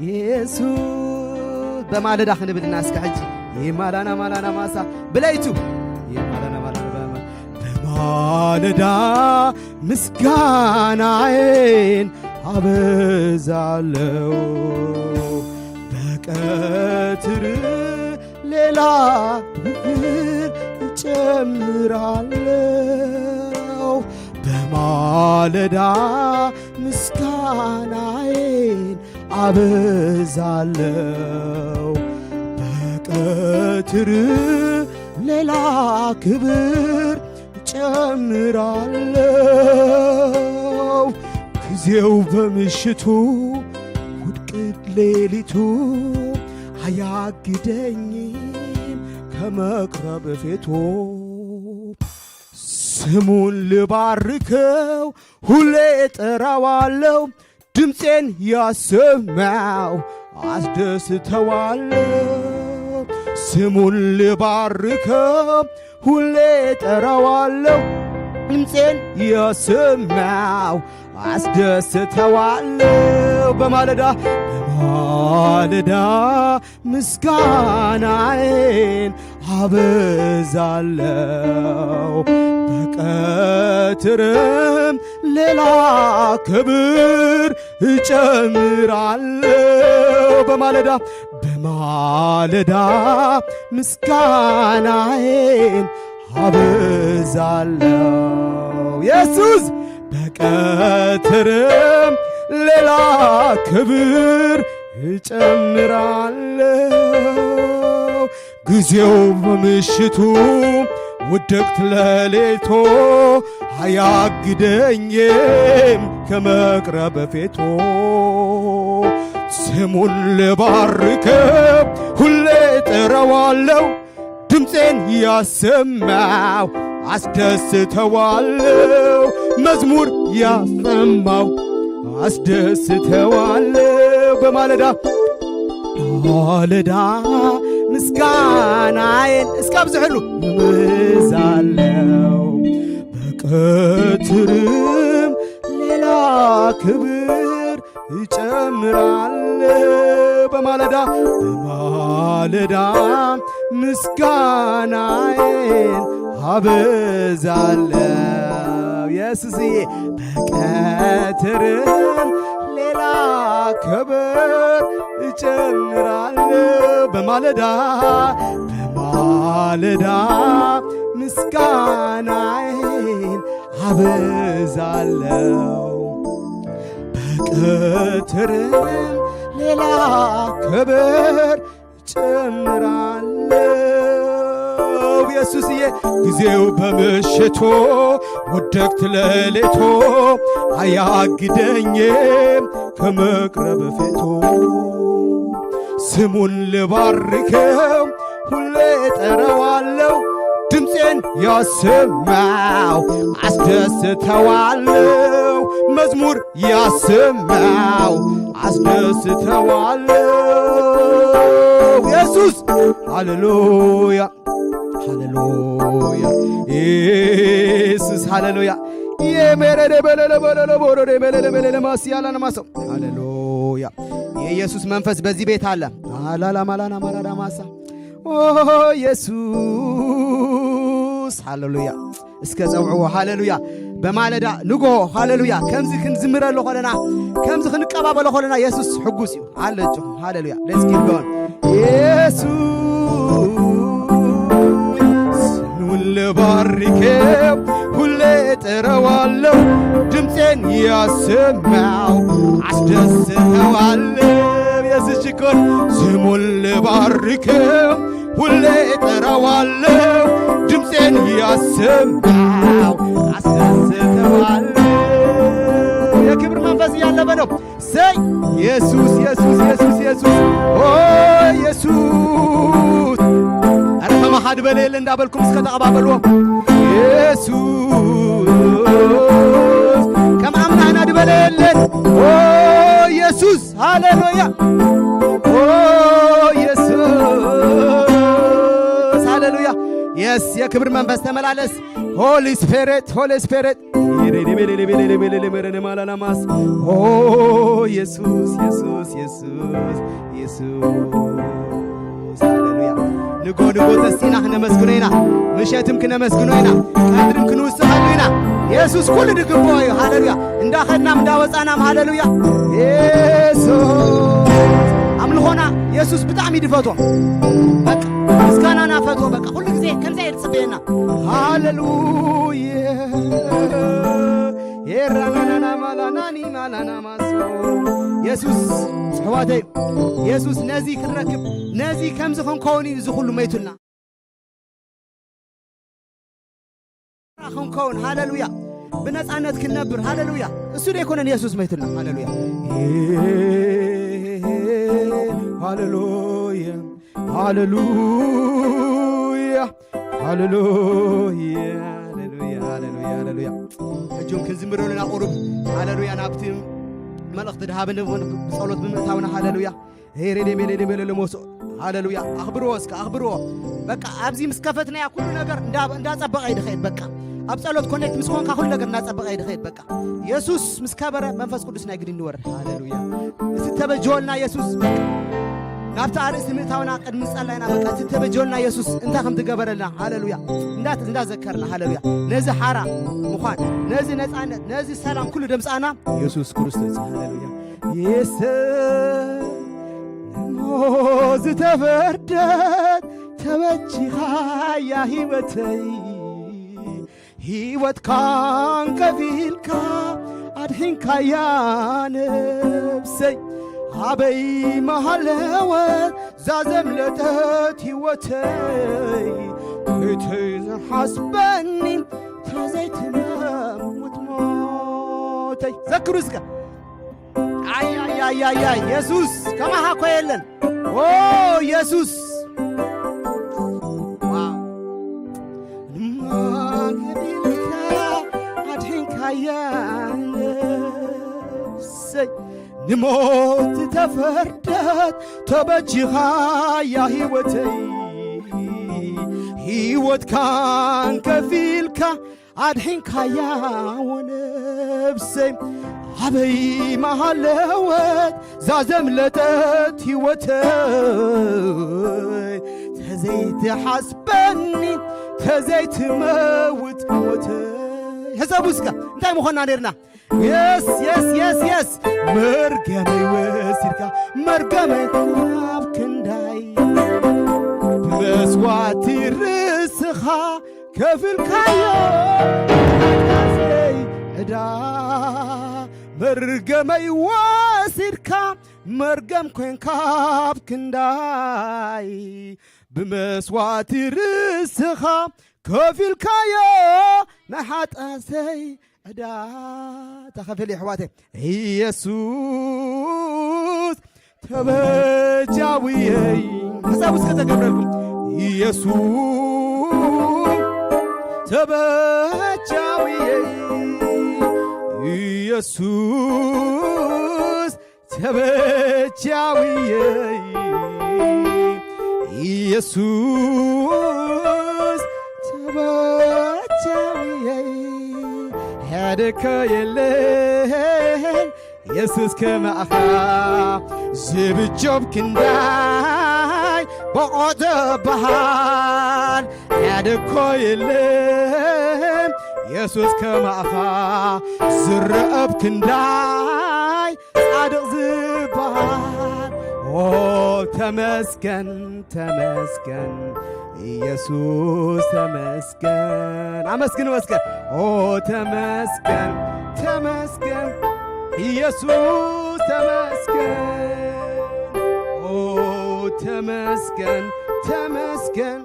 ኢየሱስ በማለዳ ክንብልና እስከ ሕጂ የማላና ማላና ማሳ ብለይቱ የማላና ማላና በማ- በማለዳ ምስጋናዬን አበዛለው በቀትር ሌላ ክብር እጨምራለው በማለዳ ምስጋናዬን አበዛለው በቀትር ሌላ ክብር ጨምራለው ጊዜው በምሽቱ ውድቅት ሌሊቱ አያግደኝም ከመቅረብ ፊቱ ስሙን ልባርከው ሁሌ እጠራዋለው ድምፄን ያሰማው አስደስተዋለው ስሙን ልባርከው ሁሌ እጠራዋለው ድምፄን ያሰማው አስደስተዋለው በማለዳ በማለዳ ምስጋናዬን አበዛለው በቀትርም ሌላ ክብር እጨምራለው በማለዳ በማለዳ ምስጋናዬን አበዛለው ኢየሱስ በቀትርም ሌላ ክብር እጨምራለው ጊዜው በምሽቱ ውድቅት ለሌቶ አያግደኝም ከመቅረብ ፊቱ ስሙን ልባርከው ሁሌ እጠራዋለው ድምፄን ያሰማው አስደስተዋለው መዝሙር ያሰማው አስደስተዋለው በማለዳ ማለዳ ምስጋናዬን እስከ ኣብዝሕሉ እበዛለው በቀትርም ሌላ ክብር እጨምራለው በማለዳ በማለዳ ምስጋናዬን አበዛለው ኢየሱስዬ በቀትርም ሌላ ክብር እጨምራለው በማለዳ በማለዳ ምስጋናዬን አበዛለው በቀትርም ሌላ ክብር ጨምራለው ኢየሱስዬ ጊዜው በምሽቶ ውድቅት ለሌቶ አያግደኝም ከመቅረብ ፊቱ ስሙን ልባርከው ሁሌ እጠራዋለው ድምፄን ያሰማው አስደስተዋለው መዝሙር ያሰማው አስደስተዋለው ኢየሱስ ሃሌሉያ ሃሌሉያ ኢየሱስ ሃሌሉያ የሜረደ በለለ በለለ ቦረደ በለለ በለለ ማስያላ ነማሰው ሃሌሉያ የኢየሱስ መንፈስ በዚህ ቤት አለ አላላ ማላና ማራዳ ማሳ ኦ ኢየሱስ ሃሌሉያ እስከ ጸውዕዎ ሃሌሉያ በማለዳ ንጎ ሃሌሉያ ከምዚ ክንዝምረሉ ኾለና ከምዚ ክንቀባበሎ ኾለና የሱስ ሕጉስ እዩ ኣለችኹም ሃሌሉያ let's keep going ኢየሱስ ስሙን ልባርከው ሁሌ እጠራዋለው ድምፄን ያሰማው አስደስተዋለው የስችኮን ስሙን ልባርከው ሁሌ እጠራዋለው ድምፄን ያሰማው አስደስተዋለው የክብር መንፈስ እያለበ ነው ሰይ ኢየሱስ ኢየሱስ ኢየሱስ ኢየሱስ ኦ ኢየሱስ ኧረ ከማኻ ድበለ የለ እንዳበልኩም እስከ ተቐባበልዎ ኢየሱስ ከም ኣምናህና ድበለ የለን ኦ ኢየሱስ ሃሌሉያ ኦ ኢየሱስ ሃሌሉያ የስ የክብር መንፈስ ተመላለስ Holy Spirit Holy Spirit ማላላማስ ኦ የሱስ የሱስ የሱስ የሱስ ሃሌሉያ። ንጎ ንጎ ተሲና ክነመስግኖ ኢና። ምሸትም ክነመስግኖ ኢና። ቀትርም ክንውስኸሉ ኢና። የሱስ ኩሉ ድግብኦ እዩ። ሃሌሉያ። እንዳኸድናም እንዳወፃናም ሃሌሉያ። የሱስ ኣምልኾና የሱስ ብጣዕሚ ድፈትዎ። በቃ ምስጋናና ፈትዎ። በቃ ኩሉ ግዜ ከምዚ እየ ዝፅበየና። ሃሌሉያ። ኤራናናና ማላናኒ ማላና ማሶ። የሱስ ኣሕዋተይ፣ የሱስ ነዚ ክንረክብ፣ ነዚ ከምዚ ክንከውን እዩ እዚ ኩሉ መይቱልና። ክንከውን ሃሌሉያ። ብነፃነት ክንነብር ሃሌሉያ። እሱ ዶ ኣይኮነን የሱስ መይቱልና? ሃሌሉያ። ሃሌሉያ። ሃሌሉያ። ሃሌሉያ። ሃሌሉያ። ሃሌሉያ። ሃሌሉያ። ሕጂ እውን ክንዝምረሉ ኢና ቁሩብ። ሃሌሉያ። ናብቲ መልእኽቲ ድሃበ ንብሆን ብጸሎት ብምእታውና ሃሌሉያ። ሄሬዴ ቤሌዴ ቤሌ ለሞሶ። ሃሌሉያ። ኣኽብርዎ እስከ ኣኽብርዎ። በቃ ኣብዚ ምስ ከፈትናያ ኩሉ ነገር እንዳ- እንዳጸበቐ እዩ ድኸይድ። በቃ ኣብ ጸሎት ኮኔክት ምስ ኮንካ ኩሉ ነገር እናጸበቐ እዩ ድኸይድ። በቃ የሱስ ምስ ከበረ መንፈስ ቅዱስ ናይ ግድን ይወርድ። ሃሌሉያ። እዚ ተበጀወልና የሱስ። በቃ ናብቲ ኣርእስቲ ምእታውና ቅድሚ ዝጸላይና በቃ እቲ ተበጀወልና የሱስ እንታይ ከም ትገበረልና። ሃሌሉያ። እንዳ- እንዳዘከርና ሃሌሉያ። ነዚ ሓራ ምዃን ነዚ ነጻነት ነዚ ሰላም ኩሉ ደምጻና የሱስ ክርስቶስ። ሃሌሉያ። የሰ ንሞት ዝተፈርደት ተበጂኻያ ህይወተይ። ህይወትካን ከፊልካ ኣድሒንካያ ነብሰይ። ኣበይ መሃለወት ዛዘምለጠት ህይወተይ። እቲ ዝሓስበኒ ተዘይትመውት ሞተይ። ዘክሩ እስከ። ኣይ ኣይ ኣይ ኣይ ኣይ የሱስ ከማኻ እኮ የለን። ኦ የሱስ ዋው። ንማገዲልካ ኣድሒንካያ ነብሰይ። ንሞት ተፈርደት ተበጂኻያ ህይወተይ። ህይወትካን ከፊልካ ኣድሒንካያ ወነብሰይ። ኣበይ መሃለወት ዛዘምለጠት ህይወተይ። ተዘይትሓስበኒ ተዘይትመውት ሞተይ። ሕሰቡ እስከ እንታይ ምኾንና ነርና? የስ የስ የስ የስ መርገመይ ወሲድካ መርገመይ ካብ ክንዳይ ብመስዋዕቲ ርእስኻ ከፍልካዮ ሓጢኣተይ ዕዳ። መርገመይ ወሲድካ መርገም ኮይንካ ኣብ ክንዳይ ብመስዋዕቲ ርእስኻ ከፊልካዮ ናይ ሓጢኣተይ ዕዳ። ተኸፈለ ኣሕዋተይ። ኢየሱስ ተበጃውየይ። ሕሳብ እስከ ተገብረልኩም። ኢየሱስ ተበጃውየይ። ኢየሱስ ተበጃውየይ። ኢየሱስ ተበጃውየይ። ሓደ እኮ የለን የሱስ ከማኻ ዝብጀው ክንዳይ ብቑዕ ዝበሃል። ሓደ እኮ የለን የሱስ ከማኻ ዝረአ ኣብ ክንዳይ ጻድቕ ዝበሃል። ኦ ተመስገን ተመስገን ኢየሱስ ተመስገን። ኣመስግን መስገን። ኦ ተመስገን ተመስገን ኢየሱስ ተመስገን። ኦ ተመስገን ተመስገን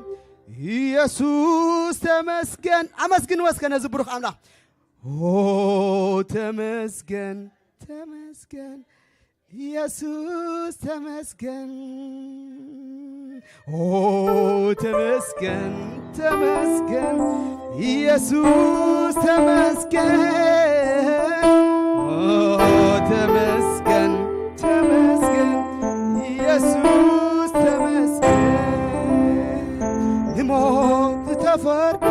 ኢየሱስ ተመስገን። ኣመስግን መስገን ነዚ ብሩኽ ኣምላኽ። ኦ ተመስገን ተመስገን ኢየሱስ ተመስገን። ኦ ተመስገን ተመስገን ኢየሱስ ተመስገን። ኦ ተመስገን ተመስገን ኢየሱስ ተመስገን። ንሞት ተፈርደ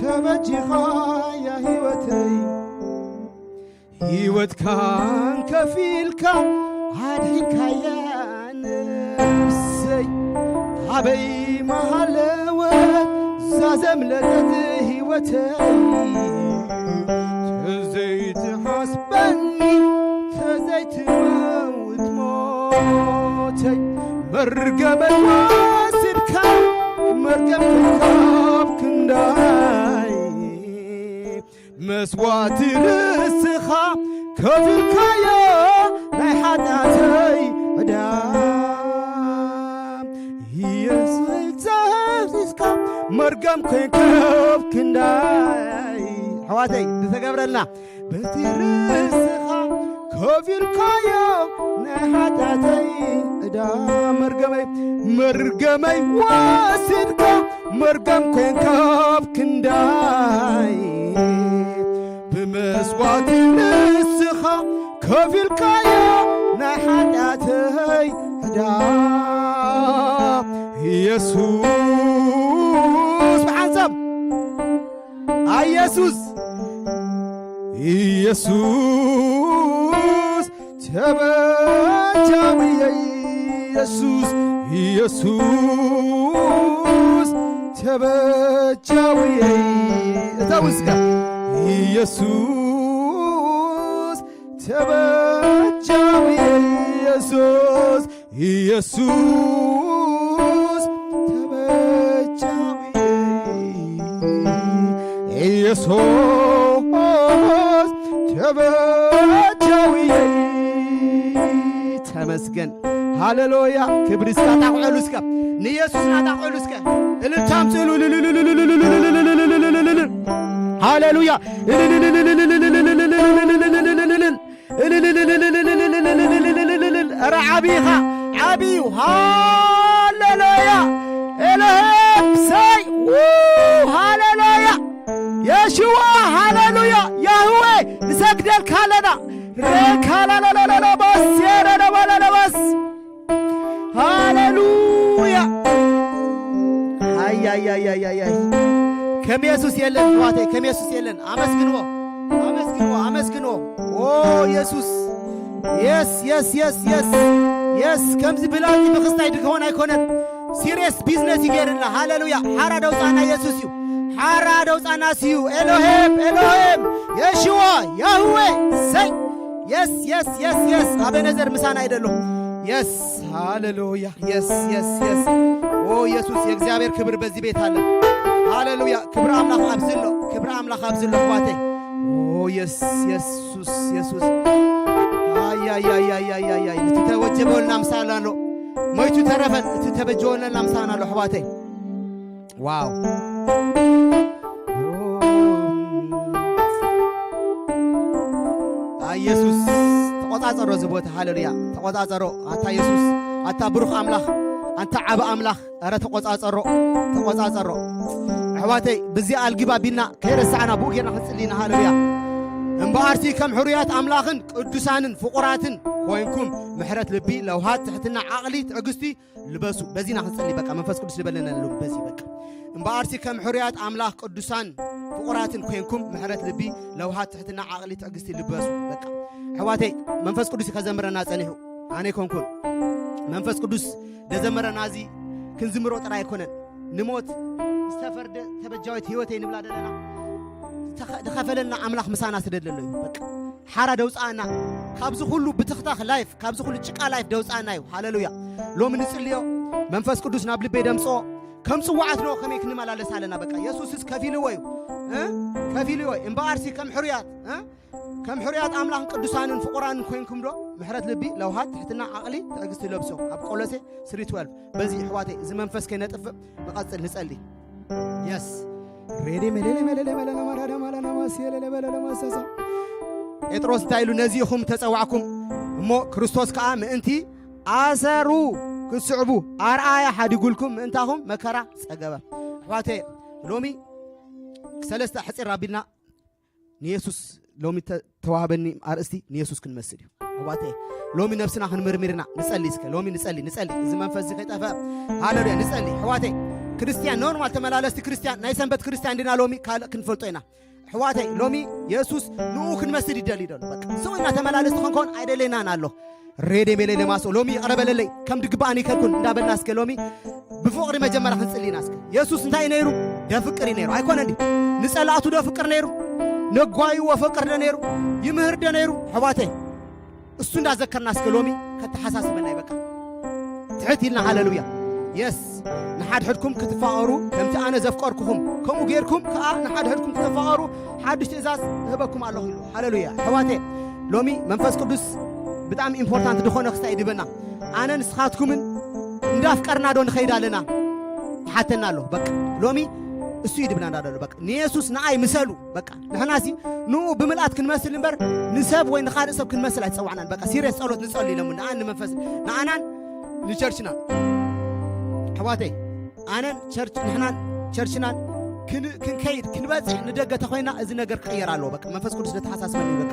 ተበጂኻ ያ ህይወተይ ህይወትካን ከፊልካ ኣድሒንካያ ነፍሰይ። ኣበይ መሃለወት ዛዘምለጠት ህይወተይ? ተዘይትሓስበኒ ተዘይትመውት ሞተይ። መርገመይ ወሲድካ መርገም ካብ ክንዳይ መስዋዕቲ ንስኻ ከፊልካዮ ናይ ሓጢኣተይ ዕዳ። ኢየሱስ ተሃሲስካ መርገም ኮይንካ ኣብ ክንዳይ። ኣሕዋተይ ዝተገብረልና በቲ ርእስኻ ከፊልካዮ ናይ ሓጢኣተይ ዕዳ። መርገመይ መርገመይ ወሲድካ መርገም ኮይንካ ኣብ ክንዳይ ብመስዋዕቲ ንስኻ ከፊልካዮ ናይ ሓጢኣተይ ዕዳ። ኢየሱስ ብሓንሳብ ኣየሱስ ኢየሱስ ተበጃውየ ኢየሱስ ኢየሱስ ተበጃውየ እታ ውስካ ኢየሱስ ተበጃውየ ኢየሱስ ኢየሱስ ተበጃዊ ኢየሱስ ተበጃዊ ተመስገን። ሃሌሉያ። ክብሪ እስከ ኣጣቕዕሉ እስከ ንኢየሱስ ናጣቕዕሉ እስከ እልልታ ኣምፅእሉ። ሃሌሉያ። ኧረ ዓብይኻ ዓብዩ። ሃሌሉያ ኤሎሄም ሰይ ሃሌሉያ የሽዋ ሃሌሉያ ያህዌ ንሰግደልካ ኣለና። ረካላላላላባስ የረደባላላባስ ሃሌሉያ። ኣያያያያያይ ከም የሱስ የለን፣ ዋተይ ከም የሱስ የለን። ኣመስግንዎ፣ ኣመስግንዎ፣ ኣመስግንዎ። ኦ የሱስ፣ የስ የስ የስ የስ የስ። ከምዚ ብላቲ ምኽስታይ ድከውን ኣይኮነን። ሲሪየስ ቢዝነስ ይገርና። ሃሌሉያ። ሓራ ደውፃና የሱስ እዩ። ሓራ ደውፃና ስዩ ኤሎሄም ኤሎሄም የሽዋ ያህዌ ሰይ። የስ የስ የስ የስ። ኣቤነዘር ምሳና ኣይደሎ። የስ ሃሌሉያ። የስ የስ የስ። ኦ ኢየሱስ፣ የእግዚአብሔር ክብር በዚህ ቤት አለ። ሃሌሉያ። ክብር አምላክ ኣብዚ ኣሎ። ክብር አምላክ ኣብዚ ኣሎ ኣሕዋተይ። ኦ የስ የሱስ የሱስ። ኣያያያያያያይ እቲ ተወጀበልና ምሳና ኣሎ። ሞይቱ ተረፈን እቲ ተበጀወለና ምሳና ኣሎ ኣሕዋተይ። ዋው። ኣይ የሱስ ተቆጻጸሮ እዚ ቦታ። ሃሌሉያ። ተቆጻጸሮ ኣታ የሱስ፣ ኣታ ብሩኽ ኣምላኽ፣ ኣንታ ዓቢ ኣምላኽ። ኣረ ተቆጻጸሮ፣ ተቆጻጸሮ። ኣሕዋተይ ብዚ ኣልጊብ ኣቢልና ከይረሳዕና ብኡ ጌርና ክንጽሊ ኢና። ሃሌሉያ። እምበኣርሲ ከም ሕሩያት ኣምላኽን ቅዱሳንን ፍቑራትን ኮይንኩም ምሕረት ልቢ፣ ለውሃት፣ ትሕትና፣ ዓቕሊ፣ ትዕግስቲ ልበሱ። በዚና ክንጸሊ በቃ መንፈስ ቅዱስ ዝበለና ኣሎ። በዚ በቃ እምበኣርሲ ከም ሕሩያት ኣምላኽ ቅዱሳን ፍቑራትን ኮይንኩም ምሕረት ልቢ፣ ለውሃት፣ ትሕትና፣ ዓቕሊ፣ ትዕግስቲ ልበሱ። በቃ ኣሕዋተይ መንፈስ ቅዱስ ከዘምረና ጸኒሑ ኣነ ኣይኮንኩን። መንፈስ ቅዱስ ደዘመረና እዚ ክንዝምሮ ጥራይ ኣይኮነን። ንሞት ዝተፈርደ ተበጃዊት ህይወተይ ንብላ ዘለና ዝተኸ-፣ ዝኸፈለና ኣምላኽ ምሳና ስለ ደሎ እዩ። በቃ ሓራ ደውፃኣና ካብዚ ኩሉ ብትኽታኽ ላይፍ፣ ካብዚ ኩሉ ጭቃ ላይፍ ደውፃኣና እዩ። ሃሌሉያ። ሎሚ ንጽልዮ፣ መንፈስ ቅዱስ ናብ ልበይ ደምፅኦ። ከም ጽዋዓት ዶ ከመይ ክንመላለስ ኣለና? በቃ የሱስስ ከፊልዎ እዩ እ? ከፊልዎ እዩ። እምበኣርሲ ከም ሕሩያት እ? ከም ሕሩያት ኣምላኽን ቅዱሳንን ፍቑራንን ኮይንኩም ዶ ምሕረት ልቢ፣ ለውሃት፣ ትሕትና፣ ዓቕሊ፣ ትዕግስቲ ለብሶ ኣብ ቆሎሴ ስሪ ትወልቭ። በዚ ኣሕዋተይ እዚ መንፈስ ከይነጥፍእ ንቐጽል ንጸሊ። የስ ሬዲ መለለ መለለ መለለ ማራዳ ማላና ማስየለለ መለለ ማሰሳ። ጴጥሮስ እንታይ ኢሉ? ነዚ ኢኹም ተጸዋዕኩም እሞ ክርስቶስ ከኣ ምእንቲ ኣሰሩ ክትስዕቡ ኣርኣያ ሓዲጉልኩም ምእንታኹም መከራ ጸገበ። ኣሕዋተይ ሎሚ ሰለስተ ሕጽር ኣቢልና ንየሱስ ሎሚ ተ-፣ ተዋህበኒ ኣርእስቲ ንየሱስ ክንመስል እዩ። ኣሕዋተይ ሎሚ ነብስና ክንምርምርና ንጸሊ እስከ ሎሚ ንጸሊ ንጸሊ እዚ መንፈስ እዚ ከይጠፈ። ሃሌሉያ ንጸሊ ኣሕዋተይ። ክርስትያን ኖርማል ተመላለስቲ ክርስትያን ናይ ሰንበት ክርስትያን ዲና ሎሚ ካልእ ክንፈልጦ ኢና። ኣሕዋተይ፣ ሎሚ የሱስ ንኡ ክንመስል ይደሊ ደሎ። በቃ ስቕ ኢልና ተመላለስቲ ክንከውን ኣይደለናን ኣሎ። ሬዴ ሜሌ ለማሶ፣ ሎሚ ይቕረ በለለይ፣ ከም ድግባእን ይከልኩን እንዳበልና እስከ ሎሚ ብፍቕሪ መጀመርያ ክንጽሊ ኢና እስከ። የሱስ እንታይ እዩ ነይሩ? ደፍቅር እዩ ነይሩ። ኣይኮነ እንዲ ንጸላእቱ ደፍቅር ነይሩ? ነጓይዎ ፈቅር ዶ ነይሩ? ይምህር ዶ ነይሩ? ኣሕዋተይ፣ እሱ እንዳዘከርና እስከ ሎሚ ከተሓሳስበና ይበቃ። ትሕት ኢልና ሃሌሉያ። የስ፣ ንሓድሕድኩም ክትፋቐሩ ከምቲ ኣነ ዘፍቀርኩኹም፣ ከምኡ ጌርኩም ከኣ ንሓድሕድኩም ክትፋቐሩ ሓድሽ ትእዛዝ እህበኩም ኣለኹ ኢሉ። ሃሌሉያ። ኣሕዋተይ፣ ሎሚ መንፈስ ቅዱስ ብጣዕሚ ኢምፖርታንት ዝኾነ ክስታይ ይድበና። ኣነ ንስኻትኩምን እንዳፍቀርና ዶ ንኸይድ ኣለና? ይሓተና ኣሎ። በቃ ሎሚ እሱ ይድብና እንዳደሎ። በቃ ንየሱስ ንኣይ ምሰሉ። በቃ ንሕናሲ ንኡ ብምልኣት ክንመስል እምበር ንሰብ ወይ ንኻልእ ሰብ ክንመስል ኣይተጸዋዕናን። በቃ ሲሪየስ ጸሎት ንጸሉ ኢሎም ንኣን ንመንፈስ ንኣናን ንቸርችናን። ኣሕዋተይ፣ ኣነን ቸርች ንሕናን ቸርችናን ክን- ክንከይድ ክንበጽሕ ንደገ ተኾይና እዚ ነገር ክቕየር ኣለዎ። በቃ መንፈስ ቅዱስ ዘተሓሳስበኒ እዩ። በቃ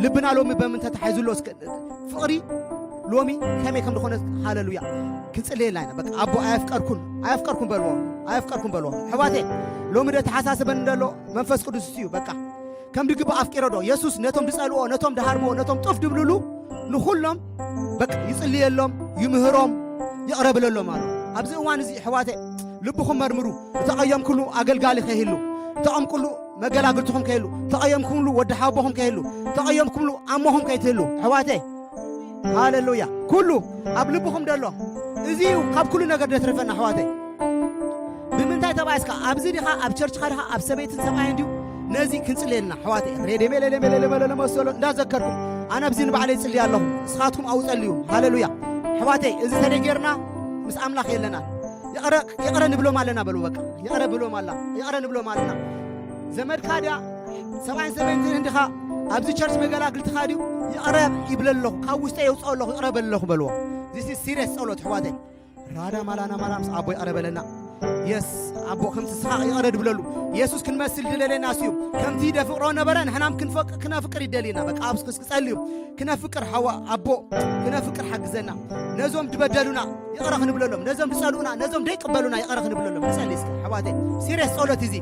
ልብና ሎሚ በምን ተታሒዙ ኣሎ? እስከ ፍቕሪ ሎሚ ከመይ ከም ዝኾነ ሃሌሉያ ክንጽልየላ ኢና። በቃ ኣቦ ኣየፍቀርኩን ኣየፍቀርኩን በልዎ ኣየፍቀርኩን በልዎ። ኣሕዋተይ፣ ሎሚ ዘተሓሳስበኒ ዘሎ መንፈስ ቅዱስ እዩ። በቃ ከም ድግባ ኣፍቂሮ ዶ የሱስ ነቶም ዝጸልዎ፣ ነቶም ዝሃርምዎ፣ ነቶም ጡፍ ድብልሉ ንኹሎም በቃ ይጽልየሎም፣ ይምህሮም፣ ይቕረ ብለሎም ኣሎ። ኣብዚ እዋን እዚ ኣሕዋተይ ልብኹም መርምሩ። ዝተቐየምኩሉ ኣገልጋሊ ከይህሉ፣ ዝተቐምኩሉ መገላግልትኹም ከይህሉ፣ ዝተቐየምኩምሉ ወዲ ሓቦኹም ከይህሉ፣ ዝተቐየምኩምሉ ኣሞኹም ከይትህሉ ኣሕዋተይ። ሃሌሉያ። ኩሉ ኣብ ልብኹም ደሎ እዚ እዩ ካብ ኩሉ ነገር ደትርፈና ኣሕዋተይ። ብምንታይ ተባይስካ? ኣብዚ ዲኻ? ኣብ ቸርችኻ ዲኻ? ኣብ ሰበይትን ሰብኣይን ድዩ? ነዚ ክንጽልየልና ኣሕዋተይ። ሬዴ ሜሌ ሌ ሜሌ ሌ መለለ መሰሎ እንዳዘከርኩም ኣነ ኣብዚ ንባዕለይ ይጽልይ ኣለኹ። ንስኻትኩም ኣብኡ ጸልዩ። ሃሌሉያ። ኣሕዋተይ፣ እዚ ተደይ ጌርና ምስ ኣምላኽ የለና። ይቕረ ይቕረ ንብሎም ኣለና በሉ። በቃ ይቕረ ብሎም ኣላ ይቕረ ንብሎም ኣለና። ዘመድካ ድያ? ሰብኣይን ሰበይትን እንዲኻ ኣብዚ ቸርች መገላግልትኻ ድዩ? ይቕረ ይብለ ኣለኹ፣ ካብ ውሽጠ የውፅኦ ኣለኹ፣ ይቕረ በል ኣለኹ በልዎ። ዚስ ሲሪየስ ጸሎት ኣሕዋተይ። ራዳ ማላና ማላ ምስ ኣቦ ይቕረ በለና። የስ ኣቦ ከምቲ ስኻ ይቕረ ድብለሉ። የሱስ ክንመስል ድለለና ስዩ። ከምቲ ደፍቅሮ ነበረ ንሕናም ክንፈቅ ክነፍቅር ይደልየና። በቃ ኣብ ስክስ ክጸልዩ ክነፍቅር ሓዋ ኣቦ ክነፍቅር ሓግዘና። ነዞም ድበደሉና ይቕረ ክንብለሎም፣ ነዞም ድጸልኡና፣ ነዞም ደይቅበሉና ይቕረ ክንብለሎም ንጸሊ እስከ ኣሕዋተይ። ሲሪየስ ጸሎት እዚ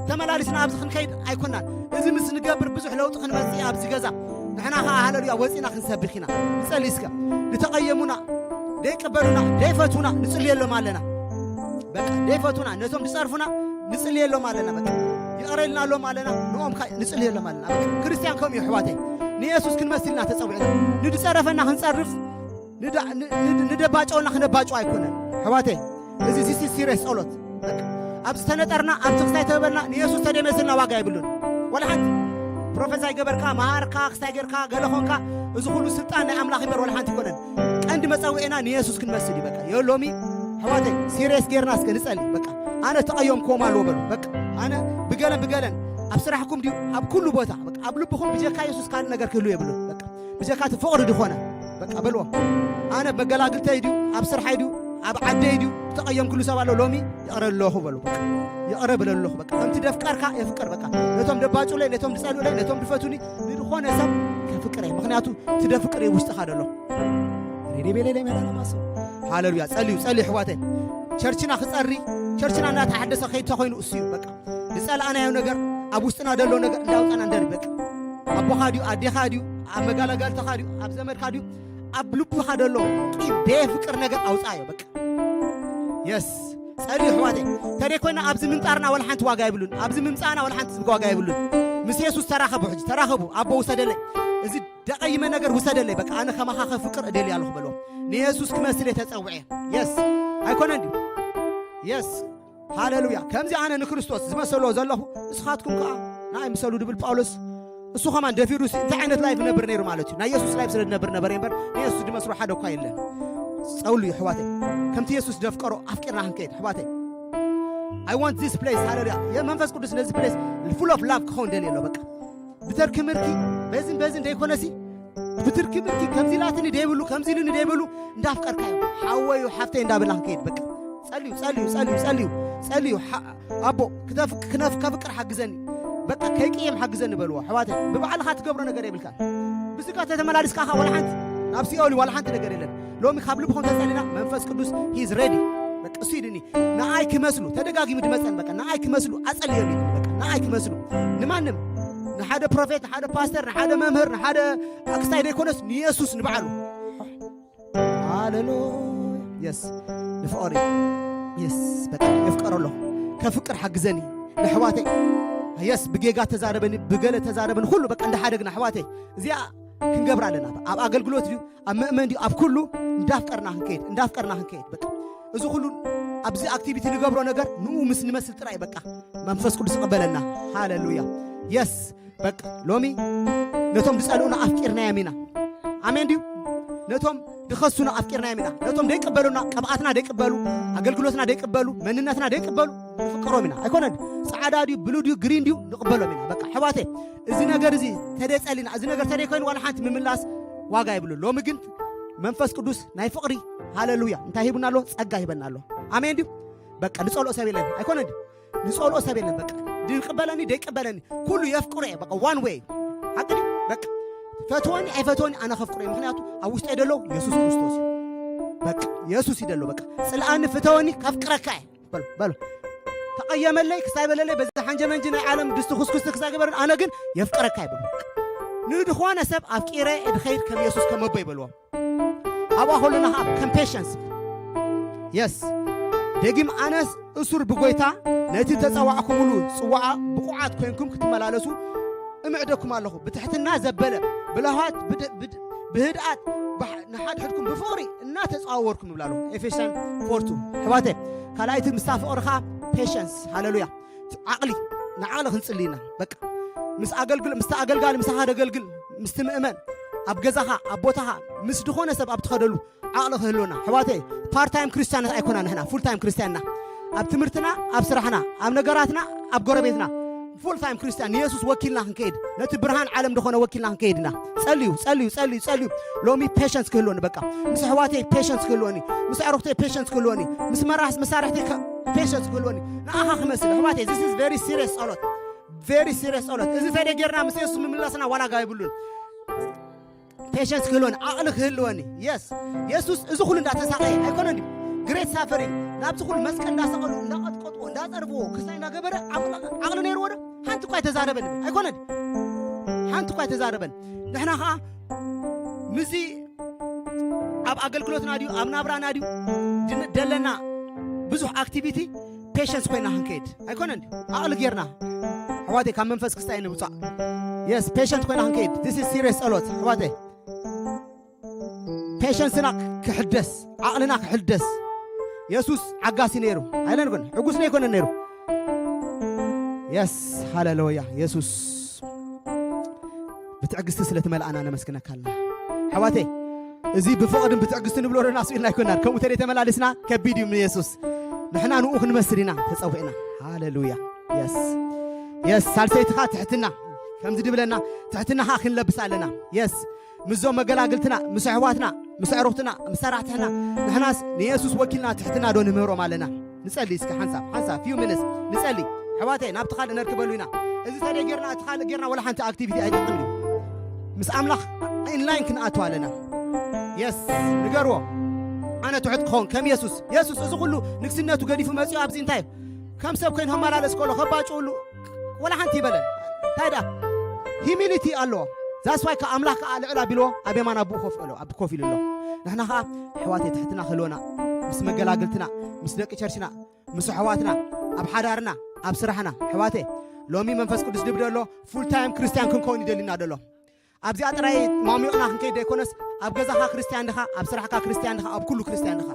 ተመላሊስና ኣብዚ ክንከይድ ኣይኮናን። እዚ ምስ ንገብር ብዙሕ ለውጢ ክንመጽእ ኣብዚ ገዛ ንሕና ኸዓ ሃለሉያ ወጺና ክንሰብኽ ኢና። ንጸሊ እስከ ንተቐየሙና ደይቅበሉና ደይፈትዉና ንጽልየሎም ኣለና። በቃ ደይፈትዉና ነቶም ዝጸርፉና ንጽልየሎም ኣለና። በቃ ይቕረ ኢልናሎም ኣለና። ንኦም ከ ንጽልየሎም ኣለና። በቃ ክርስትያን ከምኡ እዩ ኣሕዋተይ። ንየሱስ ክንመስልና ተጸዊዕና ንድጸረፈና ክንጸርፍ ንዳ- ን- ን- ንደባጨወና ክነባጨው ኣይኮነን ኣሕዋተይ። እዚ ዚስ ሲሪየስ ጸሎት። በቃ ኣብ ዝተነጠርና ኣብ ትኽስታይ ተበልና ንየሱስ ተደመስልና ዋጋ የብሉን። ወላ ሓንቲ ፕሮፌሳይ ገበርካ መሃርካ ክስታይ ጌርካ ገለ ኾንካ እዚ ኩሉ ስልጣን ናይ ኣምላኽ ይበር ወላ ሓንቲ ይኮነን። ቀንዲ መጸውዒና ንየሱስ ክንመስል እዩ። በቃ ዮ ሎሚ ኣሕዋተይ ሲሪየስ ጌርና እስከ ንጸሊ። በቃ ኣነ ተቐየምክዎም ኣለዎ በሉ። በቃ ኣነ ብገለን ብገለን ኣብ ስራሕኩም ድዩ ኣብ ኩሉ ቦታ በቃ ኣብ ልብኹም ብጀካ የሱስ ካልእ ነገር ክህሉ የብሉን። በቃ ብጀካ እቲ ፍቕሪ ዝኾነ በቃ በልዎም። ኣነ መገላግልተይ ድዩ ኣብ ስርሓይ ድዩ ኣብ ዓደይ ድዩ ዝተቐየምክሉ ሰብ ኣሎ ሎሚ ይቕረ ኣለኹ በሉ። በቃ ይቕረ ብለ ኣለኹ። በቃ ከምቲ ደፍቀርካ የፍቅር። በቃ ነቶም ደባጩለይ ነቶም ድጸልኡለይ ነቶም ድፈቱኒ ንድኾነ ሰብ ከፍቅረ ምክንያቱ እቲ ደፍቅር እዩ ውሽጥኻ ደሎ። ሬዴ ቤሌ ለይ መላለ ማሶ ሃለሉያ። ጸልዩ ጸልዩ ኣሕዋተይ። ቸርችና ክጸሪ ቸርችና እናተሓደሰ ከይድ ተኾይኑ እሱ እዩ። በቃ ዝጸላእናዮ ነገር ኣብ ውስጥና ደሎ ነገር እንዳውጣና እንደር በቃ ኣቦኻ ድዩ ኣዴኻ ድዩ ኣብ መጋላጋልተኻ ድዩ ኣብ ዘመድካ ድዩ ኣብ ልብኻ ደሎ ቂም ደየፍቅር ነገር ኣውጻዮ። በቃ የስ ጸልዩ ኣሕዋተይ። ተደይ ኮይና ኣብዚ ምንጣርና ወላ ሓንቲ ዋጋ የብሉን። ኣብዚ ምምጻእና ወላ ሓንቲ ዋጋ የብሉን። ምስ የሱስ ተራኸቡ ሕጂ ተራኸቡ። ኣቦ ውሰደለይ እዚ ደቐይመ ነገር ውሰደለይ። በቃ ኣነ ከማኻ ከፍቅር እደሊ ኣለኹ በልዎም። ንየሱስ ክመስል እየ ተጸውዐ። የስ ኣይኮነን ድዩ? የስ ሃለሉያ። ከምዚ ኣነ ንክርስቶስ ዝመሰሎ ዘለኹ ንስኻትኩም ከኣ ንኣይ ምሰሉ ድብል ጳውሎስ እሱ ኸማን ደፊሩሲ እንታይ ዓይነት ላይፍ ነብር ነይሩ ማለት እዩ። ናይ የሱስ ላይፍ ስለ ዝነብር ነበረ እምበር ንየሱስ ድመስሎ ሓደ እኳ የለን። ጸውሉ እዩ ኣሕዋተይ። ከምቲ የሱስ ደፍቀሮ ኣፍቂርና ክንከይድ ኣሕዋተይ። I want this place ሃለሉያ። የመንፈስ ቅዱስ ነዚ ፕሌስ full of love ክኸውን ደልየ ኣሎ። በቃ ብተርኪ ምርኪ በዝን በዝን ደይኮነሲ ብትርኪ ምርኪ ከምዚ ኢላትኒ ደይብሉ ከምዚ ኢሉኒ ደይብሉ እንዳፍቀርካዮ ሓወዩ ሓፍተይ እንዳበላ ክንከይድ በቃ ጸልዩ ጸልዩ ጸልዩ ጸልዩ ጸልዩ ሓ- ኣቦ ክተፍ- ክነፍ ከፍቅር ሓግዘኒ በቃ ከይቅየም ሓግዘኒ በልዎ ኣሕዋተይ። ብባዕልኻ ትገብሮ ነገር የብልካ። ብስጋ ተተመላሊስካ ኻ ወላ ሓንቲ ናብ ሲኦል ወላ ሓንቲ ነገር የለን። ሎሚ ካብ ልብኹም ተጸሊና መንፈስ ቅዱስ he's ready። በቃ እሱ ይድኒ ንኣይ ክመስሉ ተደጋጊሙ ድመጸን በቃ ንኣይ ክመስሉ ኣጸልዮም ይድኒ በቃ ንኣይ ክመስሉ ንማንም ንሓደ ፕሮፌት፣ ንሓደ ፓስተር፣ ንሓደ መምህር፣ ንሓደ ኣክስታይ ዘይኮነስ ንየሱስ ንባዕሉ። ሃሌሉያ። የስ፣ ንፍቕሪ። የስ፣ በቃ የፍቀሮ ኣለኹ። ከፍቅር ሓግዘኒ ንኣሕዋተይ። የስ፣ ብጌጋ ተዛረበኒ፣ ብገለ ተዛረበኒ፣ ኩሉ በቃ እንዳሓደግና ኣሕዋተይ፣ እዚኣ ክንገብር ኣለና። ኣብ ኣገልግሎት ድዩ፣ ኣብ ምእመን ድዩ፣ ኣብ ኩሉ እንዳፍቀርና ክንከይድ፣ እንዳፍቀርና ክንከይድ። በቃ እዚ ኩሉ ኣብዚ ኣክቲቪቲ ንገብሮ ነገር ንኡ ምስ ንመስል ጥራይ በቃ መንፈስ ቅዱስ ይቕበለና። ሃሌሉያ። የስ፣ በቃ ሎሚ ነቶም ዝጸልኡና ኣፍቂርናዮም ኢና። ኣሜን ድዩ? ነቶም ዝኸሱና ኣፍቂርናዮም ኢና። ነቶም ዘይቅበሉና፣ ቅብኣትና ዘይቅበሉ፣ ኣገልግሎትና ዘይቅበሉ፣ መንነትና ዘይቅበሉ ንፍቅሮም ኢና። ኣይኮነን? ጻዕዳ ድዩ፣ ብሉ ድዩ፣ ግሪን ድዩ፣ ንቕበሎም ኢና። በቃ ኣሕዋተይ፣ እዚ ነገር እዚ ተደጸሊና፣ እዚ ነገር ተደይኮይኑ ዋላ ሓንቲ ምምላስ ዋጋ የብሉ። ሎሚ ግን መንፈስ ቅዱስ ናይ ፍቕሪ፣ ሃሌሉያ፣ እንታይ ሂቡና ኣሎ? ጸጋ ሂበና ኣሎ። ኣሜን ድዩ? በቃ ንጸልኦ ሰብ የለን። ኣይኮነን ድዩ? ንጸልኦ ሰብ የለን። በቃ ድቅበለኒ ደይቅበለኒ ኩሉ የፍቅሮ እየ። በቃ ዋን ዌይ ሓቂ ድዩ? በቃ ፈትወኒ ኣይፈትወኒ ኣነ ከፍቅሮ እየ። ምክንያቱ ኣብ ውሽጠይ ደሎ የሱስ ክርስቶስ እዩ። በቃ የሱስ እዩ ደሎ። በቃ ጽልኣኒ ፍተወኒ ከፍቅረካ እየ። በሉ በሉ ተቐየመለይ ክሳይ በለለይ በዚ ሓንጀመንጂ ናይ ዓለም ድስቲ ኩስኩስቲ ክሳይ ገበርን ኣነ ግን የፍቅረካ ይበሉ። ንድኾነ ሰብ ኣፍቂረ እድኸይድ ከም የሱስ ከመቦ ይበልዎም። ኣብኣ ከለና ከዓ ከም ፔሸንስ የስ ደጊም ኣነስ እሱር ብጎይታ ነቲ ተጸዋዕኩምሉ ጽዋዓ ብቑዓት ኮይንኩም ክትመላለሱ እምዕደኩም ኣለኹ። ብትሕትና ዘበለ ብለሃት ብድ- ብድ- ብህድኣት ብሕ- ንሓድሕድኩም ብፍቕሪ እናተጸዋወርኩም ይብላ ኣለኹ። ኤፌሶን ፎርቱ ኣሕዋተ ካልኣይቲ ምስታ ፍቕሪ ከዓ ፔሸንስ ሃሌሉያ ዓቕሊ ንዓቕሊ ክንጽሊ ኢና። በቃ ምስ ኣገልግል ምስቲ ኣገልጋሊ ምሳኻ ደገልግል ምስቲ ምእመን ኣብ ገዛኻ ኣብ ቦታኻ ምስ ዝኾነ ሰብ ኣብ ትኸደሉ ዓቕሊ ክህልወና ኣሕዋተይ። ፓርት ታይም ክርስቲያናት ኣይኮና ንሕና ፉል ታይም ክርስቲያንና ኣብ ትምህርትና ኣብ ስራሕና ኣብ ነገራትና ኣብ ጎረቤትና ፉል ታይም ክርስቲያን ንየሱስ ወኪልና ክንከይድ ነቲ ብርሃን ዓለም ዝኾነ ወኪልና ክንከይድ ኢና። ጸልዩ ጸልዩ ጸልዩ ጸልዩ። ሎሚ ፔሸንስ ክህልወኒ በቃ ምስ ኣሕዋተይ ፔሸንስ ክህልወኒ ምስ ኣዕሩኽተይ ፔሸንስ ክህልወኒ ምስ መራሕስ መሳርሕተይ ፔሸንስ ክህልወኒ ንኣኻ ክመስል ኣሕዋተይ። This is very serious ጸሎት very serious ጸሎት። እዚ ተደይ ጌርና ምስ የሱስ ምምላስና ዋላ ጋ ይብሉን። ፔሸንስ ክህልወኒ ዓቕሊ ክህልወኒ የስ የሱስ እዚ ኩሉ እንዳተሳቀየ ኣይኮነን ድዩ ግሬት ሳፈሪንግ ናብዚ ኩሉ መስቀል እንዳሰቐሉ እንዳቐጥቀጥዎ እንዳጸርፍዎ ክሳይ እንዳገበረ ዓቕሊ ዓቕሊ ነይርዎ ዶ ሓንቲ እኳ ኣይተዛረበን ኣይኮነን ሓንቲ እኳ ኣይተዛረበን። ንሕና ከዓ ምዚ ኣብ ኣገልግሎትና ድዩ ኣብ ናብራና ድዩ ድን- ደለና ብዙሕ ኣክቲቪቲ ፔሸንስ ኮይና ክንከይድ ኣይኮነን ድዩ ዓቕሊ ጌርና ኣሕዋተይ ካብ መንፈስ ክስታይ ንውፃእ የስ ፔሸንት ኮይና ክንከይድ this is serious ጸሎት ኣሕዋተይ። ፔሸንስና ክሕደስ ዓቕልና ክሕደስ የሱስ ዓጋሲ ነይሩ ኣይለን ግን ሕጉስ ነይኮነ ነይሩ። የስ ሃሌሉያ የሱስ ብትዕግስቲ ስለ ትመልኣና ነመስግነካ ኣለና ኣሕዋተይ። እዚ ብፍቕርን ብትዕግስቲ ንብሎ ዶ ናስኡ ኢልና ኣይኮናን ከምኡ ተደይ ተመላልስና ከቢድ እዩ ንየሱስ ንሕና ንኡ ክንመስል ኢና ተጸዊዕና። ሃሌሉያ የስ የስ ሳልሰይትኻ ትሕትና ከምዚ ድብለና ትሕትና ኸዓ ክንለብስ ኣለና። የስ ምስዞም መገላግልትና ምስ ኣሕዋትና ምስ ኣዕሩኽትና ምስ ሰራሕትሕና ንሕናስ ንየሱስ ወኪልና ትሕትና ዶ ንምህሮም ኣለና። ንጸሊ እስከ ሓንሳብ ሓንሳብ ፊው ሚኒትስ ንጸሊ ኣሕዋተይ ናብቲ ካልእ ነርክበሉ ኢና። እዚ ተደይ ጌርና እቲ ካልእ ጌርና ወላ ሓንቲ ኣክቲቪቲ ኣይጠቅም እዩ። ምስ ኣምላኽ ኢንላይን ክንኣቱ ኣለና። የስ ንገርዎ ኣነ ትሑት ክኸውን ከም የሱስ የሱስ እዚ ኩሉ ንግስነቱ ገዲፉ መጺኡ ኣብዚ እንታይ ከም ሰብ ኮይኑ ከመላለስ ከሎ ከባጭውሉ ወላ ሓንቲ ይበለን እንታይ ደኣ ሂሚሊቲ ኣለዎ። ዛስዋይ ከዓ ኣምላኽ ከዓ ልዕል ኣቢልዎ ኣብ የማን ኣቦኡ ኮፍ ኢሉ ኣብ ኮፍ ኢሉ ኣሎ። ንሕና ከዓ ኣሕዋተይ ትሕትና ክህልወና ምስ መገላግልትና ምስ ደቂ ቸርችና ምስ ኣሕዋትና ኣብ ሓዳርና ኣብ ስራሕና ኣሕዋተይ ሎሚ መንፈስ ቅዱስ ድብደ ኣሎ። ፉል ታይም ክርስትያን ክንከውን ይደልና ደሎ ኣብዚኣ ጥራይ ማሚቕና ክንከይድ ዘይኮነስ ኣብ ገዛኻ ክርስትያን ድኻ ኣብ ስራሕካ ክርስትያን ድኻ ኣብ ኩሉ ክርስትያን ድኻ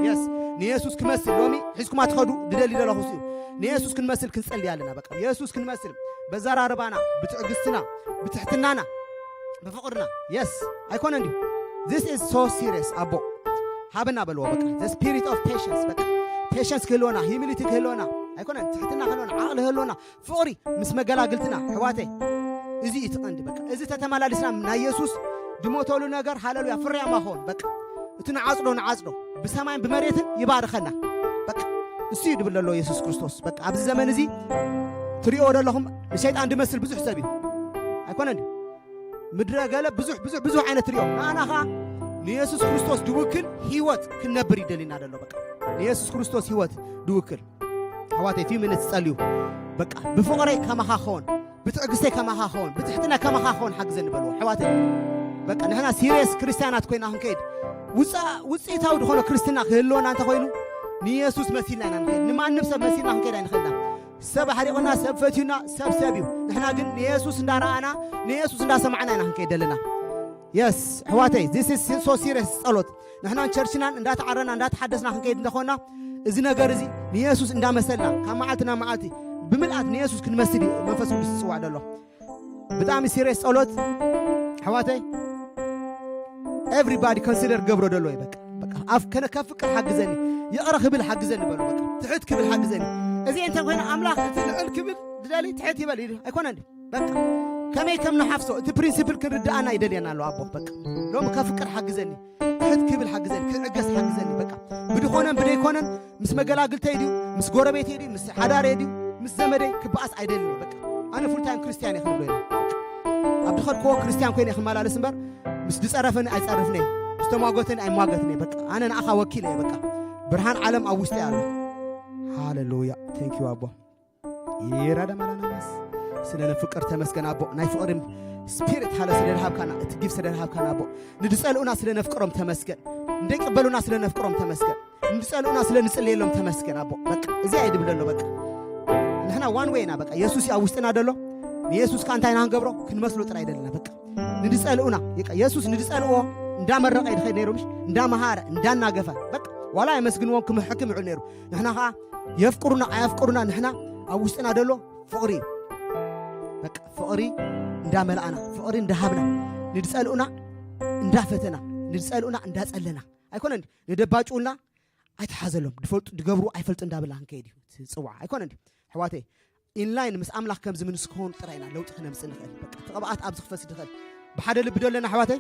የስ ንየሱስ ክመስል ሎሚ ሒዝኩማ ትኸዱ ድደሊ ዘለኹ እዩ። ንየሱስ ክንመስል ክንጸልይ ኣለና በቃ የሱስ ክንመስል በዘራርባና ብትዕግስትና ብትሕትናና ብፍቕርና የስ ኣይኮነን ድዩ? This is so serious ኣቦ ሃበና በልዎ በቃ the spirit of patience በቃ patience ክህልወና humility ክህልወና ኣይኮነን ትሕትና ክህልወና ዓቕሊ ክህልወና ፍቕሪ ምስ መገላግልትና ኣሕዋተይ እዚ እዩ ትቐንዲ በቃ እዚ ተተመላሊስና ናይ የሱስ ድሞተሉ ነገር ሃለሉያ ፍርያማ ኸውን በቃ እቲ ንዓጽዶ ንዓጽዶ ብሰማይን ብመሬትን ይባርኸና በቃ እሱ እዩ ድብል ዘሎ የሱስ ክርስቶስ በቃ ኣብዚ ዘመን እዚ ትሪኦ ዘለኹም ንሸይጣን ድመስል ብዙሕ ሰብ እዩ ኣይኮነን ምድረ ገለ ብዙሕ ብዙሕ ብዙሕ ዓይነት ትሪኦ ንኣና ኸዓ ንየሱስ ክርስቶስ ድውክል ህይወት ክንነብር ይደሊና ዘሎ በቃ ንየሱስ ክርስቶስ ህይወት ድውክል ኣሕዋተይ ፊው ሚኒትስ ጸልዩ በቃ ብፍቕረይ ከማኻ ክኸውን ብትዕግስተይ ከማኻ ኸውን፣ ብትሕትና ከማኻ ኸውን ሓግዘኒ በልዎ። ኣሕዋተይ፣ በቃ ንሕና ሲሪየስ ክርስትያናት ኮይና ክንከይድ፣ ውፃ-፣ ውፅኢታዊ ዝኾነ ክርስትና ክህልወና እንተኾይኑ፣ ንየሱስ መሲልና ኢና ንኸይድ። ንማንም ሰብ መሲልና ክንከይድ ኣይንኽእልና። ሰብ ኣሕሪቑና፣ ሰብ ፈትዩና፣ ሰብ ሰብ እዩ። ንሕና ግን ንየሱስ እንዳረኣና፣ ንየሱስ እንዳሰማዕና ኢና ክንከይድ ዘለና። የስ፣ ኣሕዋተይ፣ this is so serious ጸሎት። ንሕናን ቸርችናን እንዳተዓረና እንዳተሓደስና ክንከይድ እንተኾንና፣ እዚ ነገር እዚ ንየሱስ እንዳመሰልና ካብ መዓልቲ ናብ መዓልቲ ብምልኣት ንየሱስ ክንመስል እዩ መንፈስ ቅዱስ ዝጽዋዕ ዘሎ። ብጣዕሚ ሲሪየስ ጸሎት ኣሕዋተይ። ኤቭሪባዲ ኮንሲደር ገብሮ ደሎ እዩ። በቃ፣ በቃ፣ ኣፍ ከነ ከፍቅር ሓግዘኒ፣ ይቕረ ክብል ሓግዘኒ በሎ። በቃ፣ ትሕት ክብል ሓግዘኒ። እዚ እንተ ኮይኑ ኣምላኽ እቲ ልዕል ክብል ዝደሊ ትሕት ይበል ኢሉ ኣይኮነን ድዩ? በቃ፣ ከመይ ከም ንሓፍሶ እቲ ፕሪንሲፕል ክንርድኣና ይደልየና ኣሎ ኣቦ። በቃ፣ ሎሚ ከፍቅር ሓግዘኒ፣ ትሕት ክብል ሓግዘኒ፣ ክዕገስ ሓግዘኒ። በቃ፣ ብድኾነን ብደይኮነን ምስ መገላግልተይ ድዩ፣ ምስ ጎረቤተይ ድዩ፣ ምስ ሓዳረይ ድዩ፣ ምስ ዘመደይ ክበኣስ ኣይደልን። በቃ፣ ኣነ ፉል ታይም ክርስትያን እየ ክንብሎ ኢና። ኣብ ድኸድክዎ ክርስትያን ኮይነ እየ ክመላለስ እምበር፣ ምስ ዝጸረፈኒ ኣይጸርፍን እየ፣ ምስ ተሟገተኒ ኣይሟገትን እየ። በቃ፣ ኣነ ንኣኻ ወኪል እየ። በቃ፣ ብርሃን ዓለም ኣብ ውሽጠይ ኣሎ። ሃሌሉያ። ቴንክ ዩ ኣቦ። ይራዳ ማላናማስ፣ ስለ ነፍቅር ተመስገን ኣቦ። ናይ ፍቕሪ ስፒሪት ሃለ ስለ ደሃብካና፣ እቲ ጊፍ ስለ ደሃብካና ኣቦ። ንድጸልኡና ስለ ነፍቅሮም ተመስገን። እንደይቅበሉና ስለ ነፍቅሮም ተመስገን። ንድጸልኡና ስለ ንጽልየሎም ተመስገን ኣቦ። በቃ፣ እዚ ኣይ ድብል ደሎ። በቃ፣ ንሕና ዋን ዌይ ኢና። በቃ፣ የሱስ እዩ ኣብ ውሽጥና ደሎ። ንየሱስ ከኣ እንታይ ኢና ክንገብሮ? ክንመስሎ ጥራይ ደለና። በቃ፣ ንድጸልኡና፣ በቃ፣ የሱስ ንድጸልዎ እንዳመረቐ ይድኸድ ነይሩ፣ ምሽ? እንዳመሃረ፣ እንዳናገፈ። በቃ፣ ዋላ የመስግንዎም ክምሕክም ይውዕል ነይሩ። ንሕና ከኣ የፍቅሩና ኣየፍቅሩና፣ ንሕና ኣብ ውሽጥና ደሎ ፍቕሪ እዩ። በቃ፣ ፍቕሪ እንዳመልኣና፣ ፍቕሪ እንዳሃብና፣ ንድጸልኡና እንዳፈተና፣ ንድጸልኡና እንዳጸለና። ኣይኮነን ድዩ? ንደባጭውና ኣይትሓዘሎም፣ ድፈልጡ ድገብሩ ኣይፈልጡ እንዳበልና ክንከይድ እዩ እቲ ጽዋዕ። ኣይኮነን ድዩ? ኣሕዋተይ፣ ኢንላይን ምስ ኣምላኽ ከም ዝምንስ ክኸውን ጥራይ ኢና ለውጢ ክነምጽእ ንኽእል። በቃ፣ እቲ ቅብኣት ኣብዚ ክፈስ ድኽእል። ብሓደ ልቢ ዶ ኣለና ኣሕዋተይ?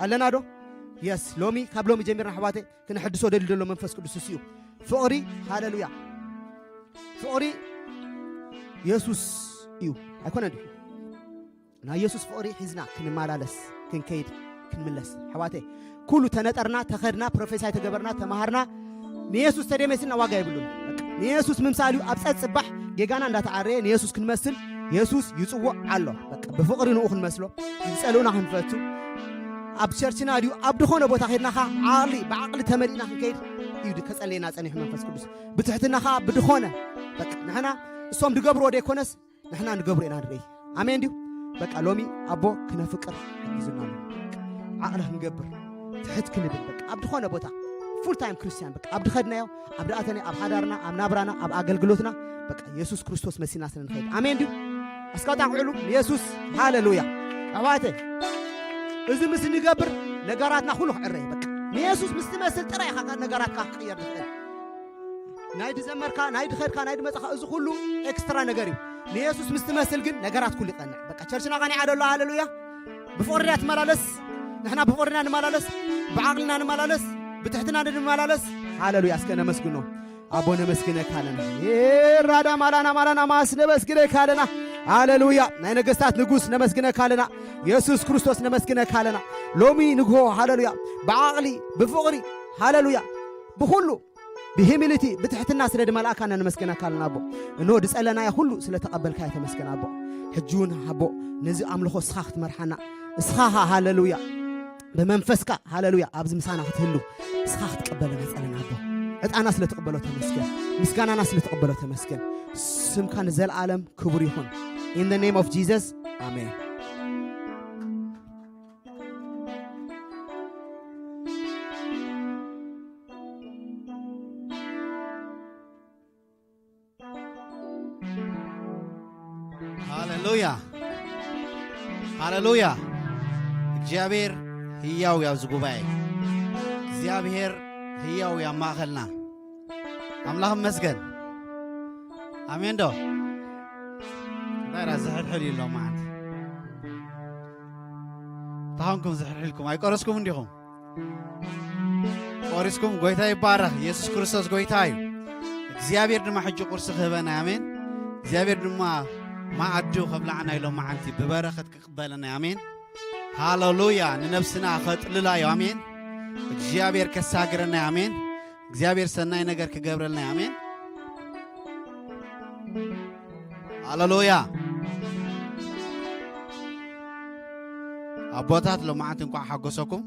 ኣለና ዶ? የስ። ሎሚ፣ ካብ ሎሚ ጀሚርና ኣሕዋተይ፣ ክነሐድሶ ደሊ ደሎ መንፈስ ቅዱስ እሱ እዩ። ፍቕሪ፣ ሃሌሉያ። ፍቕሪ የሱስ እዩ። ኣይኮነን ድዩ? ናይ የሱስ ፍቕሪ ሒዝና ክንመላለስ፣ ክንከይድ፣ ክንምለስ። ኣሕዋተይ፣ ኩሉ ተነጠርና፣ ተኸድና፣ ፕሮፌሳይ ተገበርና፣ ተማሃርና፣ ንየሱስ ተደሜስና ዋጋ የብሉን። በቃ፣ ንየሱስ ምምሳል እዩ። ኣብ ጸጽባሕ ጌጋና እንዳተዓረየ ንየሱስ ክንመስል የሱስ ይጽውዕ ኣሎ። በቃ፣ ብፍቕሪ ንኡ ክንመስሎ፣ ዝጸልኡና ክንፈቱ፣ ኣብ ቸርችና ድዩ፣ ኣብ ድኾነ ቦታ ኸድና ኸዓ ዓቕሊ፣ ብዓቕሊ ተመሊእና ክንከይድ እዩ ከጸልየና ጸኒሑ መንፈስ ቅዱስ። ብትሕትና ኸዓ ብድኾነ፣ በቃ፣ ንሕና እሶም ድገብርዎ ደይኮነስ፣ ንሕና ንገብሮ ኢና ንርኢ። ኣሜን ድዩ? በቃ፣ ሎሚ ኣቦ ክነፍቅር ሕጊዙና ኣሎ። ዓቕሊ ክንገብር፣ ትሕት ክንብል፣ በቃ፣ ኣብ ድኾነ ቦታ ፉል ታይም ክርስትያን፣ በቃ፣ ኣብ ድኸድናዮ፣ ኣብ ድኣተናዮ፣ ኣብ ሓዳርና፣ ኣብ ናብራና፣ ኣብ ኣገልግሎትና፣ በቃ፣ የሱስ ክርስቶስ መሲልና ስለ ንኸይድ። ኣሜን ድዩ? እስካ ጣቕዕሉ ንየሱስ። ሃሌሉያ። ኣሕዋተይ፣ እዚ ምስ ንገብር ነገራትና ኩሉ ክዕረ እዩ። በቃ፣ ንየሱስ ምስ ትመስል ጥራይ ኢኻ ነገራትካ ክቕየር ትኽእል። ናይ ድዘመርካ፣ ናይ ድኸድካ፣ ናይ ድመጻኻ፣ እዚ ኩሉ ኤክስትራ ነገር እዩ። ንየሱስ ምስ ትመስል ግን ነገራት ኩሉ ይቐንዕ። በቃ፣ ቸርችና ቀኒዓ ደሎ። ሃሌሉያ። ብፍቕሪ ድያ ትመላለስ? ንሕና ብፍቕሪ ኢና ንመላለስ፣ ብዓቕልና ንመላለስ፣ ብትሕትና ንመላለስ። ሃሌሉያ። እስከ ነመስግኖ። ኣቦ፣ ነመስግነካ ኣለና። የራዳ ማላና ማላና ማስ፣ ነመስግነካ ኣለና። ሃሌሉያ። ናይ ነገስታት ንጉስ፣ ነመስግነካ ኣለና። የሱስ ክርስቶስ፣ ነመስግነካ ኣለና። ሎሚ ንግሆ፣ ሃሌሉያ፣ ብዓቕሊ፣ ብፍቕሪ፣ ሃሌሉያ፣ ብኹሉ ብሂሚሊቲ፣ ብትሕትና ስለ ድመልኣካና ነመስገነካ ኣለና ኣቦ። እንሆ ድጸለናዮ ኩሉ ስለ ተቐበልካዮ ተመስገን ኣቦ። ሕጂ እውን ኣቦ፣ ነዚ ኣምልኾ እስኻ ክትመርሓና፣ እስኻ ኸኣ፣ ሃሌሉያ፣ ብመንፈስካ፣ ሃሌሉያ፣ ኣብዚ ምሳና ክትህሉ እስኻ ክትቀበለና ጸለና ኣቦ። ዕጣና ስለ ትቕበሎ ተመስገን። ምስጋናና ስለ ትቕበሎ ተመስገን። ስምካ ንዘለኣለም ክቡር ይኹን። In the name of Jesus, ኣሜን። ሃሌሉያ፣ ሃሌሉያ። እግዚኣብሔር ህያው እዩ ኣብዚ ጉባኤ። እግዚኣብሔር ህያው እዩ ኣብ ማእኸልና። ኣምላኽ ይመስገን። ኣሜን ዶ? እንታይ ደኣ ዝሕልሕል እዩ ኣሎ መዓንቲ? እንታይ ኾንኩም ዝሕልሕልኩም? ኣይቆረስኩምን ዲኹም? ቆሪስኩም? ጎይታ ይባረኽ። የሱስ ክርስቶስ ጎይታ እዩ። እግዚኣብሔር ድማ ሕጂ ቁርሲ ክህበና እዩ። ኣሜን። እግዚኣብሔር ድማ መኣዱ ከብላዕና እዩ ሎም መዓንቲ ብበረኸት ክቕበለና እዩ። ኣሜን። ሃሌሉያ። ንነብስና ከጥልላ እዩ። ኣሜን። እግዚኣብሔር ከሳግረና እዩ። ኣሜን። እግዚኣብሔር ሰናይ ነገር ክገብረልና እዩ። ኣሜን። ሃሌሉያ። ኣቦታት፣ ሎማዓንቲ እንኳዕ ሓጎሰኩም።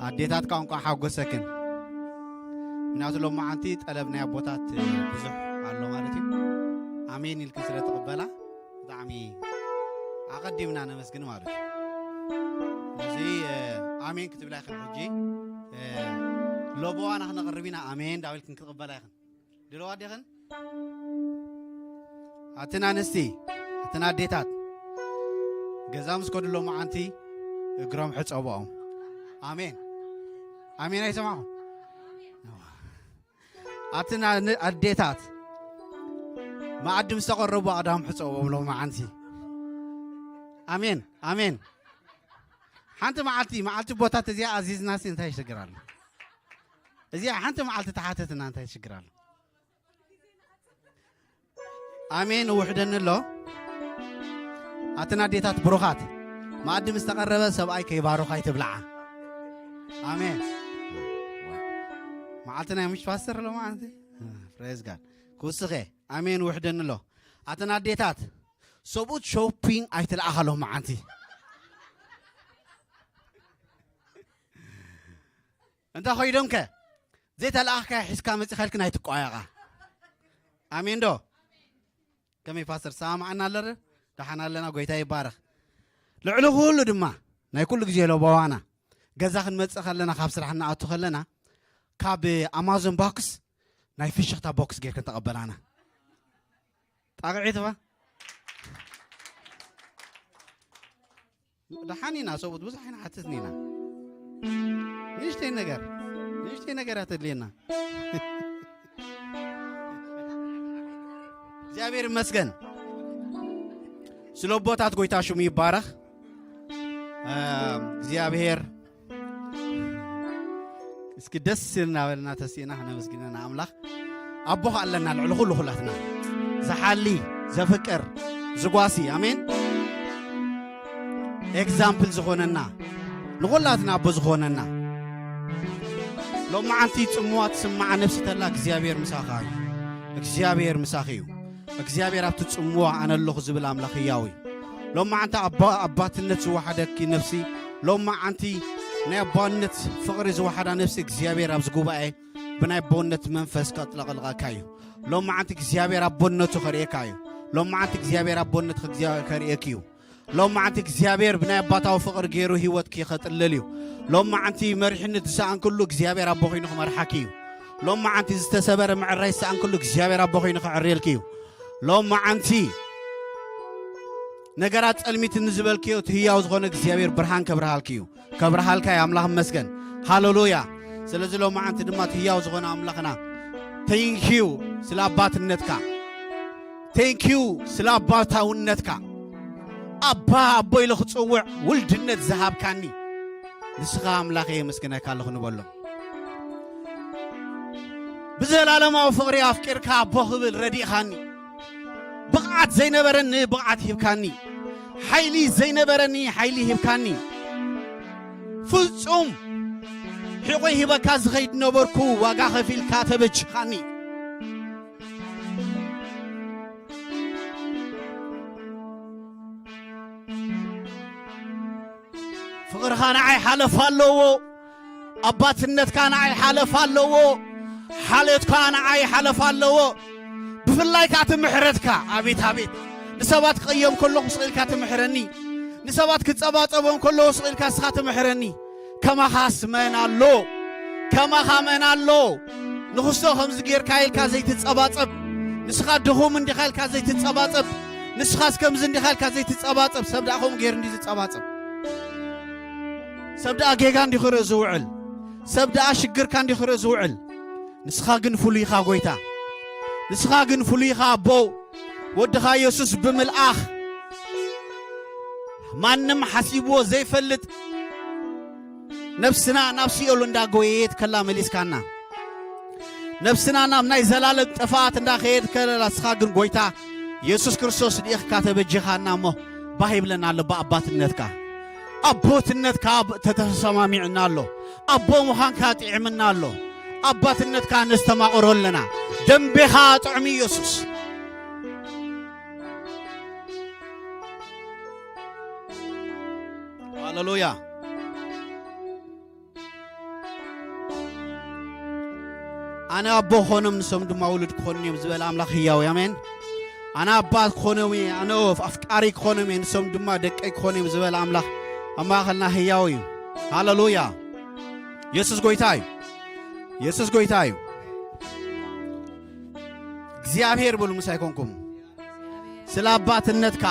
ኣዴታት፣ ቋንቋ ሓጎሰክን። ምክንያቱ ሎማዓንቲ ጠለብ ናይ ኣቦታት ብዙሕ ኣሎ ማለት እዩ። ኣሜን ኢልክን ስለ ትቕበላ ብጣዕሚ ኣቐዲምና ነመስግን ማለት እዩ። እዚ ኣሜን ክትብላ ይኽእል ሕጂ። ሎቦዋና ክነቕርብ ኢና። ኣሜን ዳዊልክን ክትቕበላ ይኽን ድልዋ ዲኽን? ኣትን ኣንስቲ፣ ኣትን ኣዴታት፣ ገዛ ምስ ከዱ ሎማዓንቲ እግሮም ሕጸብኦም። ኣሜን። ኣሜን ኣይሰማዕኹም? ኣትን ኣን-፣ ኣዴታት፣ መኣዲ ምስ ተቐረቡ ኣእዳዎም ሕጸብኦም ሎማዓንቲ። ኣሜን፣ ኣሜን። ሓንቲ መዓልቲ፣ መዓልቲ ቦታት እዚኣ ኣዚዝና ሲ እንታይ ይሽግር ኣሎ? እዚኣ ሓንቲ መዓልቲ ተሓተትና እንታይ ይሽግር ኣሎ? ኣሜን ውሕደኒ ኣሎ። ኣትን ኣዴታት ብሩኻት፣ መኣዲ ምስ ተቐረበ ሰብኣይ ከይባርኽ ኣይትብልዓ። ኣሜን። መዓልቲ ናይ ምሽ ፓስተር ኣሎ መዓልቲ። ፕሬዝ ጋድ። ክውስኸ። ኣሜን ውሕደኒ ኣሎ። ኣትን ኣዴታት፣ ሰብኡት ሾፒንግ ኣይትልኣኻሎም መዓልቲ። እንተ ኸይዶም ከ ዘይተለኣኽካ ሒዝካ መጺኻ ኢልክን ኣይትቋየቓ። ኣሜን ዶ? ከመይ ፓስተር ሰማማዕና ኣለር? ደሓን ኣለና፣ ጎይታ ይባረኽ። ልዕሊ ኩሉ ድማ ናይ ኩሉ ግዜ ለበዋና ገዛ ክንመጽእ ከለና፣ ካብ ስራሕ እንኣቱ ከለና፣ ካብ ኣማዞን ቦክስ ናይ ፍሽኽታ ቦክስ ጌርክን ተቐበላና። ጣቕዒት ባ ደሓን ኢና ሰብኡት፣ ብዙሕ ኣይንሓትትን ኢና። ንእሽተይ ነገር፣ ንእሽተይ ነገር እያ ተድልየና። እግዚኣብሔር ይመስገን። ስለ ኣቦታት ጎይታ ሽሙ ይባረኽ። እ፣ እግዚኣብሔር እስኪ ደስ እናበልና ተሲእና ክነመስግነና ኣምላኽ። ኣቦ ኸኣ ኣለና ልዕሊ ኩሉ ኩላትና። ዝሓሊ፣ ዘፍቅር፣ ዝጓሲ። ኣሜን። ኤግዛምፕል ዝኾነና፣ ንኹላትና ኣቦ ዝኾነና። ሎማዓንቲ ጽምዋ ትስምዓ ነፍሲ ተላ እግዚኣብሔር ምሳኻ እዩ። እግዚኣብሔር ምሳኺ እዩ። እግዚኣብሔር ኣብቲ ጽምዋ ኣነ ኣለኹ ዝብል ኣምላኽ ህያው እዩ። ሎማዓንቲ ኣባ-፣ ኣባትነት ዝወሓደኪ ነፍሲ፣ ሎማዓንቲ ናይ ኣባነት ፍቕሪ ዝወሓዳ ነፍሲ እግዚኣብሔር ኣብዚ ጉባኤ ብናይ ኣቦነት መንፈስ ከጥለቕልቐካ እዩ። ሎማዓንቲ እግዚኣብሔር ኣቦነቱ ከርእየካ እዩ። ሎማዓንቲ እግዚኣብሔር ኣቦነት ከ-፣ እግዚኣብሔር ከርእየኪ እዩ። ሎማዓንቲ እግዚኣብሔር ብናይ ኣባታዊ ፍቕሪ ገይሩ ህይወትኪ ከጥልል እዩ። ሎማዓንቲ መሪሕነት ዝሰኣንክሉ እግዚኣብሔር ኣቦ ኮይኑ ክመርሓኪ እዩ። ሎማዓንቲ ዝተሰበረ ምዕራይ ዝሰኣንክሉ እግዚኣብሔር ኣቦ ኮይኑ ክዕርየልኪ እዩ። ሎማዓንቲ ነገራት ጸልሚትኒ ዝበልክዮ እቲ ህያው ዝኾነ እግዚኣብሔር ብርሃን ከብርሃልኪ እዩ። ከብርሃልካ እዩ። ኣምላኽ ይመስገን። ሃሌሉያ። ስለዚ ሎማዓንቲ ድማ እቲ ህያው ዝኾነ ኣምላኽና፣ ቴንኪዩ ስለ ኣባትነትካ፣ ቴንኪዩ ስለ ኣባታውነትካ። ኣባ፣ ኣቦ ኢለ ክጽውዕ ውልድነት ዝሃብካኒ ንስኻ ኣምላኸ የመስግነካ ኣለኹ ንበሎ። ብዘላለማዊ ፍቕሪ ኣፍቂርካ ኣቦ ክብል ረዲእኻኒ። ብቕዓት ዘይነበረኒ ብቕዓት ሂብካኒ። ሓይሊ ዘይነበረኒ ሓይሊ ሂብካኒ። ፍጹም ሒቖይ ሂበካ ዝኸይድ ነበርኩ፣ ዋጋ ከፊልካ ተበጅኻኒ። ፍቕርኻ ንዓይ ሓለፋ ኣለዎ። ኣባትነትካ ንዓይ ሓለፋ ኣለዎ። ሓልዮትካ ንዓይ ሓለፋ ኣለዎ። ብፍላይ ከኣ እቲ ምሕረትካ፣ ኣቤት፣ ኣቤት። ንሰባት ክቕየም ከለኹ ስቕ ኢልካ ትምሕረኒ። ንሰባት ክጸባጸቦም ከለኹ ስቕ ኢልካ ንስኻ ትምሕረኒ። ከማኻስ መን ኣሎ? ከማኻ መን ኣሎ? ንኽስቶ ከምዚ ጌርካ ኢልካ ዘይትጸባጸብ፣ ንስኻ ድኹም እንዲኻ ኢልካ ዘይትጸባጸብ፣ ንስኻስ ከምዚ እንዲኻ ኢልካ ዘይትጸባጸብ፣ ሰብ ደኣ ከምኡ ጌሩ እንዲ ዝጸባጸብ? ሰብ ደኣ ጌጋ እንዲ ክርኢ ዝውዕል፣ ሰብ ደኣ ሽግርካ እንዲ ክርኢ ዝውዕል፣ ንስኻ ግን ፍሉይ ኢኻ ጎይታ። ንስኻ ግን ፍሉይ ኢኻ ኣቦ። ወድኻ የሱስ ብምልኣኽ ማንም ሓሲብዎ ዘይፈልጥ ነብስና ናብ ሲኦል እንዳጎየየት ከላ መሊስካና። ነብስና ናብ ናይ ዘላለም ጥፍኣት እንዳኸየድ ከለላ፣ ንስኻ ግን ጎይታ የሱስ ክርስቶስ ልኢኽካ ተበጂኻና እሞ፣ ባህ ይብለና ኣሎ ብኣባትነትካ። ኣቦትነትካ ብ-፣ ተተሰማሚዕና ኣሎ። ኣቦ ምዃንካ ጥዕምና ኣሎ። ኣባትነትካ ነስተማቕሮ ኣለና። ደምቤኻ ጥዑም ኢየሱስ። ሃሌሉያ። ኣነ ኣቦ ክኾኖም፣ ንሶም ድማ ውሉድ ክኾኑ እዮም ዝበለ ኣምላኽ ህያው እዩ። ኣሜን። ኣነ ኣባት ክኾኖም እየ፣ ኣነ ኣፍቃሪ ክኾኖም እየ፣ ንሶም ድማ ደቀይ ክኾኑ እዮም ዝበለ ኣምላኽ ኣብ ማእኸልና ህያው እዩ። ሃሌሉያ። የሱስ ጎይታ እዩ። የሱስ ጎይታ እዩ። እግዚኣብሔር በሉ ምሳይ ኮንኩም። ስለ ኣባትነትካ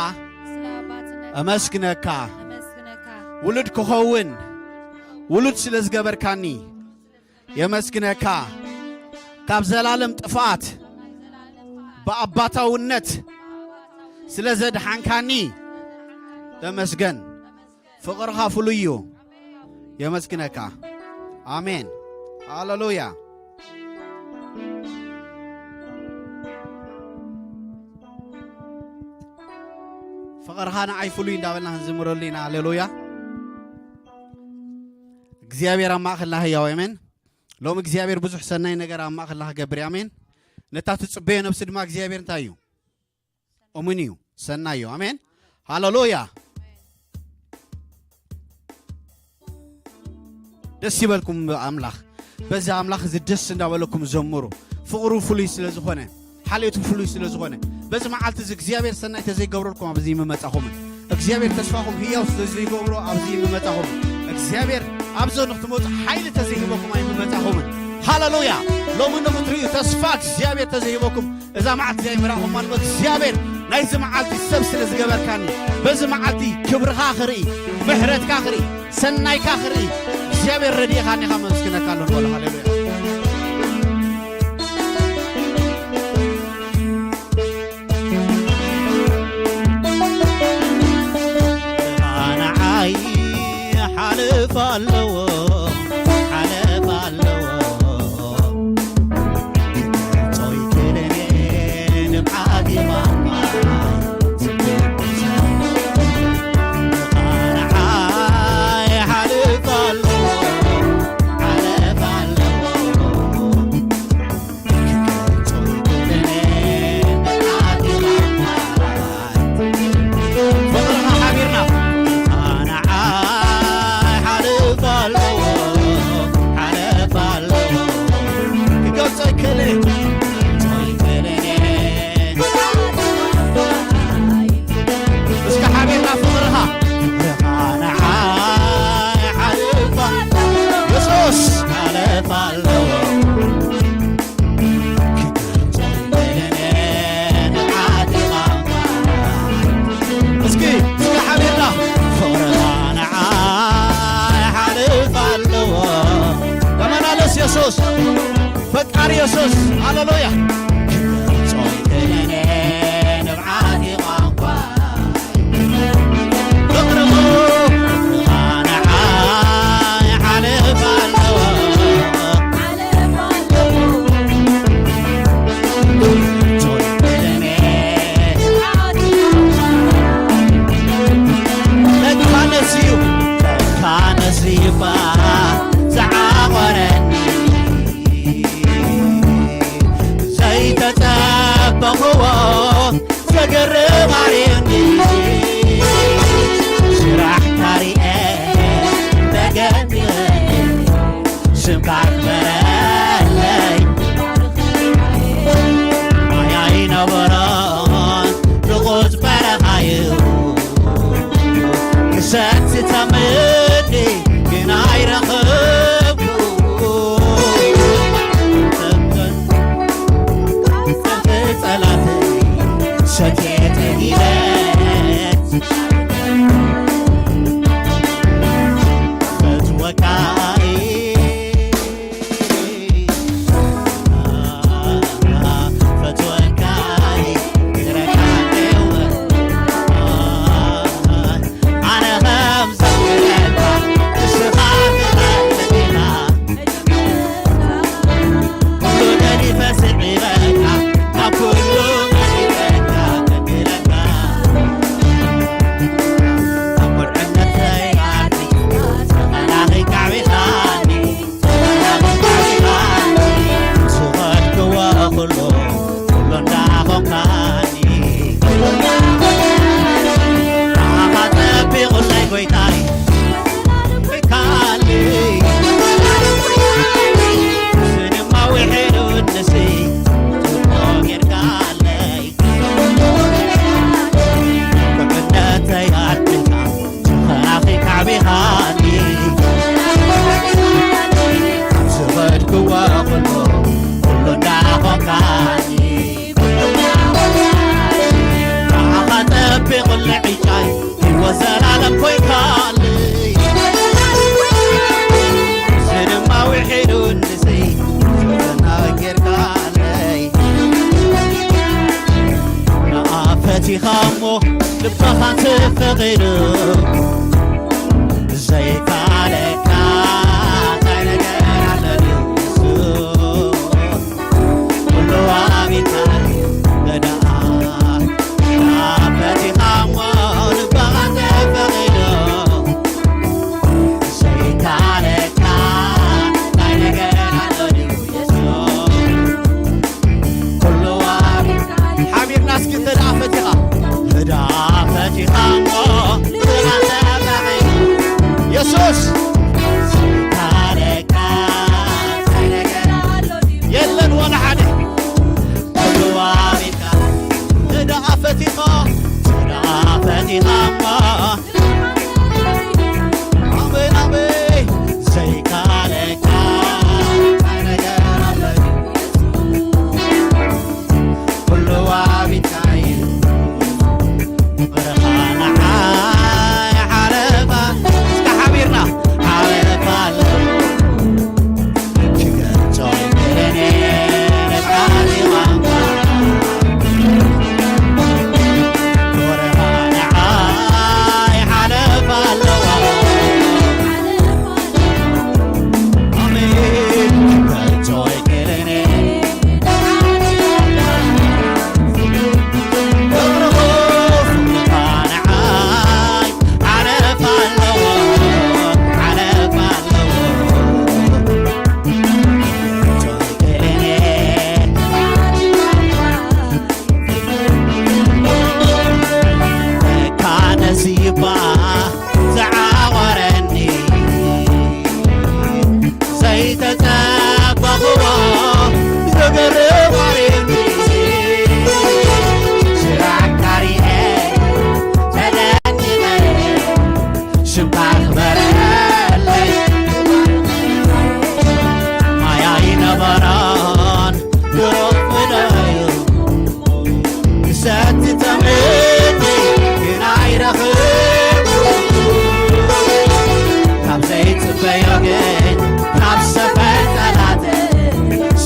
ስለ ኣባትነትካ እመስግነካ። እመስግነካ። ውሉድ ክኸውን ውሉድ ስለ ዝገበርካኒ የመስግነካ። ካብ ዘላለም ጥፍኣት ብኣባታውነት ስለ ዘድሓንካኒ ተመስገን። ፍቕርኻ ፍሉይ እዩ። የመስግነካ። ኣሜን። ሃሌሉያ። ፍቕርኻ ንዓይ ፍሉይ እንዳበልና ክንዝምረሉ ኢና። ሃሌሉያ። እግዚኣብሔር ኣብ ማእኸልና ህያው። ኣሜን። ሎሚ እግዚኣብሔር ብዙሕ ሰናይ ነገር ኣብ ማእኸልና ክገብር እዩ። ኣሜን። ነታ ትጽበዮ ነብሲ ድማ እግዚኣብሔር እንታይ እዩ? እሙን እዩ፣ ሰናይ እዩ። ኣሜን። ሃሌሉያ። ደስ ይበልኩም ኣምላኽ። በዚ ኣምላኽ እዚ ደስ እንዳበለኩም ዘምሩ። ፍቕሩ ፍሉይ ስለ ዝኾነ፣ ሓልዮቱ ፍሉይ ስለ ዝኾነ፣ በዚ መዓልቲ እዚ እግዚኣብሔር ሰናይ ተዘይገብረልኩም ኣብዚ ምመጻኹምን፣ እግዚኣብሔር ተስፋኹም ህያው ስለ ዘይገብሮ ኣብዚ ምመጻኹምን፣ እግዚኣብሔር ኣብዚ ንክትመጹ ሓይሊ ተዘይሂበኩም ኣይምመጻኹምን። ሃሌሉያ። ሎሚ ንክትርእዩ ተስፋ እግዚኣብሔር ተዘይሂበኩም እዛ መዓልቲ እዚኣ ይምራኹም ማለት እግዚኣብሔር ናይዚ መዓልቲ ሰብ ስለ ዝገበርካኒ፣ በዚ መዓልቲ ክብርኻ ክርኢ፣ ምሕረትካ ክርኢ፣ ሰናይካ ክርኢ እግዚኣብሔር ረድኤኻኒ ኢኻ መመስግነካ ኣሎ ንበሎ። ሃሌሉያ። ንዓይ ሓልፍ ኣለዎ፣ ሓልፍ ኣለዎ። እስከ ሓቢርና ፍቕርኻ፣ ፍቕርኻ ንዓይ ሓልፋ፣ የሱስ ሓለፋ ኣለዎ። እስኪ፣ እስኪ ሓቢርና፣ ፍቕርኻ ንዓይ ሓልፋ ኣለዎ። ተመላለስ የሱስ። ፈቃሪ የሱስ፣ ሃሌሉያ። ክገልጾ ኣይክእልን ንብዓት ቋንቋ። ፍቕርኹ ንዓይ ሓልፍ ኣለዎ። ክገልጾ ኣይክእልን ለካ ነዚ እዩ፣ ለካ ነዚ እባ ዝዓቖረኒ። ዘይተጸበኽዎ ዘገርም ኣርእዩኒ። ስራሕካ ሪኤ ተገኒኒ። ስምካ ክበረለይ። ማይ ኣይነበሮን ንቑጽ በረኻ እዩ። ክሰቲ ተምቲ ግን ኣይረኸብኩ። ጸላተይ ሰትየ ጠጊበ። ፈትወካ እየ። ተጸበኽዎ። ዘገርም ኣርእምቲ ስራሕካ ሪኤ ተደኒቐ። ሽምካ ክበረለይ ማያ ይነበራን ብሩኽ ፍደዩ ክሰቲ ጠምቲ ግን ኣይረኽብ ካብ ዘይጽበዮ ግን ካብ ሰፈር ጠላት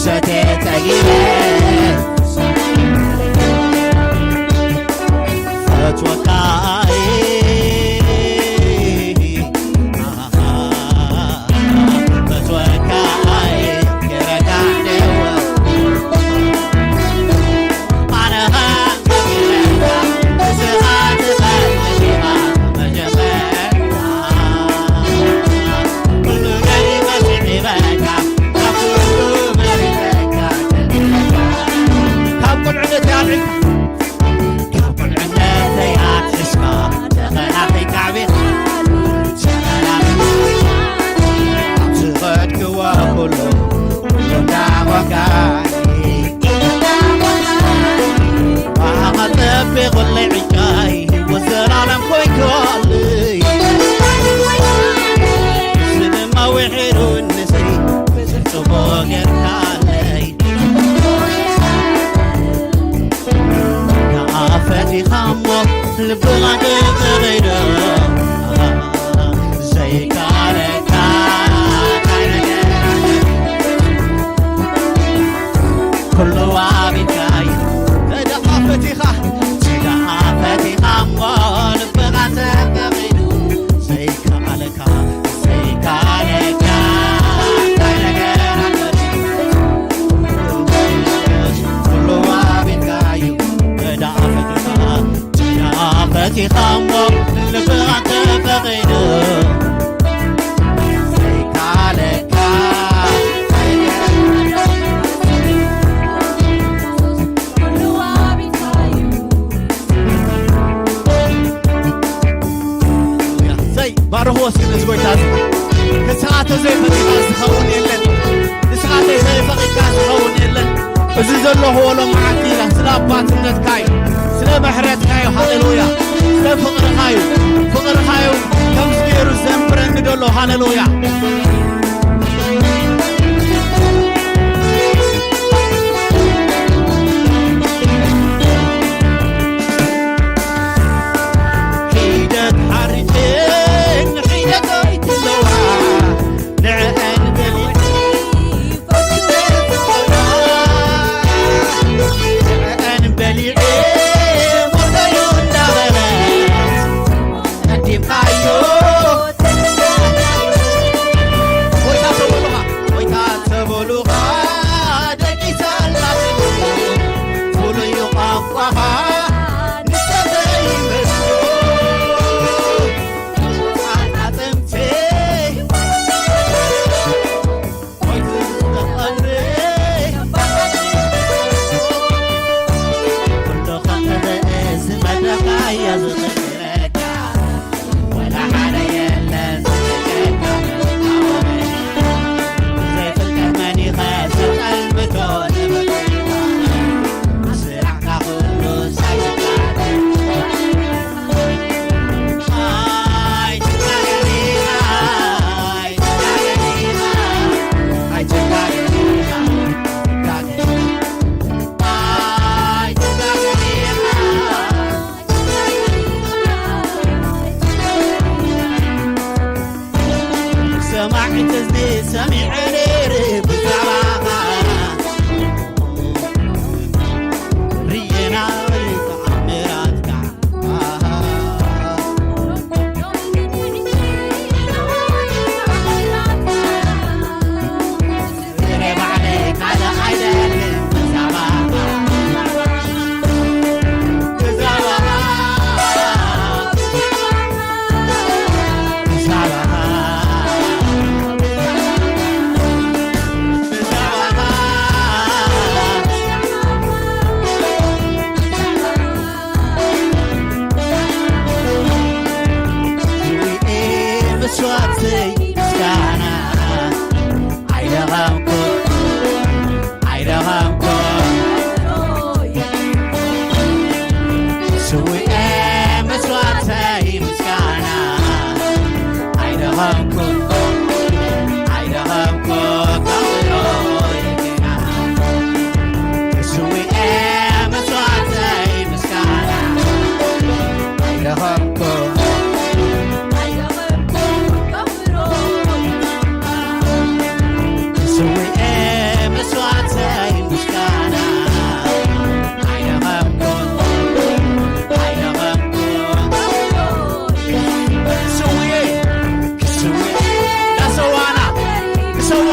ሰቴ ጠጊበ ፈትወካ ካብ ቁልዕነተይ ኣልዒልካ ካብ ቁልዕነተይ ኣትሒዝካ ተኸናኺ ካዕቤት ሰላም ኣብ ዝኸድክዎ ኩሉ እንዳኾንካኒ ብኣኻ ጸቢቑለይ ዕጫይ ህይወት ዘላለም ኮይንካለይ እዚ ድማ ውሒዱ ንስይ ብዙሕ ጽቡቕ ጌርካለይ ንኣ ፈቲኻ እሞ ልብኻ ክተኸይዶ ዘይካለካ ኩሉ ኣቢልካይ ተደኣ ፈቲኻ ተደኣ ፈቲኻ እሞ ልብኻ ተኸኺዱ ዘይከኣለካ ዘይካለካ እንታይ ነገር ኣሎ ኩሉ ኣቢልካዩ ተደኣ ፈቲኻ ተደኣ ፈቲኻ እሞ ልብኻ ተፈቒዱ ዘይካለካ ዘይ ባርኽዎ እስኪ ነዚ ጎይታ እዚ ንስኻ ተዘይፈቲኻ ዝኸውን የለን ንስኻ ተዘይፈቒድካ ዝኸውን የለን እዚ ዘለኽዎ ሎም ዓዲ ኢላ ስለ ኣባትነትካ እዩ ስለ ምሕረትካ እዩ ሃሌሉያ ስለ ፍቕርኻ እዩ ፍቕርኻ እዩ ከምዚ ገይሩ ዘንብረኒ ዘሎ ሃሌሉያ ሒደት ሓሪጭን ሒደት ኣይትለዋ ንዕአን በሊዐ ንዕአን በሊዐ ሞተዩ እንዳበለት ቀዲምካዮ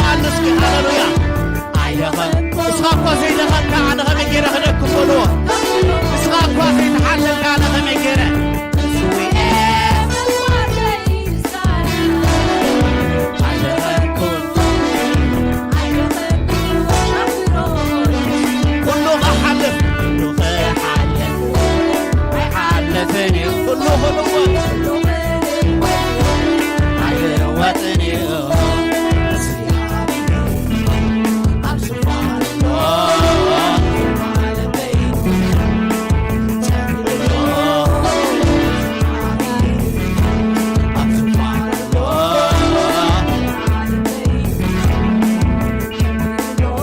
ኣሎ እስኪ ሃሌሉያ። ኣይደኸም እስኻ እኳ ዘይደኸምካ ኣነ ከመይ ገይረ ክደክም በልዎ። እስኻ እኳ ዘይተሓለልካ ኣነ ከመይ ገይረ ስዊኤ ኣይደኸምኩን። ኩሉ ክሓልፍ ኩሉ ክሓልፍ ኣይሓልፍን እዩ ኩሉ ክልወጥ ኣይልወጥን እዩ።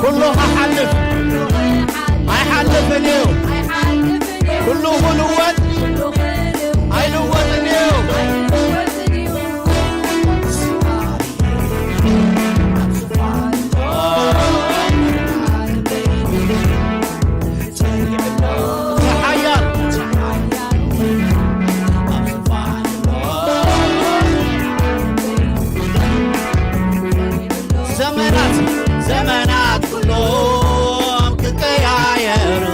ኩሉ ክሓልፍ ኣይሓልፍን እዩ። ኩሉ ክልወጥ ኣይልወጥን እዩ። ሓያል ዘመናት ዘመናት ኩሎም ክቀያየሩ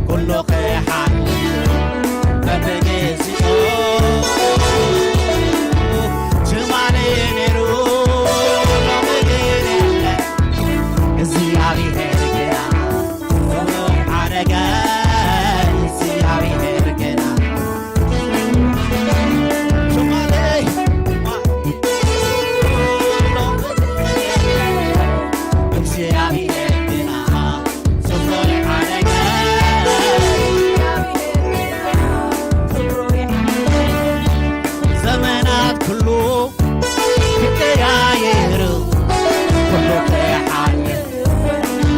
ኩሉ ክሓልፍ በብግዜኡ ትማሊ ነይሩ ሎሚ ግን የለን። እግዚኣብሔር ግና ሓረገ እግዚኣብሔር ግና ትማሊ እግዚኣብሔር ግና ዘመናት ኩሉ ክቀያየር ኩሉ ክሓልፍ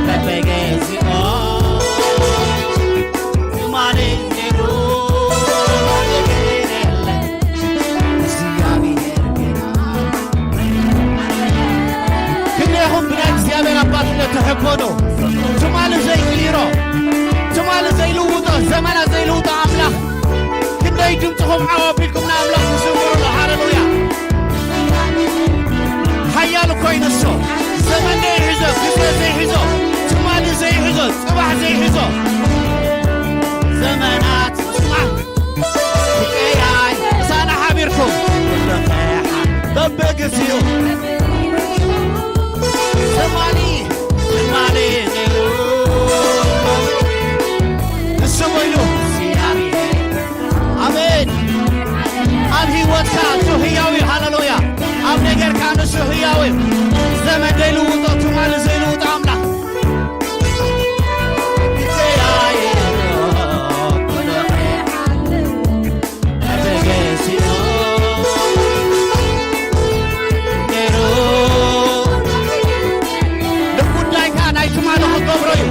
በበገዚኦ ትማሊ ነይሩ እግዚኣብሔር ግና ክንደይኹም ብናይ እግዚኣብሔር ኣባትነት ትሕጎዱ? ትማሊ ዘይቅይሮ፣ ትማሊ ዘይልውጦ፣ ዘመናት ዘይልውጦ ኣምላኽ ክንደይ ድምፅኹም ዓው ኣቢልኩም ንኣምላኽ ትዝምሩሉ? ሃሌሉያ! ሓያል እኮ እዩ ንሱ። ዘመን ዘይሕዞ፣ ግዜ ዘይሕዞ፣ ትማሊ ዘይሕዞ፣ ፅባሕ ዘይሕዞ፣ ዘመናት ፅባሕ ክቀያይ ምሳና ሓቢርኩም በብግዚኡ ትማሊ ትማሊ ነይሩ ንሱ ኮይኑ ኣሜን። ኣብ ህይወትካ እሱ ህያው እዩ። ሃሌሉያ። ኣብ ነገርካ ንሱ ህያው እዩ። ዘመን ዘይልውጦ ትማሊ ዘይልውጦ ኣምላኽ ንጉዳይካ ናይ ትማሊ ክገብሮ እዩ።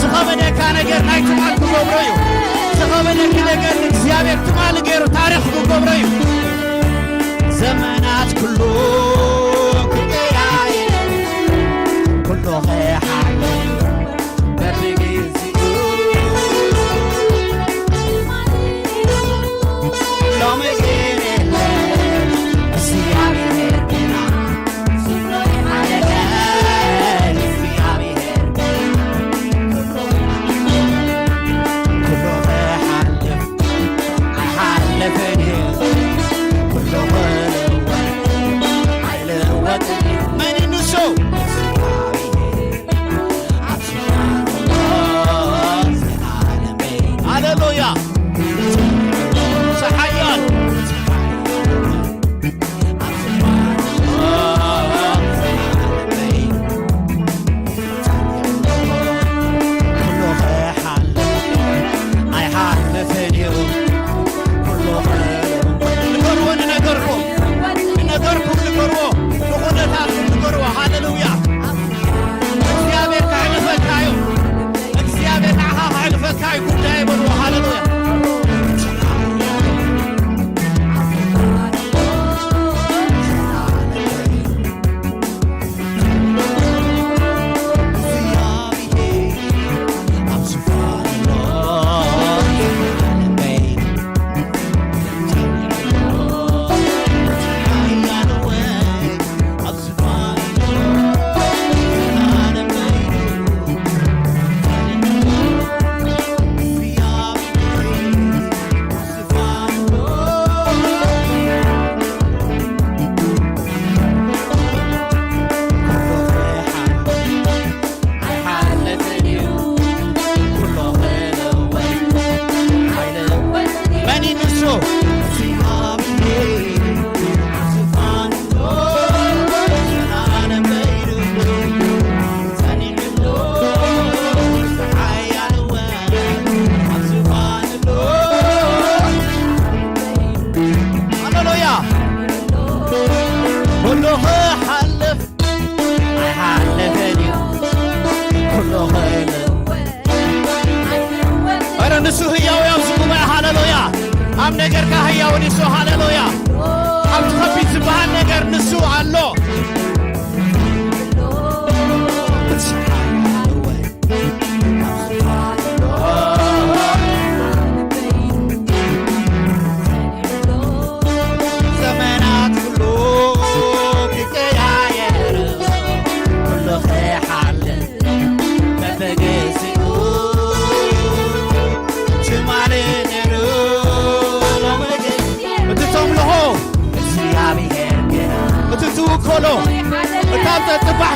ዝኸበደካ ነገር ናይ ትማሊ ክገብሮ እዩ። ዝኸበደኪ ነገር እግዚኣብሔር ትማሊ ገይሩ ታሪኽ ክገብሮ እዩ። ዘመናት ኩሉ ክቀያየር ኩሉ ክሓልፍ በብግዜኡ ሎሚ ግን የለን እግዚኣብሔር ግና ስፍሮ ይሓለለ እግዚኣብሔር ግና ኩሉ ክሓልፍ ኣይሓልፍን እዩ ኩሉ ክልወጥ ኣይልወጥን እዩ። መን ንሱ? ሃሌሉያ። ሓያል ኣይሓልፍን እዩ። ንገርዎ፣ ንነገርኩም፣ ንነገርኩም ንገርዎ፣ ንኹነታትኩም ንገርዎ። ሃሌሉያ።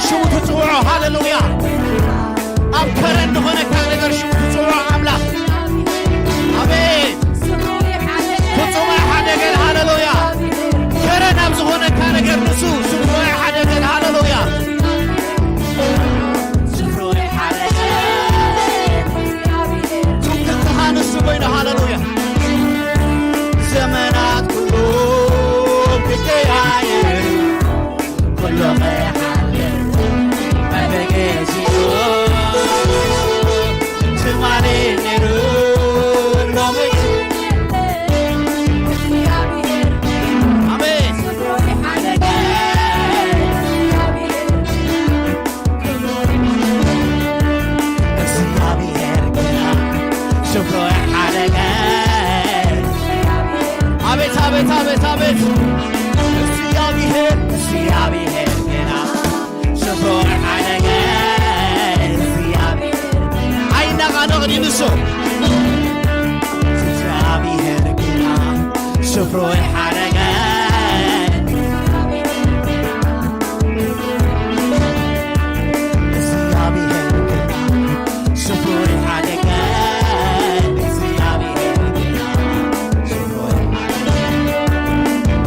ሽሙ ትጽውዖ። ሃሌሉያ። ኣብ ከረን ዝኾነካ ነገር ሽሙ ትጽውዖ ኣምላኽ። ኣሜን። ፍጹም ኣይሓደገን። ሃሌሉያ። ከረን ኣብ ዝኾነካ ነገር ንሱ ስፍሩ ኣይሓደገን። ሃሌሉያ። ስፍሩ ኣይሓደገን። ትምክሕትኻ ንሱ ኮይኑ። ሃሌሉያ። ዘመናት ኩሉ ክቀያየር፣ ኩሉ ክሓልፍ በብግዚኡ፣ ትማሊ ነይሩ ሎሚ። ኣሜን። እግዚኣብሔር ግና ስፍሩ ሓደ ቀን። ኣቤት፣ ኣቤት፣ ኣቤት፣ ኣቤት። እግዚኣብሔር፣ እግዚኣብሔር ግና ስፍሩ ሓደ ቀን። እግዚኣብሔር ኣይነቓነቕን እዩ ንሱ። እግዚኣብሔር ግና ስፍሩ ሓደ ቀን። እግዚኣብሔር ግና ስፍሩ ሓደ ቀን። እግዚኣብሔር ግና ስፍሩ ሓደ ቀን።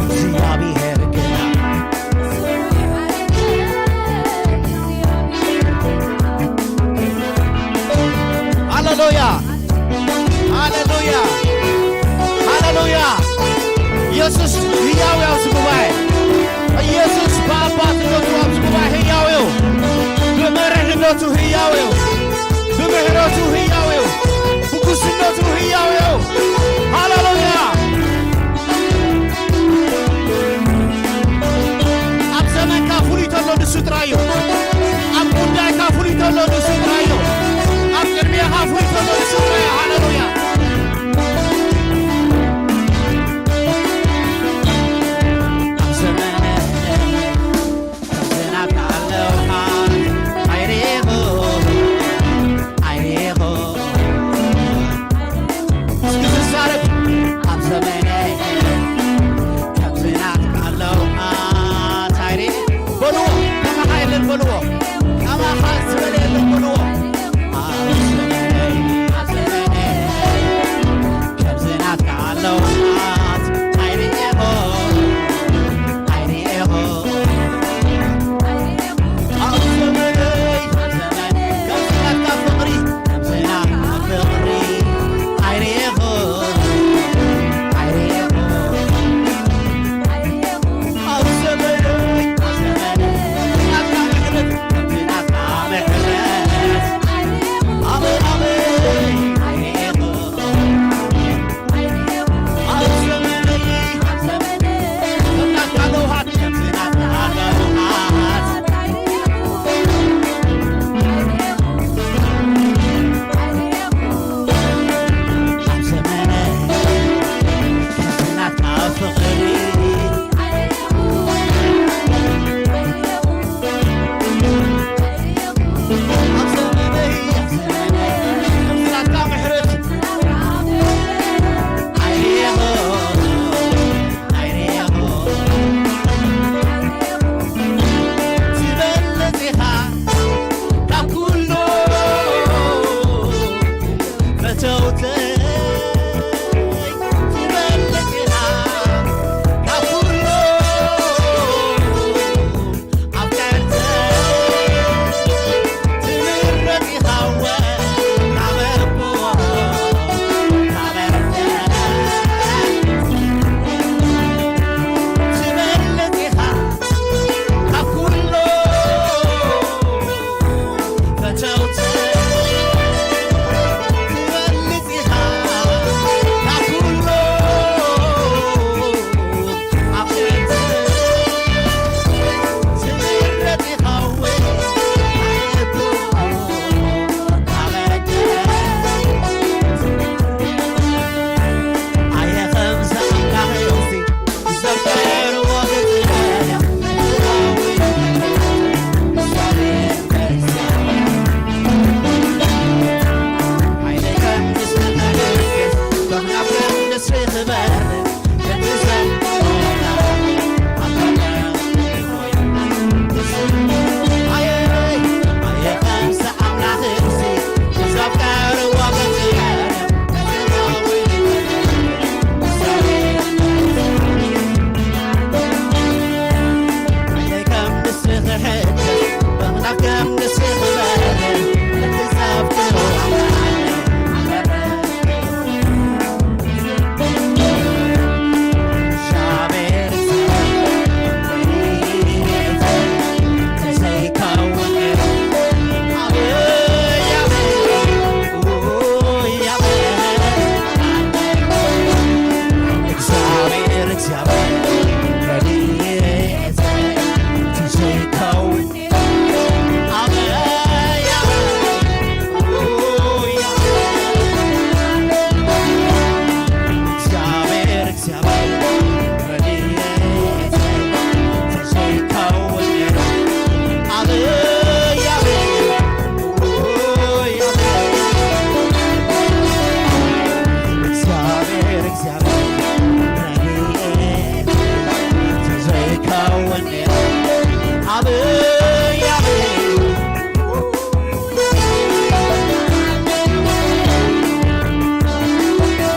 እግዚኣብሔር ግና ሃሌሉያ። ሃሌሉያ፣ ሃሌሉያ። ኢየሱስ ህያው እዩ ኣብዚ ጉባኤ። ኢየሱስ ብኣባትነቱ ኣብዚ ጉባኤ ህያው እዩ። ብመሪሕነቱ ህያው እዩ። ብምህረቱ ህያው እዩ። ብጉስነቱ ህያው እዩ። ሃሌሉያ። ኣብ ዘመንካ ፍሉይ ተሎ ንሱ ጥራይ እዩ። ኣብ ጉዳይካ ፍሉይ ተሎ ንሱ ጥራይ እዩ። ኣብ ቅድሜኻ ፍሉይ ተሎ ንሱ ጥራይ እዩ። ሃሌሉያ። ኣብ ዘመነ ከምዝናካ ኣለውኻ ኣይሪኹ፣ ኣይሪኹ። እስኪ ትዛረብ። ኣብ ዘመነ ከምዝናካ ኣለውኻ ኣይሪኹ። በልዎ፣ ከማኻ የለን በልዎ።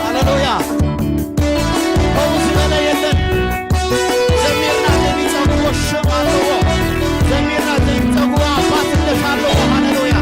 ሃሌሉያ። ከምኡ ዝበለ የለን። ዘሚርና ዘይንጸግቦ ሽም ኣለዎ። ዘሚርና ዘይንጸግቦ ኣባትነት ኣለዎ። ሃሌሉያ።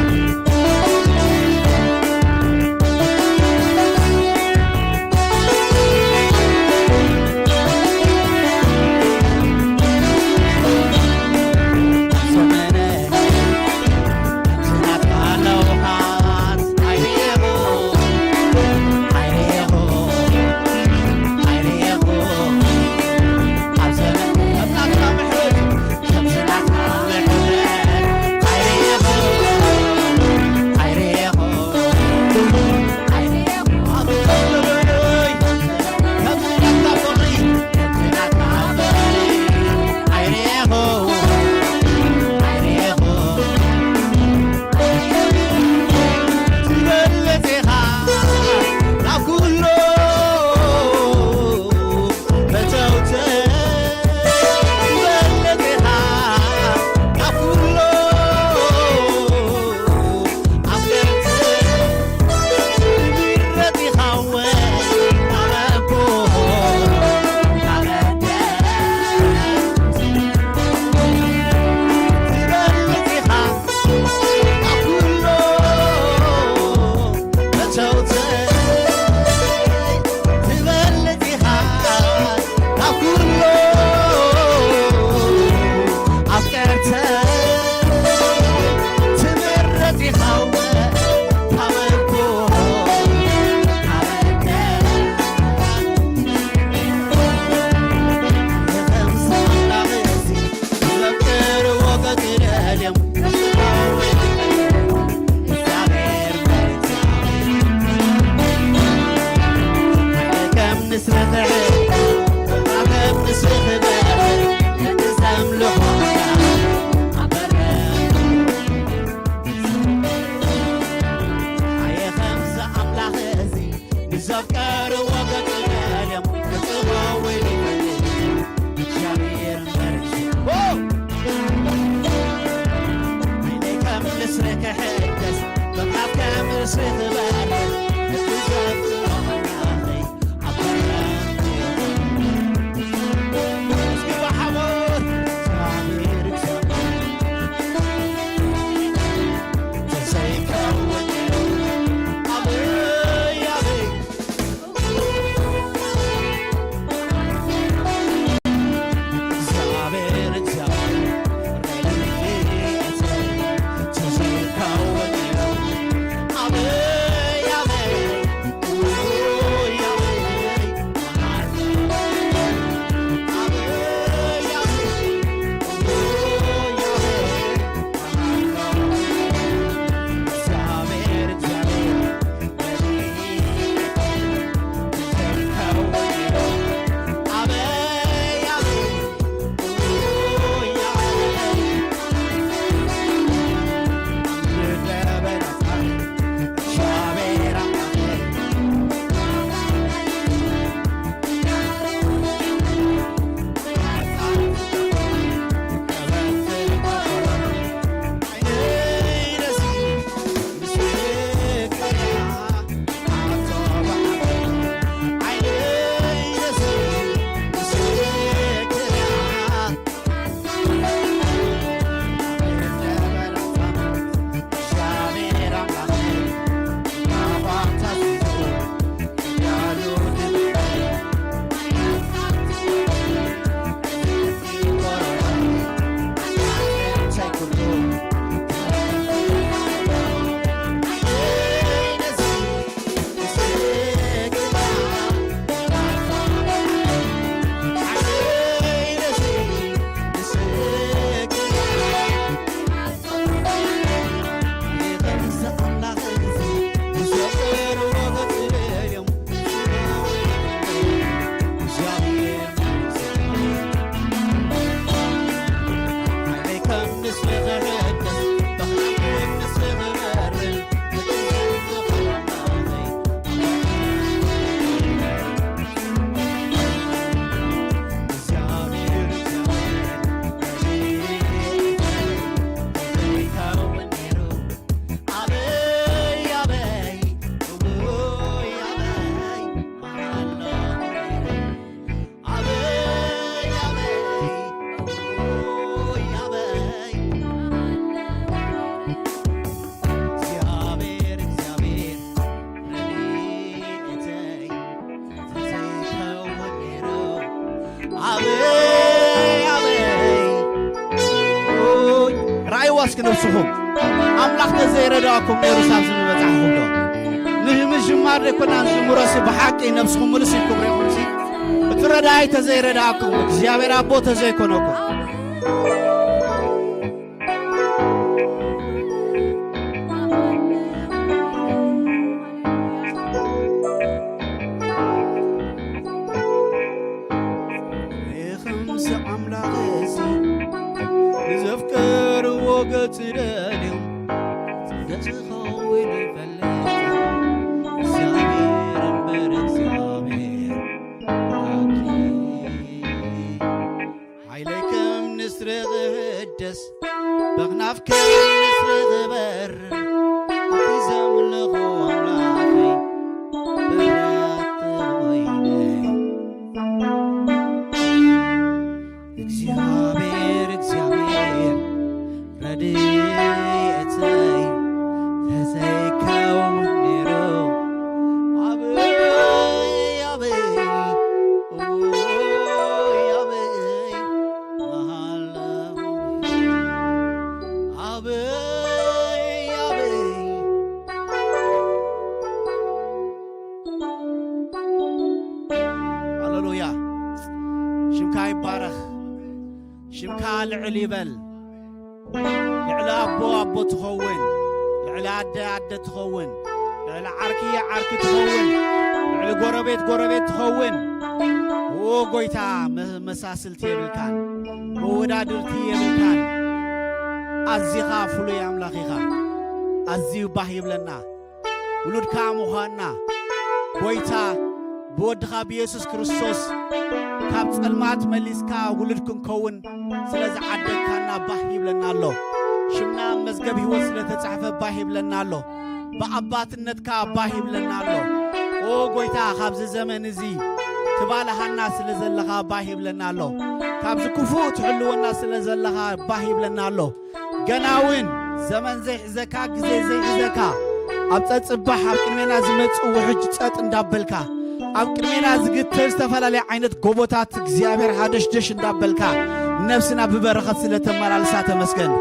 ነብስኹም ኣምላኽ ተዘይረዳእኩም ነይሩ ሳብዚ ምበጻሕኹም ዶ? ንምጅማር ደይኮና ንዝምሮሲ ብሓቂ ነብስኹም ምልስ ኢልኩም ሬኹምሲ እቲ ረዳይ ተዘይረዳእኩም እግዚኣብሔር ኣቦ ተዘይኮነኩም ከምዚ ኣምላኽ እዚ ንዘፍቀርዎ ገጽ ደልዮም ጽድቂ ዝኸውን ይፈልጥ እግዚኣብሔር እምበር እግዚኣብሔር ኣኪ ሓይለይ ከም ንስሪ ክህደስ በኽናፍ ከም ንስሪ ክበር እቲ ዘምልኹ ኣምላኸይ በራት ኮይነይ እግዚኣብሔር እግዚኣብሔር ረድኤተይ ተዘይከውን ነይሩ ኣበይ ኣበይ ኦይ ኣበይ ምሃለኹ ኣበይ ኣበይ ሃሌሉያ ሽምካ ይባረኽ ሽምካ ልዕል ይበል ልዕሊ ኣቦ ኣቦ ትኸውን ልዕሊ ኣደ ኣደ ትኸውን ልዕሊ ዓርኪ ዓርኪ ትኸውን ልዕሊ ጎረቤት ጎረቤት ትኸውን ኦ ጎይታ መሳስልቲ የብልካን መወዳድርቲ የብልካን ኣዚኻ ፍሉይ ኣምላኽ ኢኻ ኣዝዩ ባህ ይብለና ውሉድካ ምዃንና ጎይታ ብወድኻ ብየሱስ ክርስቶስ ካብ ጸልማት መሊስካ ውሉድ ክንከውን ስለ ዝዓደግካና ባህ ይብለና ኣሎ ሽምና ኣብ መዝገብ ህይወት ስለ ተጻሕፈ ባህ ይብለና ኣሎ ብኣባትነትካ ባህ ይብለና ኣሎ ኦ ጎይታ ካብዚ ዘመን እዚ ትባልሃና ስለ ዘለኻ ባህ ይብለና ኣሎ ካብዚ ክፉእ ትሕልወና ስለ ዘለኻ ባህ ይብለና ኣሎ ገና እውን ዘመን ዘይሕዘካ ግዜ ዘይሕዘካ ኣብ ጸጽባሕ ኣብ ቅድሜና ዝመጽእ ውሕጅ ጸጥ እንዳበልካ ኣብ ቅድሜና ዝግተር ዝተፈላለየ ዓይነት ጎቦታት እግዚኣብሔር ሃደሽደሽ እንዳበልካ ነብስና ብበረኸት ስለተመላልሳ ተመስገን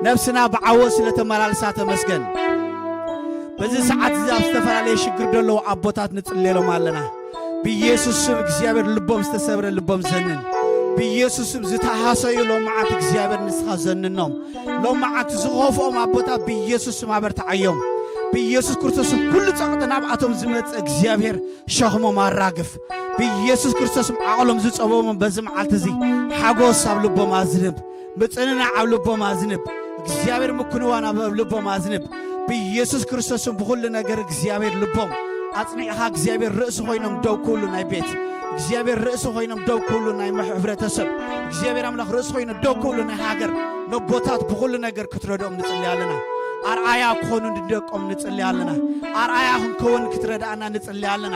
ነብስና ብዓወት ስለተመላልሳ ተመስገን በዚ ሰዓት እዚ ኣብ ዝተፈላለየ ሽግር ዘለዉ ኣቦታት ንጽልየሎም ኣለና ብኢየሱስ ስም እግዚኣብሔር ልቦም ዝተሰብረ ልቦም ዘንን ብኢየሱስ ስም ዝተሃሰዩ ሎመዓት እግዚኣብሔር ንስኻ ዘንኖም ሎመዓት ዝኸፍኦም ኣቦታት ብኢየሱስ ስም ኣበርትዓዮም ብኢየሱስ ክርስቶስ ስም ኩሉ ጸቕጢ ናብኣቶም ዝመጽእ እግዚኣብሔር ሸኽሞም ኣራግፍ ብኢየሱስ ክርስቶስ ስም ዓቕሎም ዝጸበቦም በዚ መዓልቲ እዚ ሓጎስ ኣብ ልቦም ኣዝንብ ምጽንናዕ ኣብ ልቦም ኣዝንብ እግዚኣብሔር ምክንዋን ኣብ ልቦም ኣዝንብ ብኢየሱስ ክርስቶስን ብኹሉ ነገር እግዚኣብሔር ልቦም ኣጽኒዕኻ እግዚኣብሔር ርእሲ ኮይኖም ደው ክብሉ ናይ ቤት እግዚኣብሔር ርእሲ ኮይኖም ደው ክብሉ ናይ ሕብረተሰብ እግዚኣብሔር ኣምላኽ ርእሲ ኮይኖም ደው ክብሉ ናይ ሃገር ነቦታት ብኹሉ ነገር ክትረድኦም ንጽሊ ኣለና ኣርኣያ ክኾኑ ንደቆም ንጽሊ ኣለና ኣርኣያ ክንከውን ክትረዳእና ንጽሊ ኣለና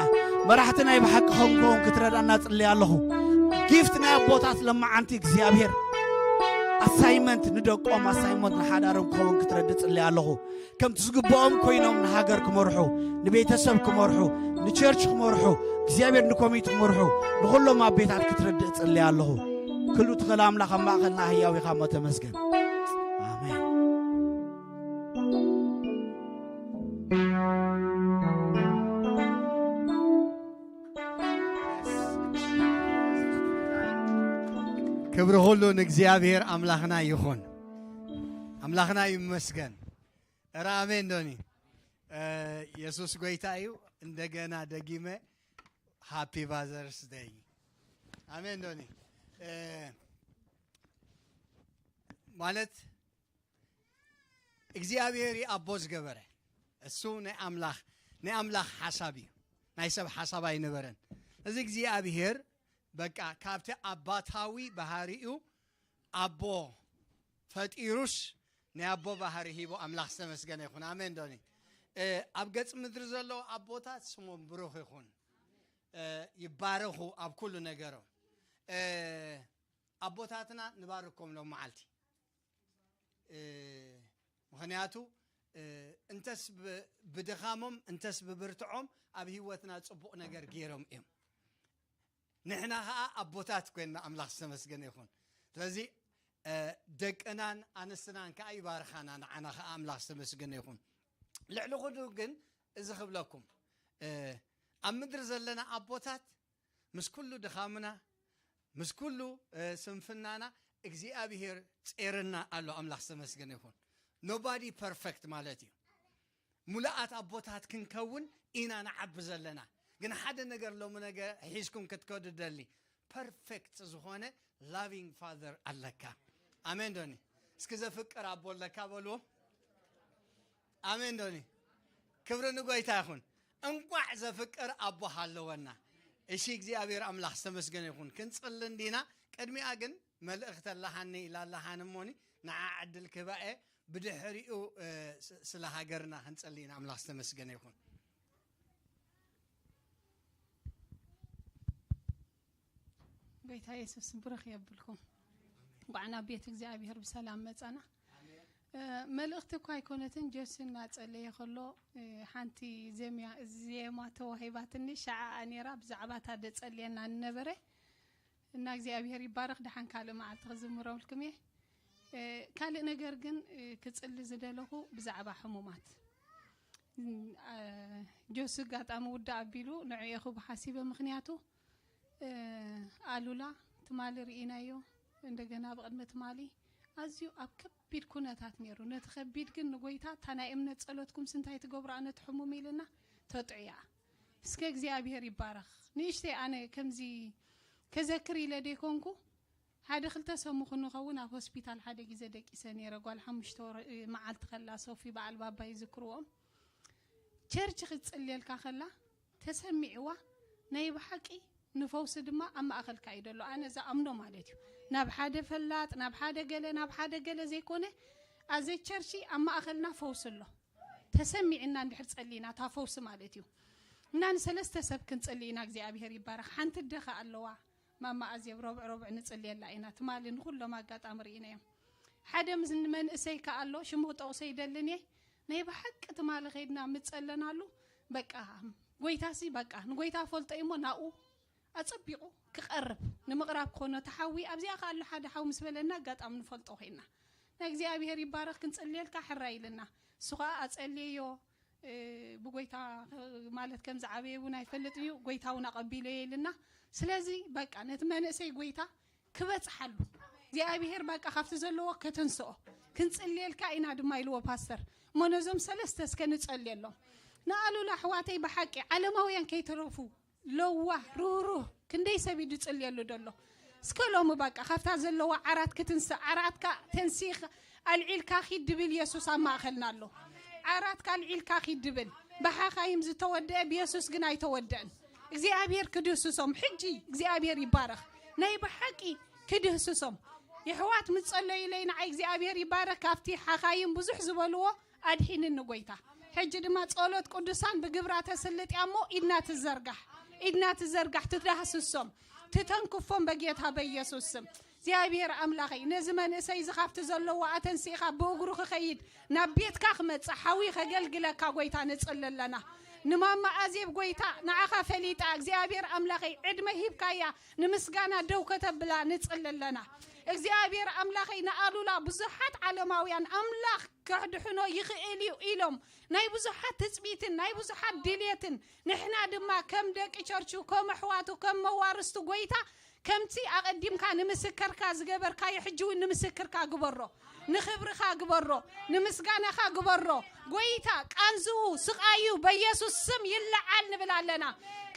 መራሕቲ ናይ ብሓቂ ከምከውን ክትረዳእና ጽሊ ኣለኹ ጊፍት ናይ ኣቦታት ለማዓንቲ እግዚኣብሔር ኣሳይመንት ንደቆም ኣሳይመንት ንሓዳሮም ክኸውን ክትረድእ ጽሊ ኣለኹ ከምቲ ዝግብኦም ኮይኖም ንሃገር ክመርሑ ንቤተሰብ ክመርሑ ንቸርች ክመርሑ እግዚኣብሔር ንኮሚት ክመርሑ ንኩሎም ኣቤታት ክትረድእ ጽሊ ኣለኹ ክሉ ትኽእል ኣምላኽ ኣብ ማእኸልና ህያው ኢኻ ሞ ተመስገን ኣሜን ክብሪ ኩሉ ንእግዚኣብሔር ኣምላኽና ይኹን ኣምላኽና ይመስገን እረ ኣሜን ዶኒ የሱስ ጎይታ እዩ እንደገና ደጊመ ሃፒ ፋዘርስ ደይ ኣሜን ዶኒ ማለት እግዚኣብሔር ኣቦ ዝገበረ እሱ ናይ ኣምላኽ ናይ ኣምላኽ ሓሳብ እዩ ናይ ሰብ ሓሳብ ኣይነበረን እዚ እግዚኣብሔር በቃ ካብቲ ኣባታዊ ባህሪኡ ኣቦ ፈጢሩስ ናይ ኣቦ ባህሪ ሂቡ ኣምላኽ ዝተመስገነ ይኹን ኣሜን ዶኒ ኣብ ገጽ ምድሪ ዘለዉ ኣቦታት ስሞም ብሩኽ ይኹን ይባረኹ ኣብ ኩሉ ነገሮም ኣቦታትና ንባርኮም ሎም መዓልቲ ምኽንያቱ እንተስ ብድኻሞም እንተስ ብብርትዖም ኣብ ህይወትና ፅቡቕ ነገር ገይሮም እዮም ንሕና ከዓ ኣቦታት ኮይንና ኣምላኽ ዝተመስገነ ይኹን ስለዚ ደቅናን ኣንስትናን ከዓ ይባርኻና። ንዓና ከዓ ኣምላኽ ዝተመስገነ ይኹን። ልዕሊ ኩሉ ግን እዚ ክብለኩም፣ ኣብ ምድሪ ዘለና ኣቦታት ምስ ኩሉ ድኻምና፣ ምስ ኩሉ ስንፍናና እግዚኣብሔር ጼርና ኣሎ። ኣምላኽ ዝተመስገነ ይኹን። Nobody perfect ማለት እዩ። ሙሉኣት ኣቦታት ክንከውን ኢና ንዓቢ ዘለና። ግን ሓደ ነገር ሎሚ ነገ ሒዝኩም ክትከዱ ደሊ፣ ፐርፌክት ዝኾነ ላቪንግ ፋዘር ኣለካ። ኣሜን ዶኒ? እስኪ ዘፍቅር ኣቦ ኣለካ በልዎ። ኣሜን ዶኒ? ክብሪ ንጎይታ ይኹን። እንቋዕ ዘፍቅር ኣቦ ሃለወና። እሺ፣ እግዚኣብሔር ኣምላኽ ዝተመስገነ ይኹን። ክንጽሊ እንዲና። ቅድሚኣ ግን መልእኽቲ ኣለሃኒ ኢላ ኣለሃኒ እሞኒ፣ ንዓ ዕድል ክህባ እየ። ብድሕሪኡ ስለ ሃገርና ክንጸሊ ኢና። ኣምላኽ ዝተመስገነ ይኹን። ጎይታ የሱስ ብሩኽ የብልኩም። እንኳዕ ናብ ቤት እግዚኣብሔር ብሰላም መጻና። መልእኽቲ እኳ ኣይኮነትን፣ ጀሲ እናጸለየ ከሎ ሓንቲ ዜማ ተዋሂባትኒ፣ ሸዓኣ ነይራ። ብዛዕባ እታ ደጸልየና ንነበረ እና እግዚኣብሔር ይባረኽ። ደሓን ካልእ መዓልቲ ክዝምረልኩም እየ። ካልእ ነገር ግን ክጽሊ ዝደለኹ ብዛዕባ ሕሙማት ጆሲ ኣጋጣሚ ውዳ ኣቢሉ ንዕኡ ክቡ ሓሲበ። ምክንያቱ ኣሉላ ትማሊ ርኢናዮ፣ እንደገና ብቅድሚ ትማሊ ኣዝዩ ኣብ ከቢድ ኩነታት ነይሩ። ነቲ ከቢድ ግን ንጎይታ እታ ናይ እምነት ጸሎትኩም ስንታይ ትገብሩ ኣነ ትሕሙም ኢልና ተጥዑያ። እስከ እግዚኣብሔር ይባረኽ። ንእሽተይ ኣነ ከምዚ ከዘክር ኢለ ደይኮንኩ ሓደ ክልተ ሰሙን ክንኸውን ኣብ ሆስፒታል ሓደ ግዜ ደቂሰ ነይረ። ጓል ሓሙሽተ ወር መዓልቲ ከላ ሶፊ በዓል ባባ ይዝክርዎም። ቸርች ክትጽልየልካ ከላ ተሰሚዕዋ ናይ ብሓቂ ንፈውሲ ድማ ኣብ ማእኸልካ እዩ ደሎ። ኣነ ዝኣምኖ ማለት እዩ። ናብ ሓደ ፈላጥ ናብ ሓደ ገለ ናብ ሓደ ገለ ዘይኮነ ኣዘ ቸርች ኣብ ማእኸልና ፈውሲ ኣሎ። ተሰሚዕና እንድሕር ጸሊና እታ ፈውሲ ማለት እዩ። እና ንሰለስተ ሰብ ክንጽሊ ኢና። እግዚኣብሔር ይባረኽ። ሓንቲ ደኸ ኣለዋ ማማ ኣዜብ ረብዕ ረብዕ ንጽልየላ ኢና። ትማሊ ንኹሎም ኣጋጣሚ ርኢናዮም። ሓደ ምስ መንእሰይ ከኣ ኣሎ ሽሙ ክጠቕሶ ይደልን እየ። ናይ ብሓቂ ትማሊ ከይድና ምጸለናሉ በቃ ጎይታሲ በቃ ንጎይታ ፈልጦ እሞ ናኡ ኣጸቢቑ ክቐርብ ንምቕራብ ክኾኖ ተሓዊ ኣብዚኣ ከኣ ኣሎ ሓደ ሓው ምስ በለና ኣጋጣሚ ንፈልጦ ኮይና ናይ እግዚኣብሔር ይባረኽ ክንጽልየልካ ሕራ ኢልና እሱ ከኣ ኣጸልየዮ ብጎይታ ማለት ከም ዝዓበየ እውን ኣይፈልጥ እዩ። ጎይታ እውን ኣቐቢሎ ኢልና ስለዚ በቃ ነቲ መንእሰይ ጎይታ ክበጽሓሉ እግዚኣብሔር በቃ ካብቲ ዘለዎ ከተንስኦ ክንጽልየልካ ኢና ድማ ኢልዎ ፓስተር። እሞ ነዞም ሰለስተ እስከ ንጸልየሎም። ንኣሉላ ኣሕዋተይ ብሓቂ ዓለማውያን ከይተረፉ ለዋህ ርህሩህ ክንደይ ሰብ እዩ ዝጽልየሉ ዘሎ። እስከ ሎሚ በቃ ካብታ ዘለዋ ዓራት ክትንስእ ዓራትካ ተንሲኻ ኣልዒልካ ኪድ ድብል የሱስ ኣብ ማእኸልና ኣሎ። ዓራትካ ኣልዒልካ ኪድ ድብል ብሓኻይም ዝተወደአ ብየሱስ ግን ኣይተወደእን። እግዚኣብሔር ክድህስሶም ሕጂ እግዚኣብሔር ይባረኽ። ናይ ብሓቂ ክድህስሶም የሕዋት ምጸለዩለይ ንዓይ እግዚኣብሔር ይባረኽ። ካብቲ ሓኻይም ብዙሕ ዝበልዎ ኣድሒንኒ ጎይታ። ሕጂ ድማ ጸሎት ቅዱሳን ብግብራ ተስልጥ እያ እሞ ኢድና ትዘርጋሕ፣ ኢድና ትዘርጋሕ፣ ትዳህስሶም፣ ትተንክፎም በጌታ በኢየሱስ ስም። እግዚኣብሔር ኣምላኸይ ነዚ መንእሰይ እዚ ካብቲ ዘለዎ ኣተንሲእኻ ብእግሩ ክኸይድ ናብ ቤትካ ክመጽእ ሓዊ ከገልግለካ ጎይታ ንጽሊ ኣለና። ንማማ ኣዜብ ጎይታ ንዓኻ ፈሊጣ እግዚኣብሔር ኣምላኸይ ዕድመ ሂብካያ ንምስጋና ደው ከተብላ ንጽሊ ኣለና። እግዚኣብሔር ኣምላኸይ ንኣሉላ ብዙሓት ዓለማውያን ኣምላኽ ከድሕኖ ይኽእል እዩ ኢሎም ናይ ብዙሓት ትጽቢትን ናይ ብዙሓት ድልየትን ንሕና ድማ ከም ደቂ ቸርቹ ከም ኣሕዋቱ ከም መዋርስቱ ጎይታ ከምቲ ኣቐዲምካ ንምስክርካ ዝገበርካዮ ሕጂ እውን ንምስክርካ ግበሮ፣ ንኽብርኻ ግበሮ፣ ንምስጋናኻ ግበሮ። ጎይታ ቃንዝኡ ስቓዩ በኢየሱስ ስም ይለዓል ንብል ኣለና።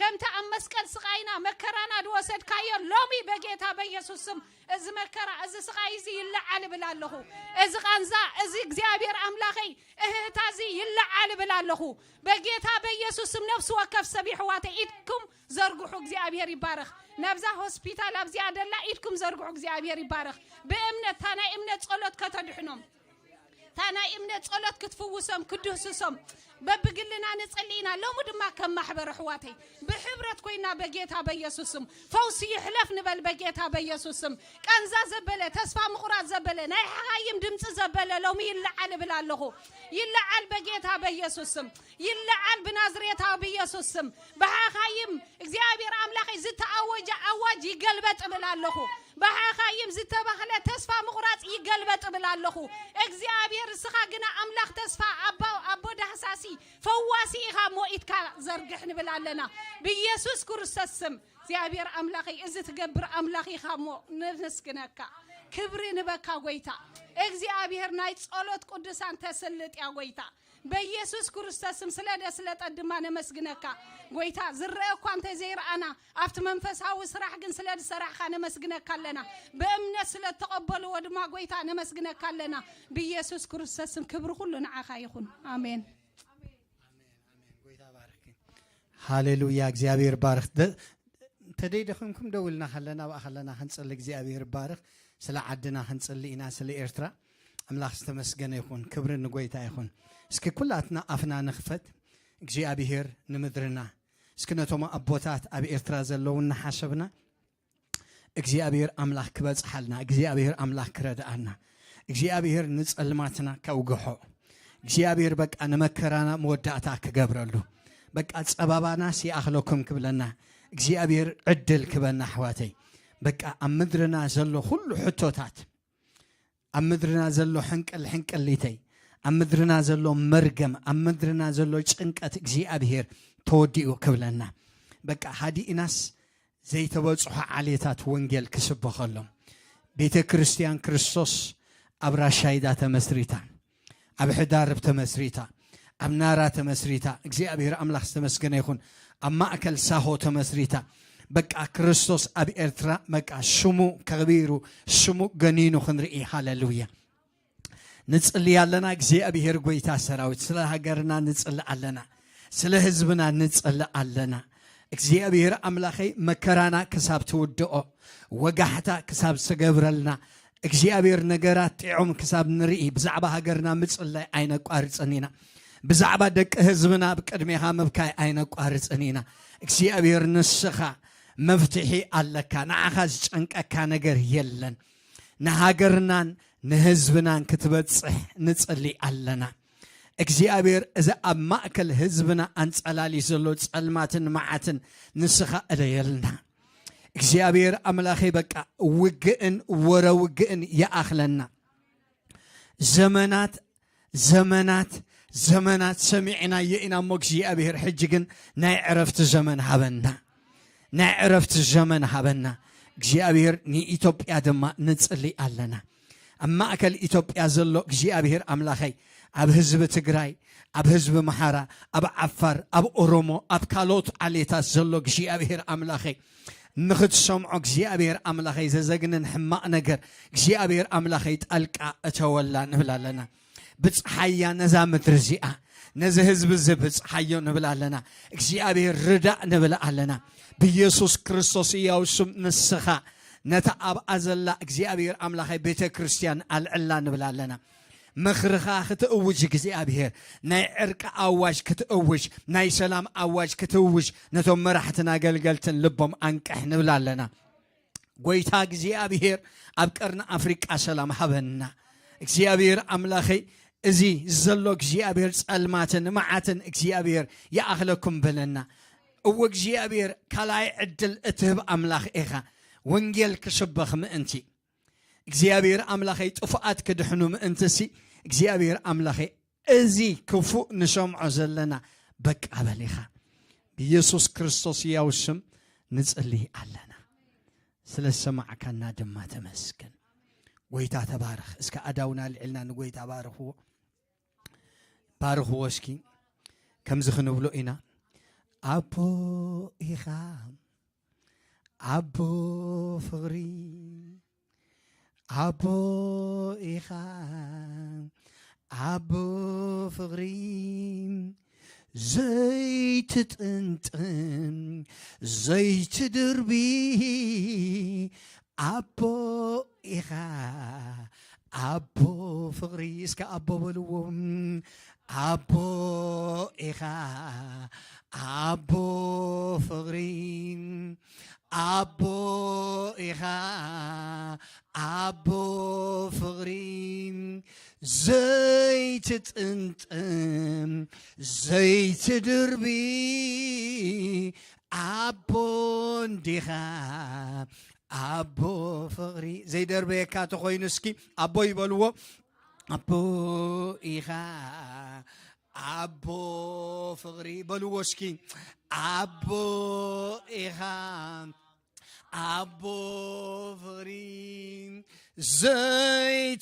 ከምቲ ኣብ መስቀል ስቓይና መከራና ዝወሰድካዮ ሎሚ በጌታ በኢየሱስ ስም እዚ መከራ እዚ ስቓይ እዚ ይለዓል እብል ኣለኹ። እዚ ቃንዛ እዚ እግዚኣብሔር ኣምላኸይ እህህታ እዚ ይለዓል እብል ኣለኹ። በጌታ በኢየሱስ ስም ነፍሲ ወከፍ ሰብ ይሕዋተ ኢድኩም ዘርግሑ እግዚኣብሔር ይባረኽ። ናብዛ ሆስፒታል ኣብዚኣ ደላ ኢድኩም ዘርግሑ እግዚኣብሔር ይባረኽ። ብእምነት እታ ናይ እምነት ጸሎት ከተድሕኖም እታ ናይ እምነት ጸሎት ክትፍውሶም ክድህስሶም በብግልና ንጽሊ ኢና። ሎሚ ድማ ከም ማሕበር ኣሕዋተይ ብሕብረት ኮይና በጌታ በኢየሱስ ስም ፈውሲ ይሕለፍ ንበል። በጌታ በኢየሱስ ስም ቃንዛ ዘበለ ተስፋ ምቑራጽ ዘበለ ናይ ሓኻይም ድምጺ ዘበለ ሎሚ ይለዓል እብል ኣለኹ። ይለዓል በጌታ በኢየሱስ ስም ይለዓል ብናዝሬታዊ ብኢየሱስ ስም ብሓኻይም እግዚኣብሔር ኣምላኸይ ዝተኣወጀ ኣዋጅ ይገልበጥ እብል ኣለኹ። ብሓኻይም ዝተባህለ ተስፋ ምቑራጽ ይገልበጥ እብል ኣለኹ። እግዚኣብሔር እስኻ ግና ኣምላኽ ተስፋ ኣባ ኣቦ ዳህሳሲ ፈዋሲ ኢኻ እሞ ኢድካ ዘርግሕ ንብል ኣለና ብኢየሱስ ክርስቶስ ስም። እግዚኣብሔር ኣምላኸይ እዚ ትገብር ኣምላኽ ኢኻ እሞ ነመስግነካ። ክብሪ ንበካ ጎይታ እግዚኣብሔር ናይ ጸሎት ቅዱሳን ተስልጥ እያ ጎይታ። በኢየሱስ ክርስቶስ ስም ስለ ደስለጠት ድማ ነመስግነካ ጎይታ። ዝረአ እኳ እንተ ዘይረኣና ኣብቲ መንፈሳዊ ስራሕ ግን ስለ ዝሰራሕካ ነመስግነካ ኣለና። ብእምነት ስለ እተቐበልዎ ድማ ጎይታ ነመስግነካ ኣለና። ብኢየሱስ ክርስቶስ ስም ክብሪ ኩሉ ንዓኻ ይኹን። ኣሜን። ጎይታ ባርኪ። ሃሌሉያ እግዚኣብሔር ባርክ። ደ- እንተደይ ደኺምኩም ደው ኢልና ከለና ኣብኣ ከለና ክንጽሊ እግዚኣብሔር ባርክ። ስለ ዓድና ክንጽሊ ኢና ስለ ኤርትራ። ኣምላኽ ዝተመስገነ ይኹን። ክብሪ ንጎይታ ይኹን። እስኪ ኩላትና ኣፍና ንኽፈት እግዚኣብሔር ንምድርና እስኪ ነቶም ኣቦታት ኣብ ኤርትራ ዘለዉ እናሓሰብና እግዚኣብሔር ኣምላኽ ክበጽሓልና እግዚኣብሔር ኣምላኽ ክረድኣና እግዚኣብሔር ንጸልማትና ከውግሖ እግዚኣብሔር በቃ ንመከራና መወዳእታ ክገብረሉ በቃ ጸባባናስ ይኣኽለኩም ክብለና እግዚኣብሔር ዕድል ክበና ኣሕዋተይ በቃ ኣብ ምድርና ዘሎ ኩሉ ሕቶታት ኣብ ምድርና ዘሎ ሕንቅል ሕንቅሊተይ ኣብ ምድርና ዘሎ መርገም ኣብ ምድርና ዘሎ ጭንቀት እግዚኣብሔር ተወዲኡ ክብለና በቃ ሃዲእናስ ዘይተበጽሖ ዓሌታት ወንጌል ክስበኸሎም ቤተ ክርስቲያን ክርስቶስ ኣብ ራሻይዳ ተመስሪታ ኣብ ሕዳርብ ተመስሪታ ኣብ ናራ ተመስሪታ እግዚኣብሔር ኣምላኽ ዝተመስገነ ይኹን ኣብ ማእከል ሳሆ ተመስሪታ በቃ ክርስቶስ ኣብ ኤርትራ በቃ ሽሙ ከቢሩ ሽሙ ገኒኑ ክንርኢ ሃሌሉያ ንጽሊ ኣለና እግዚኣብሔር ጎይታ ሰራዊት ስለ ሃገርና ንጽሊ ኣለና ስለ ህዝብና ንጽሊ ኣለና እግዚኣብሔር ኣምላኸይ መከራና ክሳብ ትውድኦ ወጋሕታ ክሳብ ዝገብረልና እግዚኣብሔር ነገራት ጥዑም ክሳብ ንርኢ ብዛዕባ ሃገርና ምጽላይ ኣይነቋርጽን ኢና ብዛዕባ ደቂ ህዝብና ኣብ ቅድሜኻ ምብካይ ኣይነቋርጽን ኢና እግዚኣብሔር ንስኻ መፍትሒ ኣለካ ንዓኻ ዝጨንቀካ ነገር የለን ንሃገርናን ንህዝብናን ክትበጽሕ ንጽሊ ኣለና እግዚኣብሔር እዚ ኣብ ማእከል ህዝብና ኣንጸላሊ ዘሎ ጸልማትን መዓትን ንስኻ እለየልና እግዚኣብሔር ኣምላኸይ በቃ ውግእን ወረ ውግእን ይኣኽለና ዘመናት ዘመናት ዘመናት ሰሚዕናዮ ኢና እሞ እግዚኣብሔር ሕጂ ግን ናይ ዕረፍቲ ዘመን ሃበና ናይ ዕረፍቲ ዘመን ሃበና እግዚኣብሔር ንኢትዮጵያ ድማ ንጽሊ ኣለና ኣብ ማእከል ኢትዮጵያ ዘሎ እግዚኣብሔር ኣምላኸይ ኣብ ህዝቢ ትግራይ ኣብ ህዝቢ መሓራ ኣብ ዓፋር ኣብ ኦሮሞ ኣብ ካልኦት ዓሌታት ዘሎ እግዚኣብሔር ኣምላኸይ ንኽትሰምዖ እግዚኣብሔር ኣምላኸይ ዘዘግንን ሕማቕ ነገር እግዚኣብሔር ኣምላኸይ ጣልቃ እተወላ ንብል ኣለና ብፅሓያ ነዛ ምድሪ እዚኣ ነዚ ህዝቢ እዚ ብፅሓዮ ንብል ኣለና እግዚኣብሔር ርዳእ ንብል ኣለና ብኢየሱስ ክርስቶስ እያው ስም ንስኻ ነታ ኣብኣ ዘላ እግዚኣብሔር ኣምላኸይ ቤተ ክርስቲያን ኣልዕላ ንብል ኣለና ምኽርኻ ክትእውጅ እግዚኣብሔር ናይ ዕርቂ ኣዋጅ ክትእውጅ ናይ ሰላም ኣዋጅ ክትእውጅ ነቶም መራሕትን ኣገልገልትን ልቦም ኣንቅሕ ንብል ኣለና ጎይታ እግዚኣብሔር ኣብ ቀርኒ ኣፍሪቃ ሰላም ሃበና እግዚኣብሔር ኣምላኸይ እዚ ዘሎ እግዚኣብሔር ጸልማትን መዓትን እግዚኣብሔር ይኣኽለኩም በለና እወ እግዚኣብሔር ካልኣይ ዕድል እትህብ ኣምላኽ ኢኻ ወንጌል ክስበኽ ምእንቲ እግዚኣብሔር ኣምላኸይ ጥፉኣት ክድሕኑ ምእንትሲ እግዚኣብሔር ኣምላኸይ እዚ ክፉእ ንሰምዖ ዘለና በቃ በል ኢኻ ብኢየሱስ ክርስቶስ ያው ስም ንጽሊ ኣለና ስለ ዝሰማዕካና ድማ ተመስገን ጎይታ ተባረኽ እስከ ኣዳውና ልዕልና ንጎይታ ባርኽዎ ባርኽዎ እስኪ ከምዚ ክንብሎ ኢና ኣቦ ኢኻ ኣቦ ፍቕሪ ኣቦ ኢኻ ኣቦ ፍቕሪ ዘይትጥንጥን ዘይትድርቢ ኣቦ ኢኻ ኣቦ ፍቕሪ እስከ ኣቦ በልዎም ኣቦ ኢኻ ኣቦ ፍቕሪ ኣቦ ኢኻ ኣቦ ፍቕሪ ዘይትጥንጥም ዘይትድርቢ ኣቦ እንዲኻ ኣቦ ፍቕሪ ዘይደርበየካ ተኾይኑ እስኪ ኣቦ ይበልዎ። ኣቦ ኢኻ ኣቦ ፍቕሪ በልዎ እስኪ ኣቦ ኢኻ ኣቦ ፍቕሪ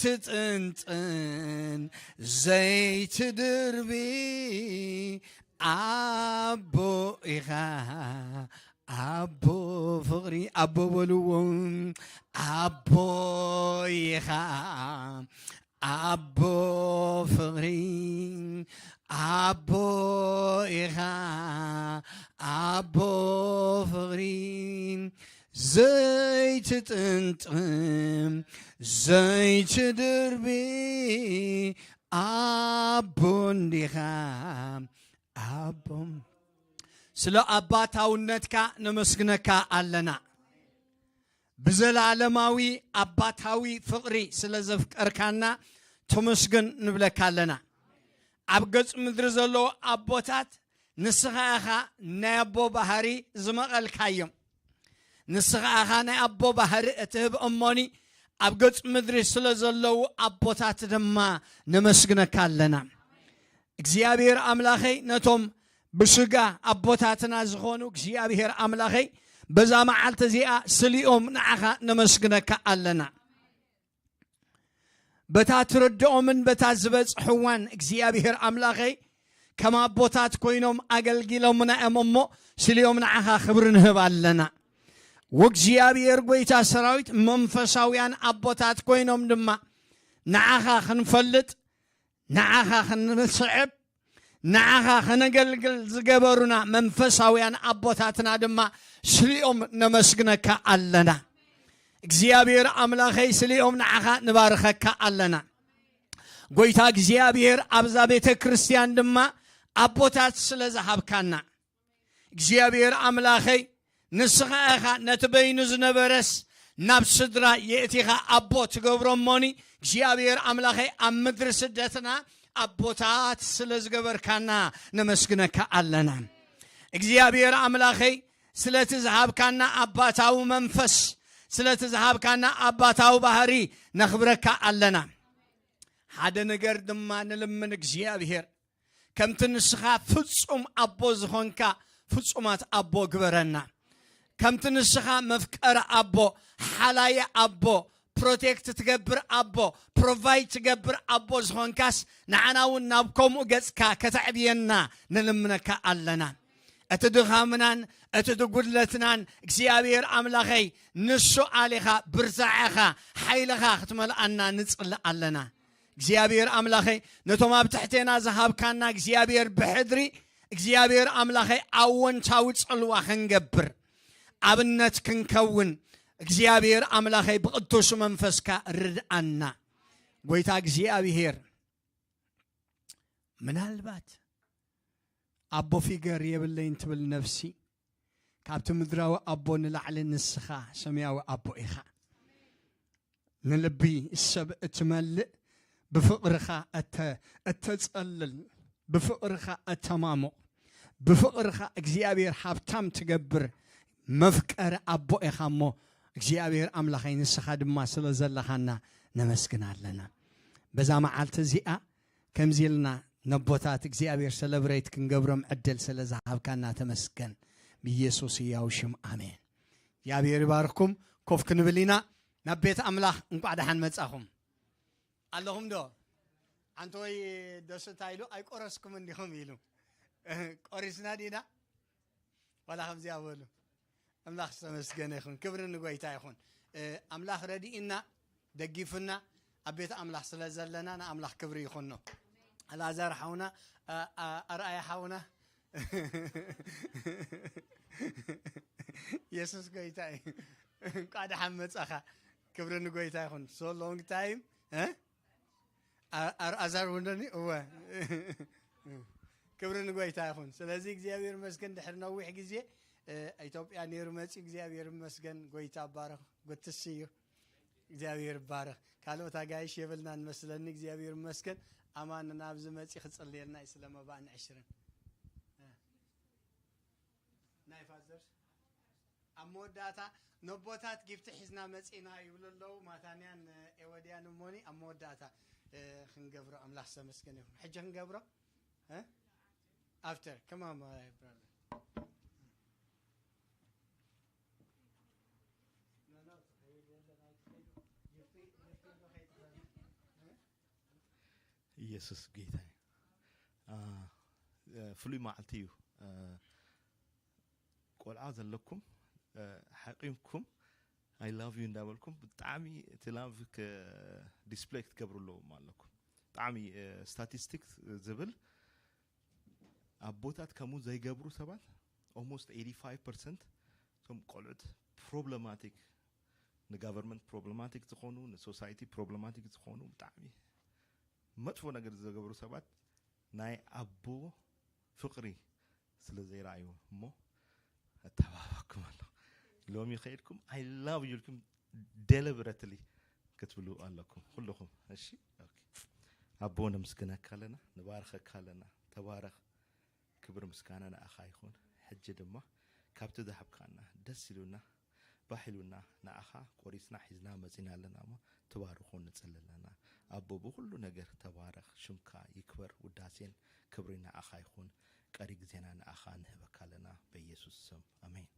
ዘይትጥንጥን ዘይትድርቢ ኣቦ ኢኻ ኣቦ ፍቕሪ ኣቦ በልዎ ኣቦ ኢኻ ኣቦ ፍቕሪ ኣቦ ኢኻ ኣቦ ፍቕሪ ዘይትጥንጥም ዘይትድርቢ ኣቦ እንዲኻ ኣቦ ስለ ኣባታውነትካ ነመስግነካ ኣለና። ብዘላለማዊ ኣባታዊ ፍቕሪ ስለ ዘፍቀርካና ተመስገን ንብለካ ኣለና። ኣብ ገጽ ምድሪ ዘለዉ ኣቦታት ንስኻ ኢኻ ናይ ኣቦ ባህሪ ዝመቐልካዮም። ንስኻ ኢኻ ናይ ኣቦ ባህሪ እትህብ እሞኒ ኣብ ገጽ ምድሪ ስለ ዘለዉ ኣቦታት ድማ ነመስግነካ ኣለና። እግዚኣብሔር ኣምላኸይ ነቶም ብስጋ ኣቦታትና ዝኾኑ እግዚኣብሔር ኣምላኸይ በዛ መዓልቲ እዚኣ ስሊኦም ንዓኻ ነመስግነካ ኣለና። በታ ትረድኦምን በታ ዝበጽሕዋን እግዚኣብሔር ኣምላኸይ ከም ኣቦታት ኮይኖም ኣገልጊሎምና እዮም እሞ ስሊኦም ንዓኻ ክብሪ ንህብ ኣለና። ወእግዚኣብሔር ጎይታ ሰራዊት መንፈሳውያን ኣቦታት ኮይኖም ድማ ንዓኻ ክንፈልጥ ንዓኻ ክንስዕብ ንዓኻ ከነገልግል ዝገበሩና መንፈሳውያን ኣቦታትና ድማ ስሊኦም ነመስግነካ ኣለና። እግዚኣብሔር ኣምላኸይ ስሊኦም ንዓኻ ንባርኸካ ኣለና። ጎይታ እግዚኣብሔር ኣብዛ ቤተ ክርስቲያን ድማ ኣቦታት ስለ ዝሃብካና እግዚኣብሔር ኣምላኸይ ንስኻ ኢኻ ነቲ በይኑ ዝነበረስ ናብ ስድራ የእቲኻ ኣቦ ትገብሮ እሞኒ እግዚኣብሔር ኣምላኸይ ኣብ ምድሪ ስደትና ኣቦታት ስለ ዝገበርካና ነመስግነካ ኣለና። እግዚኣብሔር ኣምላኸይ ስለቲ ዝሃብካና ኣባታዊ መንፈስ ስለቲ ዝሃብካና ኣባታዊ ባህሪ ነኽብረካ ኣለና። ሓደ ነገር ድማ ንልምን እግዚኣብሔር ከምቲ ንስኻ ፍጹም ኣቦ ዝኾንካ ፍጹማት ኣቦ ግበረና። ከምቲ ንስኻ መፍቀሪ ኣቦ፣ ሓላዪ ኣቦ፣ ፕሮቴክት ትገብር ኣቦ፣ ፕሮቫይድ ትገብር ኣቦ ዝኾንካስ ንዓና እውን ናብ ከምኡ ገጽካ ከተዕብየና ንልምነካ ኣለና። እቲ ድኻምናን እቲ ድጉድለትናን እግዚኣብሔር ኣምላኸይ ንሱ ኣሊኻ ብርታዐኻ ሓይልኻ ክትመልኣና ንጽልእ ኣለና። እግዚኣብሔር ኣምላኸይ ነቶም ኣብ ትሕቴና ዝሃብካና እግዚኣብሔር ብሕድሪ እግዚኣብሔር ኣምላኸይ ኣወንታዊ ጽልዋ ክንገብር ኣብነት ክንከውን እግዚኣብሔር ኣምላኸይ ብቕዱስ መንፈስካ ርድኣና። ጎይታ እግዚኣብሔር ምናልባት ኣቦ ፊገር የብለይን ትብል ነፍሲ ካብቲ ምድራዊ ኣቦ ንላዕሊ ንስኻ ሰማያዊ ኣቦ ኢኻ። ንልቢ ሰብ እትመልእ ብፍቕርኻ እተ- እተጸልል ብፍቕርኻ እተማሙቕ ብፍቕርኻ እግዚኣብሔር ሃብታም ትገብር መፍቀሪ ኣቦ ኢኻ እሞ እግዚኣብሔር ኣምላኸይ ንስኻ ድማ ስለ ዘለኻና ነመስግን ኣለና። በዛ መዓልቲ እዚኣ ከምዚ ኢልና ነቦታት እግዚኣብሔር ሰለብሬት ክንገብሮም ዕድል ስለ ዝሃብካና ተመስገን። ብኢየሱስ ህያው ሽም ኣሜን። እግዚኣብሔር ይባርክኩም። ኮፍ ክንብል ኢና። ናብ ቤት ኣምላኽ እንቋዕ ደሓን መጻኹም። ኣለኹም ዶ? ኣንተ ወይ ደስታ ኢሉ ኣይቆረስኩም እንዲኹም ኢሉ ቆሪስና ዲና ዋላ ከምዚኣ በሉ። ኣምላኽ ዝተመስገነ ይኹን። ክብሪ ንጎይታ ይኹን። ኣምላኽ ረድኢና፣ ደጊፉና፣ ኣብ ቤት ኣምላኽ ስለ ዘለና ንኣምላኽ ክብሪ ይኹኖ። ኣልኣዛር ሓውና፣ ኣርኣያ ሓውና፣ የሱስ ጎይታ እዩ። እንቋ ደሓን መጻኻ። ክብሪ ንጎይታ ይኹን። So long time ኣርኣዛር ውንደኒ እወ። ክብሪ ንጎይታ ይኹን። ስለዚ እግዚኣብሔር ይመስገን ድሕሪ ነዊሕ ግዜ ኢትዮጵያ ነይሩ መፂኡ እግዚኣብሔር ይመስገን። ጎይታ ባረኽ። ጎትስ እዩ። እግዚኣብሔር ይባረኽ። ካልኦት ኣጋይሽ የብልናን መስለኒ። እግዚኣብሔር ይመስገን። ኣማን ናብዚ መፂ ክፅልየልና እዩ ስለ መባእን ዕሽርን ናይ ፋዘርስ ኣብ መወዳእታ ነቦታት ጊፍቲ ሒዝና መጺና ይብሉ ኣለዉ። ማታንያን ኤወድያን እሞኒ ኣብ መወዳእታ ክንገብሮ ኣምላኽ ዝተመስገነ ይኹን። ሕጂ ክንገብሮ ኣፍተር ከማን ማይ ብራዘር ኢየሱስ ጌታ እዩ። ፍሉይ መዓልቲ እዩ። ቆልዓ ዘለኩም ሓቂምኩም I love you እንዳበልኩም ብጣዕሚ እቲ love ዲስፕሌይ ክትገብሩ ኣለዎም ኣለኩም። ብጣዕሚ ስታቲስቲክስ ዝብል ኣቦታት ከምኡ ዘይገብሩ ሰባት almost eighty five percent እቶም ቆልዑት ፕሮብለማቲክ ንጋቨርንመንት ፕሮብለማቲክ ዝኾኑ ንሶሳይቲ ፕሮብለማቲክ ዝኾኑ ብጣዕሚ መጥፎ ነገር ዝገብሩ ሰባት ናይ ኣቦ ፍቕሪ ስለ ዘይረኣዩ እሞ እተባባኩም ኣለኹ። ሎሚ ከይድኩም I love you ኢልኩም deliberately ክትብሉ ኣለኩም ኩልኹም። እሺ ኣቦ ነመስግነካ ኣለና፣ ንባርኸካ ኣለና። ተባረኽ። ክብር ምስጋና ንኣኻ ይኹን። ሕጂ ድማ ካብቲ ዝሃብካና ደስ ኢሉና ባሕ ኢሉና ንኣኻ ቆሪስና ሒዝና መጺና ኣለና እሞ ትባርኾ ንጽሊ ኣለና። ኣቦ ብኹሉ ነገር ተባረኽ፣ ሽምካ ይክበር፣ ውዳሴን ክብሪ ንኣኻ ይኹን። ቀሪ ግዜና ንኣኻ ንህበካ ኣለና በኢየሱስ ስም ኣሜን።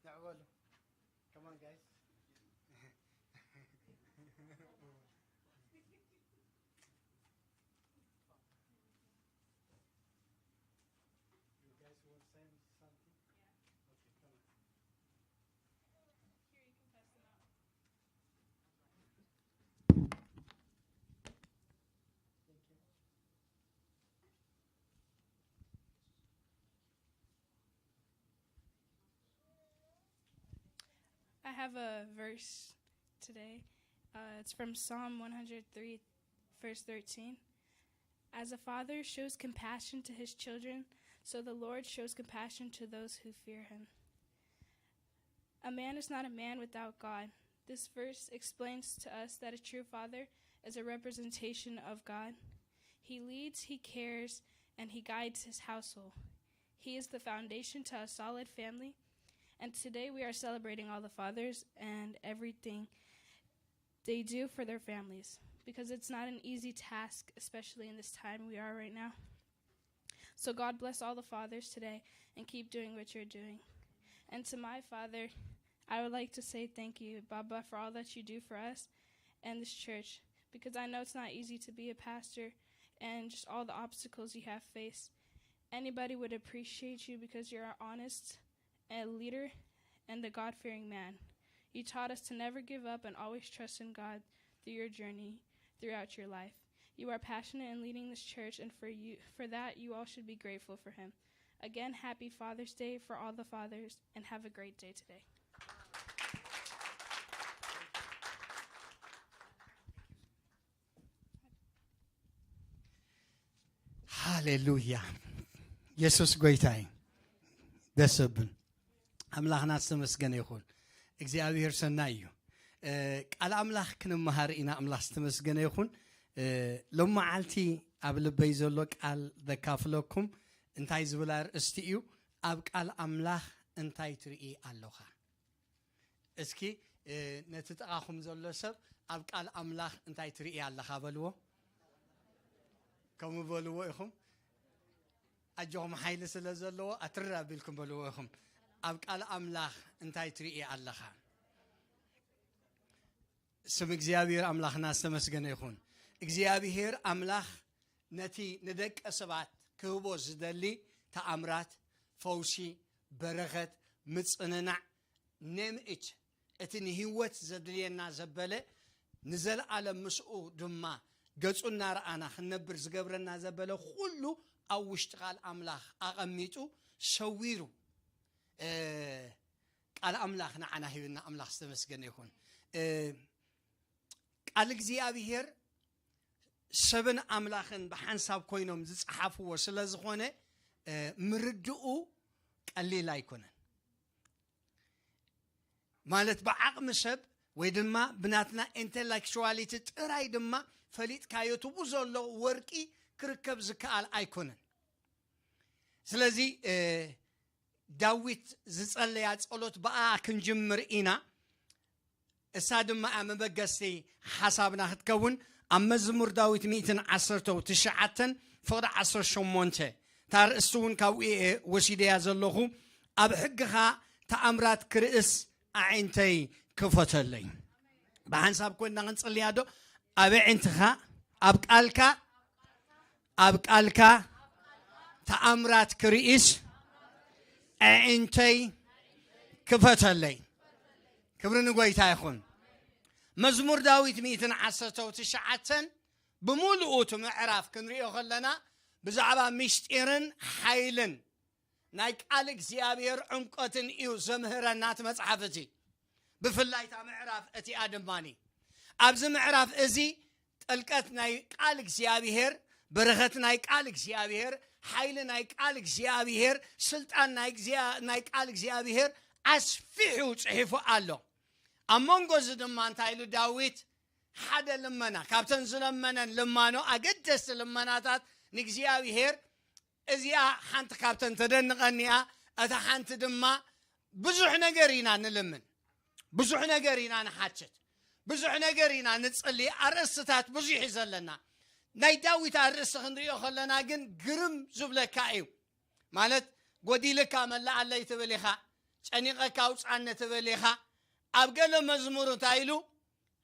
ንዕበሉ። Come on, guys. You guys want to say something? Yeah. Okay, come on. Here, you can pass them out. Thank you. I have a verse today. Uh, it's from Psalm one hundred three, verse thirteen. As a father shows compassion to his children, so the Lord shows compassion to those who fear him. A man is not a man without God. This verse explains to us that a true father is a representation of God. He leads, he cares, and he guides his household. He is the foundation to a solid family. And today we are celebrating all the fathers and everything they do for their families, because it's not an easy task, especially in this time we are right now. So God bless all the fathers today and keep doing what you're doing. And to my father, I would like to say thank you, Baba, for all that you do for us and this church, because I know it's not easy to be a pastor and just all the obstacles you have faced. Anybody would appreciate you because you're an honest, a leader, and a God-fearing man. You taught us to never give up and always trust in God through your journey throughout your life. You are passionate in leading this church, and for you, for that, you all should be grateful for him. Again, happy Father's Day for all the fathers, and have a great day today. ሃሌሉያ። የሱስ ጎይታ እዩ። ደስ ዘብል። ኣምላኽና ዝተመስገነ ይኹን። እግዚኣብሔር ሰናይ እዩ። እ፣ ቃል ኣምላኽ ክንመሃር ኢና። ኣምላኽ ዝተመስገነ ይኹን። እ፣ ሎመዓልቲ ኣብ ልበይ ዘሎ ቃል ዘካፍለኩም እንታይ ዝብል ኣርእስቲ እዩ? ኣብ ቃል ኣምላኽ እንታይ ትርኢ ኣለኻ? እስኪ፣ እ፣ ነቲ ጥቓኹም ዘሎ ሰብ ኣብ ቃል ኣምላኽ እንታይ ትርኢ ኣለኻ በልዎ። ከምኡ በልዎ ኢኹም። ኣጆኹም ሓይሊ ስለ ዘለዎ ኣትር ኣቢልኩም በልዎ ኢኹም። ኣብ ቃል ኣምላኽ እንታይ ትርኢ ኣለኻ? ስም እግዚኣብሔር ኣምላኽና ዝተመስገነ ይኹን። እግዚኣብሔር ኣምላኽ ነቲ ንደቀ ሰባት ክህቦ ዝደሊ ተኣምራት፣ ፈውሲ፣ በረኸት፣ ምጽንናዕ፣ name it፣ እቲ ንህይወት ዘድልየና ዘበለ፣ ንዘለኣለም ምስኡ ድማ ገጹ እናረኣና ክንነብር ዝገብረና ዘበለ ኩሉ ኣብ ውሽጢ ቃል ኣምላኽ ኣቐሚጡ ሰዊሩ፣ እ፣ ቃል ኣምላኽ ንዓና ሂብና ኣምላኽ ዝተመስገነ ይኹን። እ፣ ቃል እግዚኣብሔር ሰብን ኣምላኽን ብሓንሳብ ኮይኖም ዝጸሓፍዎ ስለ ዝኾነ፣ እ፣ ምርድኡ ቀሊል ኣይኮነን። ማለት ብዓቕሚ ሰብ ወይ ድማ ብናትና ኢንተሌክቹዋሊቲ ጥራይ ድማ ፈሊጥካዮ ትቡ ዘሎ ወርቂ ክርከብ ዝከኣል ኣይኮነን። ስለዚ፣ እ፣ ዳዊት ዝጸለያ ጸሎት ብኣ ክንጅምር ኢና። እሳ ድማ እያ መበገስቲ ሓሳብና ክትከውን። ኣብ መዝሙር ዳዊት ሚእትን ዓሰርተው ትሽዓተን ፍቕዲ ዓሰርተ ሸሞንተ፣ እታ ርእስቲ እውን ካብኡ እየ ወሲደያ ዘለኹ። ኣብ ሕግኻ ተኣምራት ክርእስ ኣዒንተይ ክፈተለይ። ብሓንሳብ ኮይንና ክንጽልያ ዶ? ኣብ ኣዒንትኻ፣ ኣብ ቃልካ፣ ኣብ ቃልካ ተኣምራት ክርእስ ኣዒንተይ ክፈተለይ። ክብሪ ንጎይታ ይኹን። መዝሙር ዳዊት ሚእትን ዓሰርተው ትሽዓተን ብምሉኡ እቲ ምዕራፍ ክንሪኦ ከለና ብዛዕባ ምስጢርን ሓይልን ናይ ቃል እግዚኣብሔር ዕምቆትን እዩ ዘምህረና እቲ መጽሓፍ እቲ። ብፍላይ እታ ምዕራፍ እቲኣ ድማኒ ኣብዚ ምዕራፍ እዚ ጥልቀት ናይ ቃል እግዚኣብሔር፣ በረኸት ናይ ቃል እግዚኣብሔር፣ ሓይሊ ናይ ቃል እግዚኣብሔር፣ ስልጣን ናይ እግዚኣብ-፣ ናይ ቃል እግዚኣብሔር ኣስፊሑ ጽሒፉ ኣሎ። ኣብ መንጎ እዚ ድማ እንታይ ኢሉ ዳዊት? ሓደ ልመና፣ ካብተን ዝለመነን ልማኖ ኣገደስቲ ልመናታት ንእግዚኣብሔር፣ እዚኣ ሓንቲ ካብተን ተደንቐኒ እያ። እታ ሓንቲ ድማ ብዙሕ ነገር ኢና ንልምን፣ ብዙሕ ነገር ኢና ንሓትት፣ ብዙሕ ነገር ኢና ንጽሊ። ኣርእስትታት ብዙሕ እዩ ዘለና። ናይ ዳዊት ኣርእስቲ ክንሪኦ ከለና ግን ግርም ዝብለካ እዩ። ማለት ጎዲልካ መላኣለይ ትብል ኢኻ፣ ጨኒቐካ ኣውጻኒ ትብል ኢኻ። ኣብ ገለ መዝሙር እንታይ ኢሉ?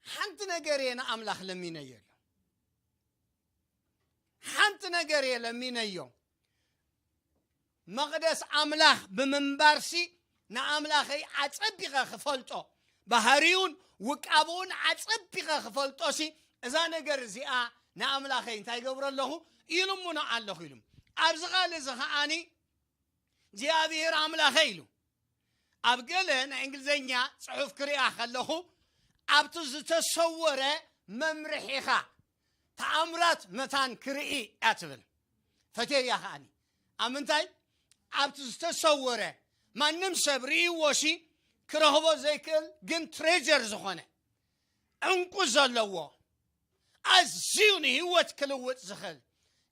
ሓንቲ ነገር እየ ንኣምላኽ ለሚነዮ ኢሉ። ሓንቲ ነገር እየ ለሚነዮ። መቕደስ ኣምላኽ ብምንባርሲ ንኣምላኸይ ኣጸቢቐ ክፈልጦ፣ ባህሪውን ውቃብኡን ኣጸቢቐ ክፈልጦሲ እዛ ነገር እዚኣ ንኣምላኸይ እንታይ ገብሮ ኣለኹ? ይልምኖ ኣለኹ ኢሉ። ኣብዚ ቓል እዚ ኸኣኒ እግዚኣብሔር ኣምላኸይ ኢሉ። ኣብ ገለ ናይ እንግሊዝኛ ጽሑፍ ክሪኣ ከለኹ ኣብቲ ዝተሰወረ መምርሒኻ ተኣምራት መታን ክርኢ እያ ትብል። ፈትየያ ከኣኒ። ኣብ ምንታይ? ኣብቲ ዝተሰወረ ማንም ሰብ ርእይዎሲ ክረኽቦ ዘይክእል ግን ትሬጀር ዝኾነ ዕንቁ ዘለዎ ኣዝዩ ንህይወት ክልውጥ ዝኽእል፣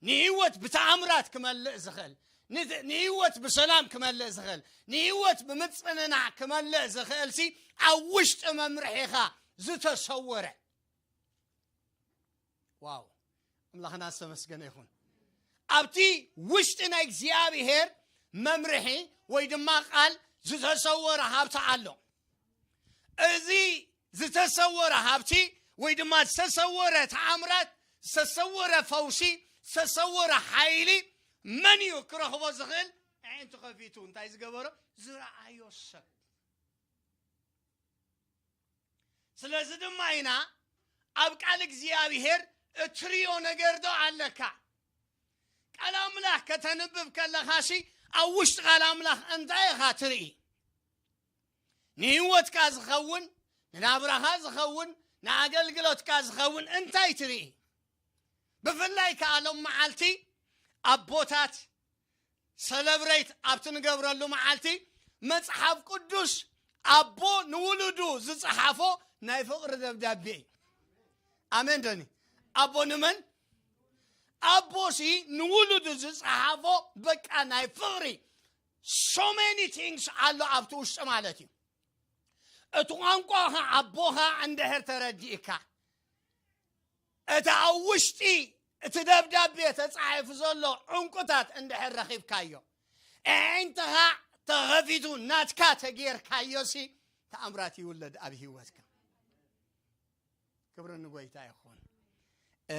ንህይወት ብተኣምራት ክመልእ ዝኽእል፣ ንት-፣ ንህይወት ብሰላም ክመልእ ዝኽእል፣ ንህይወት ብምጽንናዕ ክመልእ ዝኽእል ሲ ኣብ ውሽጢ መምርሒኻ ዝተሰወረ። ዋው፣ ኣምላኽና ዝተመስገነ ይኹን። ኣብቲ ውሽጢ ናይ እግዚኣብሔር መምርሒ ወይ ድማ ቃል ዝተሰወረ ሃብቲ ኣሎ። እዚ ዝተሰወረ ሃብቲ ወይ ድማ ዝተሰወረ ተኣምራት፣ ዝተሰወረ ፈውሲ፣ ዝተሰወረ ሓይሊ መን እዩ ክረኽቦ ዝኽእል? ኣዒንቱ ከፊቱ እንታይ ዝገበሮ? ዝረኣዮ ሰብ። ስለዚ ድማ ኢና ኣብ ቃል እግዚኣብሔር እትርእዮ ነገር ዶ ኣለካ? ቃል ኣምላኽ ከተንብብ ከለኻሲ ኣብ ውሽጢ ቃል ኣምላኽ እንታይ ኢኻ ትርኢ? ንህይወትካ ዝኸውን፣ ንናብራኻ ዝኸውን፣ ንኣገልግሎትካ ዝኸውን እንታይ ትርኢ? ብፍላይ ከኣ ሎም መዓልቲ ኣቦታት ሰለብሬት ኣብቲ ንገብረሉ መዓልቲ መጽሓፍ ቅዱስ ኣቦ ንውሉዱ ዝጸሓፎ ናይ ፍቕሪ ደብዳቤ እዩ። ኣሜን ዶኒ? ኣቦ ንመን? ኣቦሲ ንውሉዱ ዝጸሓፎ በቃ ናይ ፍቕሪ so many things ኣሎ ኣብቲ ውሽጢ ማለት እዩ። እቲ ቋንቋኻ ኣቦኻ እንድሕር ተረዲእካ፣ እቲ ኣብ ውሽጢ እቲ ደብዳቤ ተጻሒፉ ዘሎ ዕንቁታት እንድሕር ረኺብካዮ፣ ኣዒንትኻ ተኸፊቱ ናትካ ተጌርካዮሲ፣ ተኣምራት ይውለድ ኣብ ህይወትካ። ክብሪ ንጎይታ ይኹን። እ፣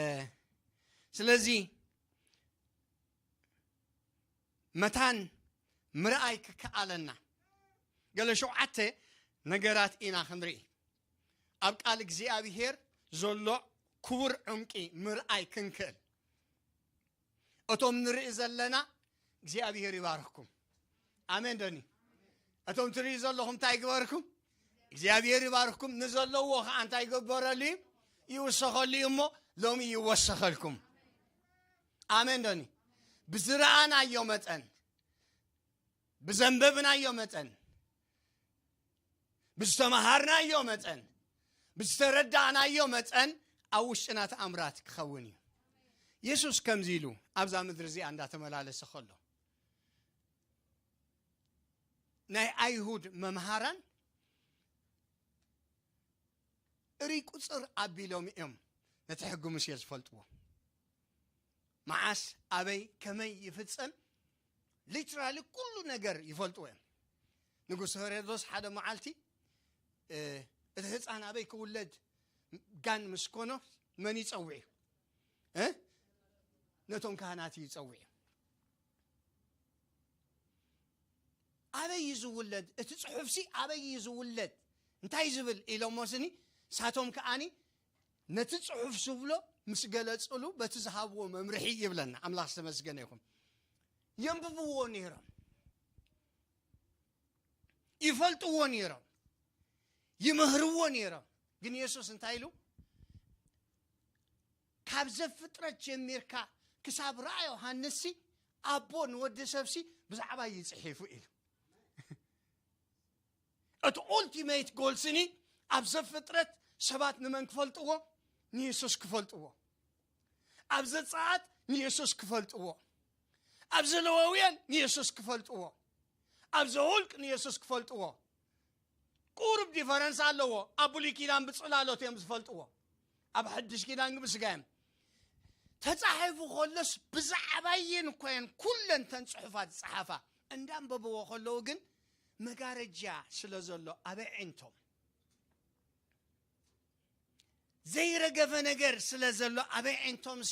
ስለዚ መታን ምርኣይ ክከኣለና፣ ገለ ሸውዓተ ነገራት ኢና ክንርኢ። ኣብ ቃል እግዚኣብሔር ዘሎ ክቡር ዕምቂ ምርኣይ ክንክእል። እቶም ንርኢ ዘለና እግዚኣብሔር ይባርኽኩም። ኣሜን ዶኒ? እቶም ትርኢ ዘለኹም እንታይ ይግበርኩም? እግዚኣብሔር ይባርኽኩም። ንዘለዎ ኸዓ እንታይ ይገበረሉ እዩ? ይውሰኸሉ እዩ። እሞ ሎሚ ይወሰኸልኩም። ኣሜን ዶኒ? ብዝረኣናዮ መጠን፣ ብዘንበብናዮ መጠን፣ ብዝተመሃርናዮ መጠን፣ ብዝተረዳእናዮ መጠን ኣብ ውሽጥና ተኣምራት ክኸውን እዩ። የሱስ ከምዚ ኢሉ ኣብዛ ምድሪ እዚኣ እንዳተመላለሰ ከሎ፣ ናይ ኣይሁድ መምሃራን እርይ ቁጽር ኣቢሎም እዮም ነቲ ሕጊ ሙሴ ዝፈልጥዎ። መዓስ፣ ኣበይ፣ ከመይ ይፍጸም፣ ሊትራሊ ኩሉ ነገር ይፈልጥዎ እዮም። ንጉስ ሄሮዶስ ሓደ መዓልቲ፣ እ፣ እቲ ህፃን ኣበይ ክውለድ ጋን ምስ ኮኖ መን ይጸውዕ እዩ? እ? ነቶም ካህናት እዩ ይጸውዕ እዩ። ኣበይ እዩ ዝውለድ? እቲ ጽሑፍሲ ኣበይ እዩ ዝውለድ? እንታይ ዝብል ኢሎሞ ስኒ፣ ሳቶም ከኣኒ ነቲ ጽሑፍ ዝብሎ ምስ ገለጽሉ በቲ ዝሃብዎ መምርሒ ይብለና። ኣምላኽ ዝተመስገነ ይኹን። የንብብዎ ነይሮም፣ ይፈልጥዎ ነይሮም፣ ይምህርዎ ነይሮም። ግን የሱስ እንታይ ኢሉ? ካብ ዘፍጥረት ጀሚርካ ክሳብ ራእይ ዮሃንስሲ ኣቦ ንወዲ ሰብሲ ብዛዕባ ይጽሒፉ ኢሉ። እቲ ኡልቲሜት ጎልስኒ ኣብ ዘፍጥረት ሰባት ንመን ክፈልጥዎ? ንየሱስ ክፈልጥዎ። ኣብ ዘጸኣት ንየሱስ ክፈልጥዎ። ኣብ ዘለዋውያን ንየሱስ ክፈልጥዎ። ኣብ ዘውልቅ ንየሱስ ክፈልጥዎ። ቁሩብ ዲፈረንስ ኣለዎ። ኣብ ብሉይ ኪዳን ብጽላሎት እዮም ዝፈልጥዎ። ኣብ ሓድሽ ኪዳን ግን ብስጋ እዮም። ተጻሒፉ ከሎስ ብዛዕባየን እኮ እየን ኩለን ተን ጽሑፋት ዝጸሓፋ። እንዳንበብዎ ከለዉ ግን መጋረጃ ስለ ዘሎ ኣብ ኣዒንቶም፣ ዘይረገፈ ነገር ስለ ዘሎ ኣብ ኣዒንቶምሲ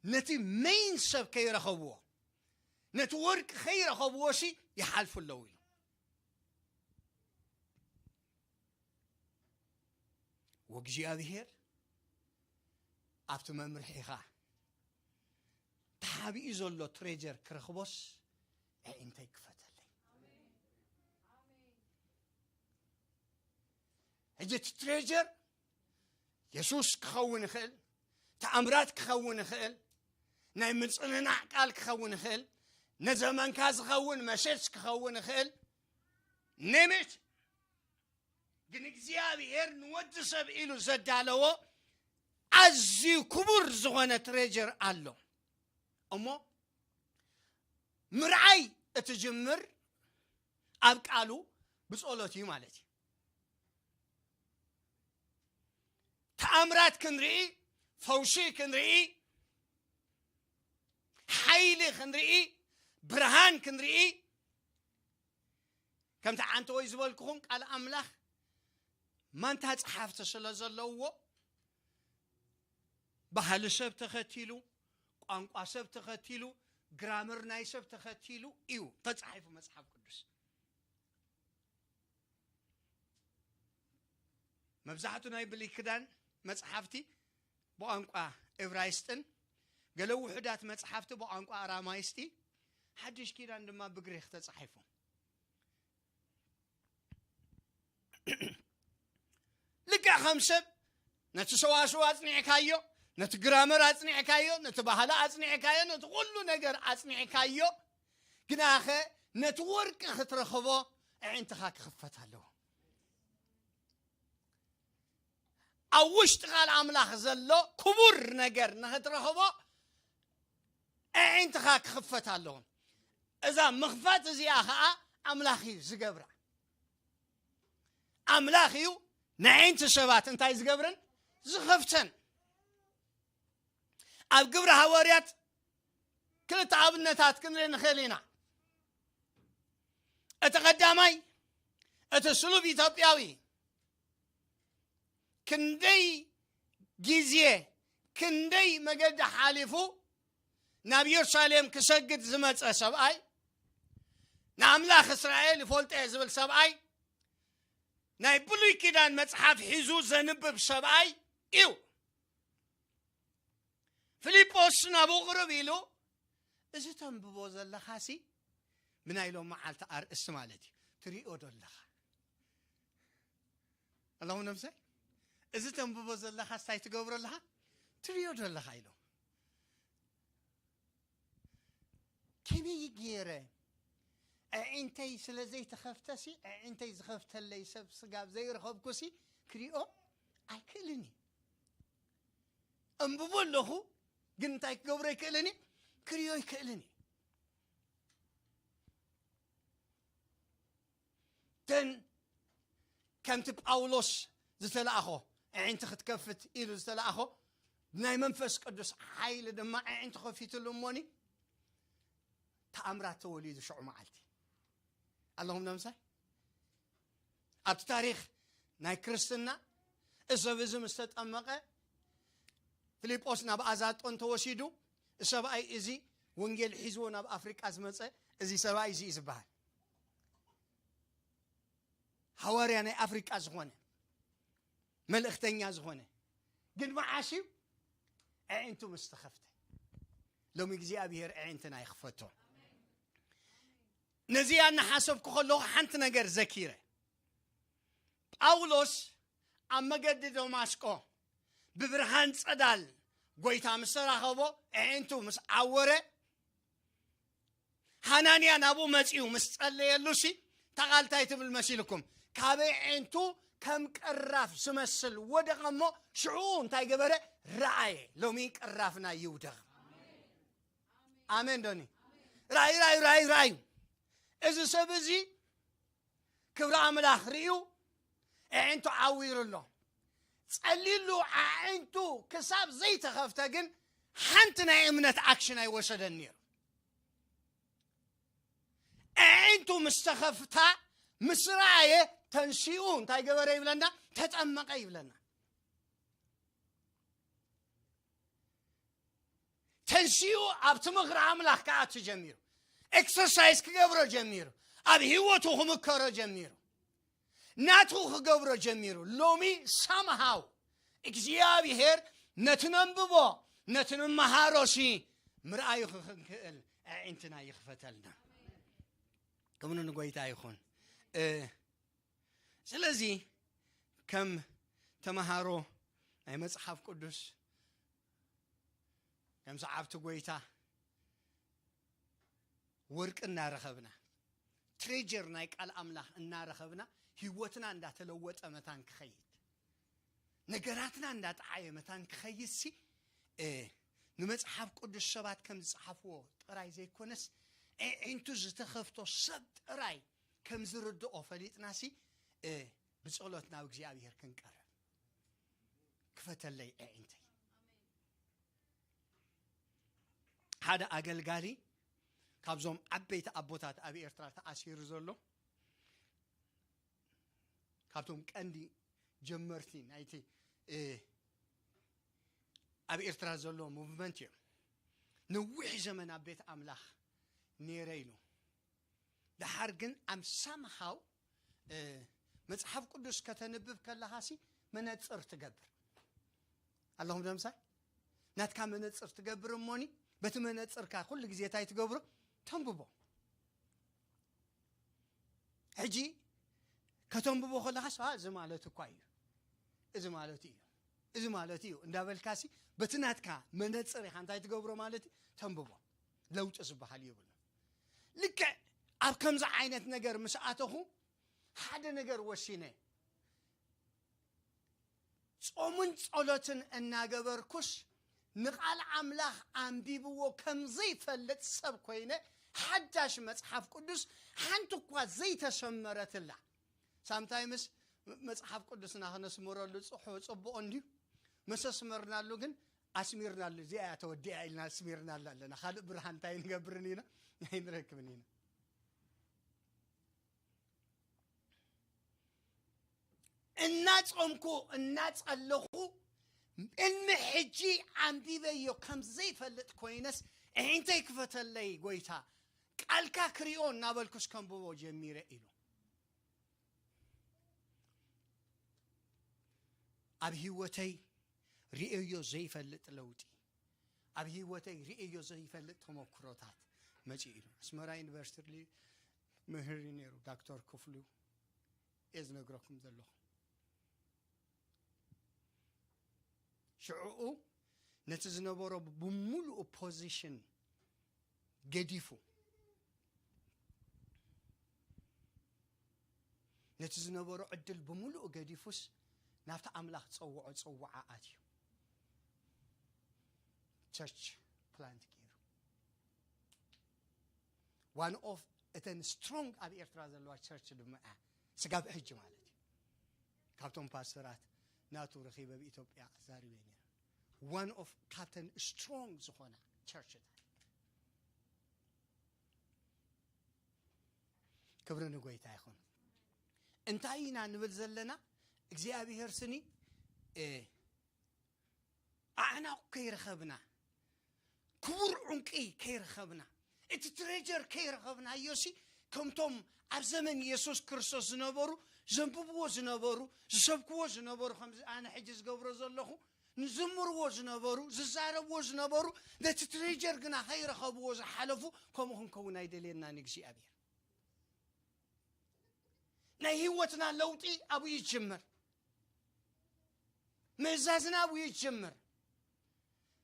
ነቲ መይን ሰብ ከይረኸብዎ፣ ነቲ ወርቂ ከይረኸብዎሲ ይሓልፉ ኣለዉ ኢሉ። ወእግዚኣብሔር ኣብቲ መምርሒኻ ተሓቢኡ ዘሎ ትሬጀር ክረኽቦስ ኣዒንተይ ክፈተለይ። ሕጂ እቲ ትሬጀር የሱስ ክኸውን ይኽእል፣ ተኣምራት ክኸውን ይኽእል፣ ናይ ምጽንናዕ ቃል ክኸውን ይኽእል፣ ነዘመንካ ዝኸውን መሸሽ ክኸውን ይኽእል፣ ኔሜት። ግን እግዚኣብሔር ንወዲ ሰብ ኢሉ ዘዳለዎ ኣዝዩ ክቡር ዝኾነ ትሬጀር ኣሎ። እሞ ምርዓይ እትጅምር ኣብ ቃሉ ብጸሎት እዩ ማለት እዩ። ተኣምራት ክንርኢ፣ ፈውሲ ክንርኢ፣ ሓይሊ ክንርኢ፣ ብርሃን ክንርኢ፣ ከምቲ ዓንተወይ ዝበልኩኹም ቃል ኣምላኽ ማንታ ጸሓፍቲ ስለ ዘለውዎ፣ ባህሊ ሰብ ተኸቲሉ፣ ቋንቋ ሰብ ተኸቲሉ፣ ግራመር ናይ ሰብ ተኸቲሉ እዩ ተጻሒፉ መጽሓፍ ቅዱስ። መብዛሕቱ ናይ ብሉይ ኪዳን መጽሓፍቲ ብቋንቋ እብራይስጥን፣ ገለ ውሑዳት መጽሓፍቲ ብቋንቋ ኣራማይስጢ፣ ሓድሽ ኪዳን ድማ ብግሪኽ ተጻሒፉ። ልክዕ ከም ሰብ ነቲ ሰዋስው ኣጽኒዕካዮ፣ ነቲ ግራመር ኣጽኒዕካዮ፣ ነቲ ባህሊ ኣጽኒዕካዮ፣ ነቲ ኩሉ ነገር ኣጽኒዕካዮ፣ ግናኸ ነቲ ወርቂ ክትረኽቦ ኣዒንትኻ ክኽፈት ኣለዎ። ኣብ ውሽጢ ቃል ኣምላኽ ዘሎ ክቡር ነገር ንኽትረኽቦ ኣዒንትኻ ክኽፈት ኣለዎ። እዛ ምኽፋት እዚኣ ኸዓ ኣምላኽ እዩ ዝገብራ። ኣምላኽ እዩ ንኣዒንቲ ሰባት እንታይ ዝገብረን? ዝኸፍተን። ኣብ ግብሪ ሃዋርያት ክልተ ኣብነታት ክንርኢ ንኽእል ኢና። እቲ ቀዳማይ፣ እቲ ስሉብ ኢትዮጵያዊ ክንደይ ግዜ፣ ክንደይ መገዲ ሓሊፉ ናብ ኢየሩሳሌም ክሰግድ ዝመጸ ሰብኣይ፣ ንኣምላኽ እስራኤል ይፈልጦ እየ ዝብል ሰብኣይ፣ ናይ ብሉይ ኪዳን መጽሓፍ ሒዙ ዘንብብ ሰብኣይ እዩ። ፊልጶስ ናብኡ ቅርብ ኢሉ፣ "እዚ ተንብቦ ዘለኻሲ ብናይ ሎም መዓልቲ ኣርእስቲ ማለት እዩ፣ ትሪኦ ዶ ኣለኻ?" ኣለኹም ነብሰይ? "እዚ ተንብቦ ዘለኻስ እንታይ ትገብሮ ኣለኻ? ትሪኦ ዶ ኣለኻ?" ኢሉ። "ከመይ ገይረ ኣዒንተይ ስለ ዘይተኸፍተሲ፣ ኣዒንተይ ዝኸፍተለይ ሰብ ስጋብ ዘይረኸብኩሲ ክሪኦ ኣይክእልን እዩ። ኣንብቦ ኣለኹ፣ ግን እንታይ ክገብሮ ኣይክእልን እዩ? ክሪኦ ኣይክእልን እዩ።" ደን ከምቲ ጳውሎስ ዝተላእኾ፣ ኣዒንቲ ክትከፍት ኢሉ ዝተላእኾ፣ ናይ መንፈስ ቅዱስ ሓይሊ ድማ ኣዒንቲ ከፊትሉ እሞኒ፣ ተኣምራት ተወሊዱ ሽዑ መዓልቲ። ኣለኹም ዶ ምሳይ? ኣብቲ ታሪኽ ናይ ክርስትና፣ እዚ ሰብ እዚ ምስ ተጠመቐ፣ ፊልጶስ ናብ ኣዛጦን ተወሲዱ፣ ሰብኣይ እዚ ወንጌል ሒዝዎ ናብ ኣፍሪቃ ዝመጸ፣ እዚ ሰብኣይ እዚ እዩ ዝበሃል። ሃዋርያ ናይ ኣፍሪቃ ዝኾነ፣ መልእኽተኛ ዝኾነ፣ ግን መዓስ እዩ? ኣዒንቱ ምስ ተኸፍተ። ሎሚ እግዚኣብሔር ኣዒንትና ይኽፈቶ። ነዚኣ እናሓሰብኩ ከለኹ ሓንቲ ነገር ዘኪረ። ጳውሎስ ኣብ መገዲ ደማስቆ ብብርሃን ጸዳል ጐይታ ምስ ተራኸቦ፣ ኣዒንቱ ምስ ዓወረ፣ ሃናንያ ናብኡ መጺኡ ምስ ጸለየሉሲ፣ እታ ቃል እንታይ ትብል መሲልኩም? ካብ ኣዒንቱ ከም ቅራፍ ዝመስል ወደቐ እሞ፣ ሽዑ እንታይ ገበረ? ረኣየ። ሎሚ ቅራፍና ይውደቕ። ኣሜን ዶኒ? ራእይ፣ ራእይ፣ ራእይ፣ ራእይ። እዚ ሰብ እዚ ክብሪ ኣምላኽ ርእዩ ኣዒንቱ ዓዊሩ ኣሎ። ጸሊሉ ኣዒንቱ ክሳብ ዘይተኸፍተ ግን ሓንቲ ናይ እምነት ኣክሽን ኣይወሰደን ነይሩ። ኣዒንቱ ምስ ተኸፍታ፣ ምስ ረኣየ፣ ተንሲኡ እንታይ ገበረ ይብለና? ተጠመቐ ይብለና። ተንሲኡ ኣብቲ ምኽሪ ኣምላኽ ክኣቱ ጀሚሩ። ኤክሰርሳይዝ ክገብሮ ጀሚሩ። ኣብ ህይወቱ ክምከሮ ጀሚሩ። ናቱ ክገብሮ ጀሚሩ። ሎሚ ሳምሃው እግዚኣብሔር ነቲ ነንብቦ፣ ነቲ ንመሃሮሲ ምርኣዩ ክንክእል ኣዒንትና ይኽፈተልና። ክብሪ ንጎይታ ይኹን። እ፣ ስለዚ ከም ተመሃሮ ናይ መጽሓፍ ቅዱስ፣ ከም ሰዓብቲ ጎይታ ወርቂ እናረኸብና፣ ትሬጀር ናይ ቃል ኣምላኽ እናረኸብና፣ ህይወትና እንዳተለወጠ መታን ክኸይድ፣ ነገራትና እንዳጠዓየ መታን ክኸይድ ሲ፣ እ፣ ንመጽሓፍ ቅዱስ ሰባት ከም ዝጸሓፍዎ ጥራይ ዘይኮነስ፣ ኣዒንቱ ዝተኸፍቶ ሰብ ጥራይ ከም ዝርድኦ ፈሊጥና ሲ፣ እ፣ ብጸሎት ናብ እግዚኣብሔር ክንቀርብ። ክፈተለይ ኣዒንተይ። ሓደ ኣገልጋሊ ካብዞም ዓበይቲ ኣቦታት ኣብ ኤርትራ ተኣሲሩ ዘሎ፣ ካብቶም ቀንዲ ጀመርቲ ናይቲ፣ እ፣ ኣብ ኤርትራ ዘሎ ሙቭመንት እዮም። ነዊሕ ዘመን ኣብ ቤት ኣምላኽ ነይረ ኢሉ። ደሓር ግን ኣም ሳምሃው፣ እ፣ መጽሓፍ ቅዱስ ከተንብብ ከለኻሲ መነጽር ትገብር። ኣለኹም ዶ ምሳይ? ናትካ መነጽር ትገብር እሞኒ፣ በቲ መነጽርካ ኩሉ ግዜ እንታይ ትገብሮ? ተንብቦ። ሕጂ ከተንብቦ ከለኻስ፣ "አ፣ እዚ ማለት እኳ እዩ፣ እዚ ማለት እዩ፣ እዚ ማለት እዩ" እንዳበልካሲ፣ በቲ ናትካ መነጽር ኢኻ እንታይ ትገብሮ ማለት እዩ? ተንብቦ። ለውጢ ዝበሃል የብሉን። ልክዕ ኣብ ከምዚ ዓይነት ነገር ምስ ኣተኹ፣ ሓደ ነገር ወሲነ። ጾምን ጸሎትን እናገበርኩስ ንቓል ኣምላኽ ኣንቢብዎ ከም ዘይፈልጥ ሰብ ኮይነ፣ ሓዳሽ መጽሓፍ ቅዱስ ሓንቲ እኳ ዘይተሰመረትላ። ሳምታይምስ መጽሓፍ ቅዱስና ክነስምረሉ ጽሑ ጽቡቕ እንድዩ። መሰስመርናሉ ግን ኣስሚርናሉ፣ እዚኣ እያ ተወዲኣ ኢልና ኣስሚርናሉ ኣለና። ካልእ ብርሃን እንታይ ንገብርን ኢና? ኣይንረክብን ኢና። እናጾምኩ እናጸለኹ እልሚ ሕጂ ኣንቢበዮ ከም ዘይፈልጥ ኮይነስ፣ እዒንተይ ክፈተለይ ጎይታ፣ ቃልካ ክሪኦ እናበልኩስ ከንብቦ ጀሚረ ኢሉ። ኣብ ህይወተይ ርእዮ ዘይፈልጥ ለውጢ፣ ኣብ ህይወተይ ርእዮ ዘይፈልጥ ተመክሮታት መጺኡ ኢሉ። ኣስመራ ዩኒቨርሲቲ መምህር እዩ ነይሩ፣ ዶክተር ክፍሉ እየ ዝነግረኩም ዘለኹ። ሽዕኡ ነቲ ዝነበሮ ብምሉኡ ፖዚሽን ገዲፉ፣ ነቲ ዝነበሮ ዕድል ብምሉኡ ገዲፉስ ናብቲ ኣምላኽ ዝጸውዖ ጽውዓ ኣትዩ። ቸርች ፕላንት ገይሩ። ዋን ኦፍ እተን ስትሮንግ ኣብ ኤርትራ ዘለዋ ቸርች ድማ እያ። ስጋብ ሕጂ ማለት እዩ። ካብቶም ፓስተራት ናቱ ረኺበ ኣብ ኢትዮጵያ ኣዛሪበ ነይረ። ዋን ኦፍ ካብተን ስትሮንግ ዝኾና ቸርችታት። ክብሪ ንጎይታ ይኹን። እንታይ ኢና ንብል ዘለና? እግዚኣብሔር ስኒ፣ እ፣ ኣዕናቑ ከይረኸብና፣ ክቡር ዑንቂ ከይረኸብና፣ እቲ ትሬጀር ከይረኸብናዮሲ፣ ከምቶም ኣብ ዘመን የሱስ ክርስቶስ ዝነበሩ፣ ዘንብብዎ ዝነበሩ፣ ዝሰብክዎ ዝነበሩ፣ ከምዚ ኣነ ሕጂ ዝገብሮ ዘለኹ፣ ንዝምርዎ ዝነበሩ፣ ዝዛረብዎ ዝነበሩ፣ ነቲ ትሬጀር ግና ከይረኸብዎ ዝሓለፉ፣ ከምኡ ክንከውን ኣይደልየናን እግዚኣብሔር። ናይ ህይወትና ለውጢ ኣብኡ ይጅምር። ምእዛዝና ኣብኡ ይጅምር።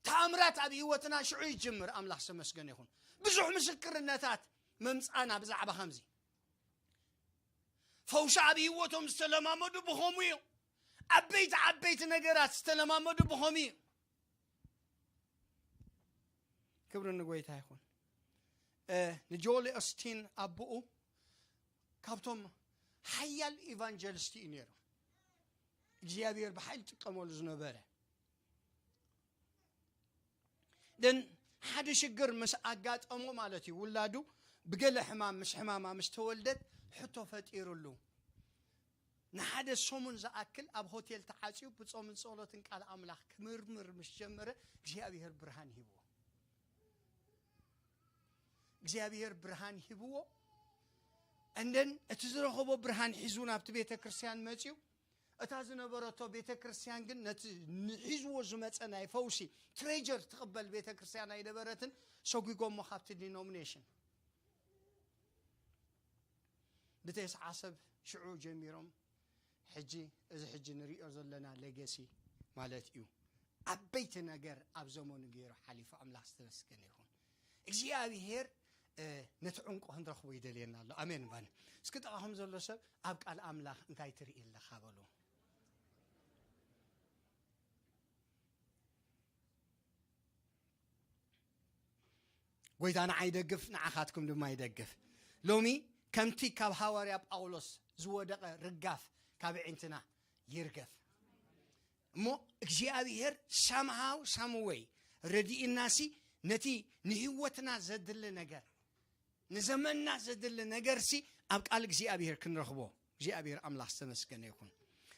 ተኣምራት ኣብ ህይወትና ሽዑ ይጅምር። ኣምላኽ ዝተመስገነ ይኹን። ብዙሕ ምስክርነታት መምጻና ብዛዕባ ከምዚ። ፈውሲ ኣብ ህይወቶም ዝተለማመዱ ብኸምኡ እዮም። ዓበይቲ ዓበይቲ ነገራት ዝተለማመዱ ብኸምኡ እዮም። ክብሪ ንጎይታ ይኹን። እ፣ ንጆል ኦስቲን ኣቦኡ ካብቶም ሓያል ኢቫንጀሊስት እዩ ነይሩ። እግዚኣብሔር ብሓይሊ ጥቀመሉ ዝነበረ። ደን ሓደ ሽግር ምስ ኣጋጠሞ ማለት እዩ፣ ውላዱ ብገለ ሕማም፣ ምስ ሕማማ ምስ ተወልደት ሕቶ ፈጢሩሉ። ንሓደ ሰሙን ዝኣክል ኣብ ሆቴል ተዓጽዩ ብጾምን ጸሎትን ቃል ኣምላኽ ክምርምር ምስ ጀመረ እግዚኣብሔር ብርሃን ሂብዎ። እግዚኣብሔር ብርሃን ሂብዎ። እንደን እቲ ዝረኸቦ ብርሃን ሒዙ ናብቲ ቤተ ክርስቲያን መጽዩ። እታ ዝነበረቶ ቤተ ክርስቲያን ግን ነቲ ንሒዝዎ ዝመጸ ናይ ፈውሲ ትሬጀር ትቕበል ቤተ ክርስቲያን ኣይነበረትን። ሰጒጎሞ ካብቲ ዲኖሚኔሽን። ብተስዓ ሰብ ሽዑ ጀሚሮም ሕጂ፣ እዚ ሕጂ ንሪኦ ዘለና ሌገሲ ማለት እዩ። ዓበይቲ ነገር ኣብ ዘመኑ ገይሩ ሓሊፉ። ኣምላኽ ዝተመስገነ ይኹን። እግዚኣብሔር፣ እ፣ ነቲ ዕንቁ ክንረኽቦ ይደልየና ኣሎ። ኣሜን ባኒ። እስኪ ጥቓኹም ዘሎ ሰብ ኣብ ቃል ኣምላኽ እንታይ ትርኢ ኣለኻ በሉ። ጎይታ ንዓይ ይደግፍ፣ ንዓኻትኩም ድማ ይደግፍ። ሎሚ ከምቲ ካብ ሃዋርያ ጳውሎስ ዝወደቐ ርጋፍ ካብ ኣዒንትና ይርገፍ። እሞ እግዚኣብሔር ሳምሃው ሳምወይ ረድኢናሲ ነቲ ንህይወትና ዘድሊ ነገር፣ ንዘመንና ዘድሊ ነገርሲ ኣብ ቃል እግዚኣብሔር ክንረኽቦ እግዚኣብሔር ኣምላኽ ዝተመስገነ ይኹን።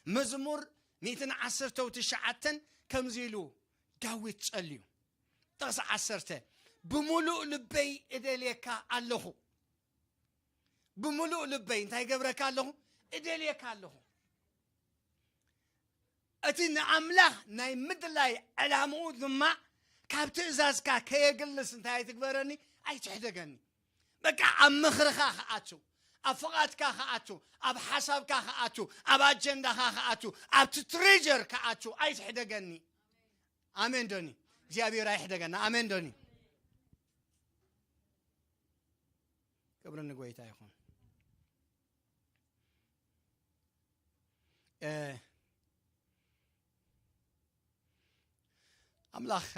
መዝሙር ሚእትን ዓሰርተው ትሽዓተን ከምዚ ኢሉ ዳዊት ጸልዩ። ጥቕሲ ዓሰርተ፣ ብምሉእ ልበይ እደልየካ ኣለኹ። ብምሉእ ልበይ እንታይ ገብረካ ኣለኹ? እደልየካ ኣለኹ። እቲ ንኣምላኽ ናይ ምድላይ ዕላምኡ ድማ ካብ ትእዛዝካ ከየግልስ እንታይ ኣይትግበረኒ? ኣይትሕደገኒ። በቃ ኣብ ምኽርኻ ክኣቱ፣ ኣብ ፍቓድካ ክኣቱ፣ ኣብ ሓሳብካ ክኣቱ፣ ኣብ ኣጀንዳኻ ክኣቱ፣ ኣብቲ ትሬጀር ክኣቱ ኣይትሕደገኒ። ኣሜን ዶኒ? እግዚኣብሔር ኣይሕደገና። ኣሜን ዶኒ? ክብሪ ንጎይታ ይኹን። እ፣ ኣምላኽ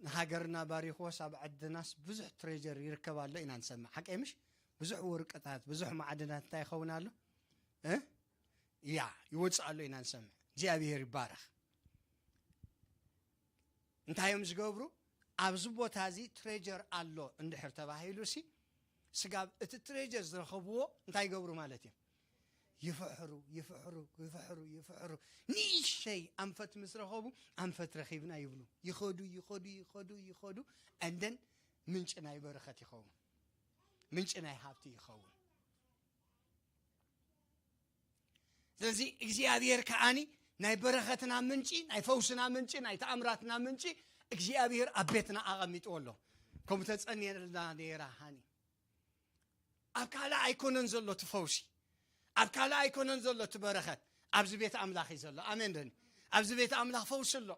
ንሃገርና ባሪኽዎስ ኣብ ዓድናስ ብዙሕ ትሬጀር ይርከብ ኣሎ ኢና ንሰምዕ። ሓቀይ ምሽ? ብዙሕ ወርቅታት፣ ብዙሕ ማዕድናት እንታይ ይኸውን ኣሎ? እ? ያ ይወፅእ ኣሎ ኢና ንሰምዕ። እግዚኣብሔር ይባረኽ። እንታይ እዮም ዝገብሩ? ኣብዚ ቦታ እዚ ትሬጀር ኣሎ እንድሕር ተባሂሉ ሲ ስጋብ እቲ ትሬጀር ዝረኸብዎ እንታይ ይገብሩ ማለት እዮም? ይፍሕሩ ይፍሕሩ ይፍሕሩ ይፍሕሩ። ንእሽተይ ኣንፈት ምስ ረኸቡ፣ ኣንፈት ረኺብና ይብሉ። ይኸዱ ይኸዱ ይኸዱ ይኸዱ። እንደን ምንጭ ናይ በረኸት ይኸውን፣ ምንጭ ናይ ሃብቲ ይኸውን። ስለዚ እግዚኣብሔር ከዓኒ ናይ በረኸትና ምንጪ፣ ናይ ፈውስና ምንጪ፣ ናይ ተኣምራትና ምንጪ እግዚኣብሔር ኣብ ቤትና ኣቐሚጥዎ ኣሎ። ከምኡ ተጸንየልና ነይራ ሃኒ። ኣብ ካልእ ኣይኮነን ዘሎ እቲ ፈውሲ፣ ኣብ ካልእ ኣይኮነን ዘሎ እቲ በረኸት፣ ኣብዚ ቤት ኣምላኽ እዩ ዘሎ። ኣሜን ደኒ? ኣብዚ ቤት ኣምላኽ ፈውሲ ኣሎ፣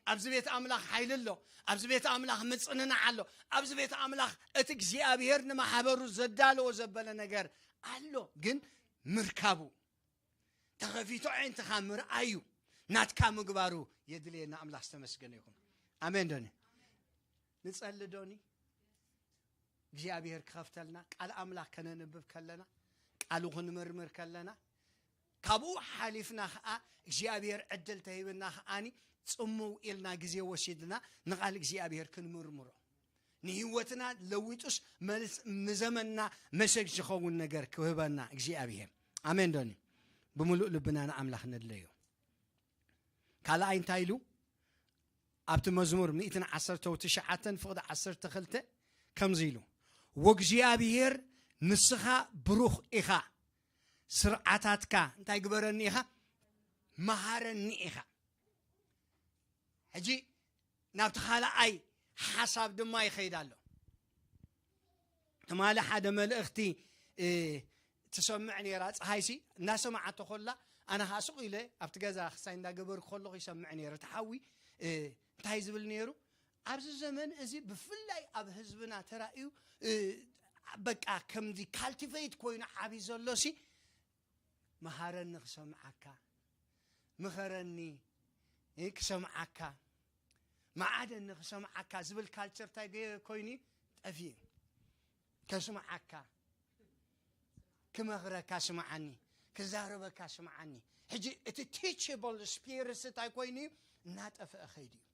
ኣብዚ ቤት ኣምላኽ ሓይሊ ኣሎ፣ ኣብዚ ቤት ኣምላኽ ምጽንናዕ ኣሎ፣ ኣብዚ ቤት ኣምላኽ እቲ እግዚኣብሔር ንማሕበሩ ዘዳለዎ ዘበለ ነገር ኣሎ። ግን ምርካቡ ተኸፊቱ ኣዒንትኻ ምርኣዩ ናትካ ምግባሩ የድልየና። ኣምላኽ ዝተመስገነ ይኹን። ኣሜን ዶኒ? ንጸሊ ዶኒ? እግዚኣብሔር ክኸፍተልና፣ ቃል ኣምላኽ ከነንብብ ከለና፣ ቃሉ ክንምርምር ከለና፣ ካብኡ ሓሊፍና ኸዓ እግዚኣብሔር ዕድል ተሂብና ኸዓኒ ጽምው ኢልና ግዜ ወሲድና ንቓል እግዚኣብሔር ክንምርምሮ፣ ንህይወትና ለዊጡስ መልስ-፣ ንዘመንና መሰግ ዝኸውን ነገር ክህበና እግዚኣብሔር። ኣሜን ዶኒ? ብምሉእ ልብና ንኣምላኽ ነድለዮ። ካልኣይ እንታይ ኢሉ? ኣብቲ መዝሙር ሚእትን ዓሰርተ ትሽዓተን ፍቕዲ ዓሰርተ ክልተ ከምዚ ኢሉ፣ "ወእግዚኣብሔር ንስኻ ብሩኽ ኢኻ፣ ስርዓታትካ እንታይ ግበረኒ ኢኻ? መሃረኒ ኢኻ።" ሕጂ ናብቲ ካልኣይ ሓሳብ ድማ ይኸይድ ኣሎ። ትማሊ ሓደ መልእኽቲ፣ እ፣ ትሰምዕ ነይራ። ፀሃይሲ እናሰማዓቶ ከላ፣ ኣነ ኸዓ ስቕ ኢለ ኣብቲ ገዛ ክሳይ እንዳገበርኩ ከለኹ ይሰምዕ ነይረ። እቲ ሓዊ፣ እ፣ እንታይ ዝብል ነይሩ? ኣብዚ ዘመን እዚ ብፍላይ ኣብ ህዝብና ተራእዩ፣ እ፣ በቃ ከምዚ ካልቲቬት ኮይኑ ዓብዩ ዘሎ ሲ፣ "መሃረኒ ክሰምዓካ፣ ምኸረኒ፣ እ፣ ክሰምዓካ፣ መዓደኒ ክሰምዓካ" ዝብል ካልቸር እንታይ ገ-፣ ኮይኑ እዩ? ጠፊኡ። "ከስምዓካ፣ ክመኽረካ ስምዓኒ፣ ክዛረበካ ስምዓኒ።" ሕጂ እቲ ቲችብል ስፒሪትስ እንታይ ኮይኑ እዩ? እናጠፍአ ኸይዱ እዩ።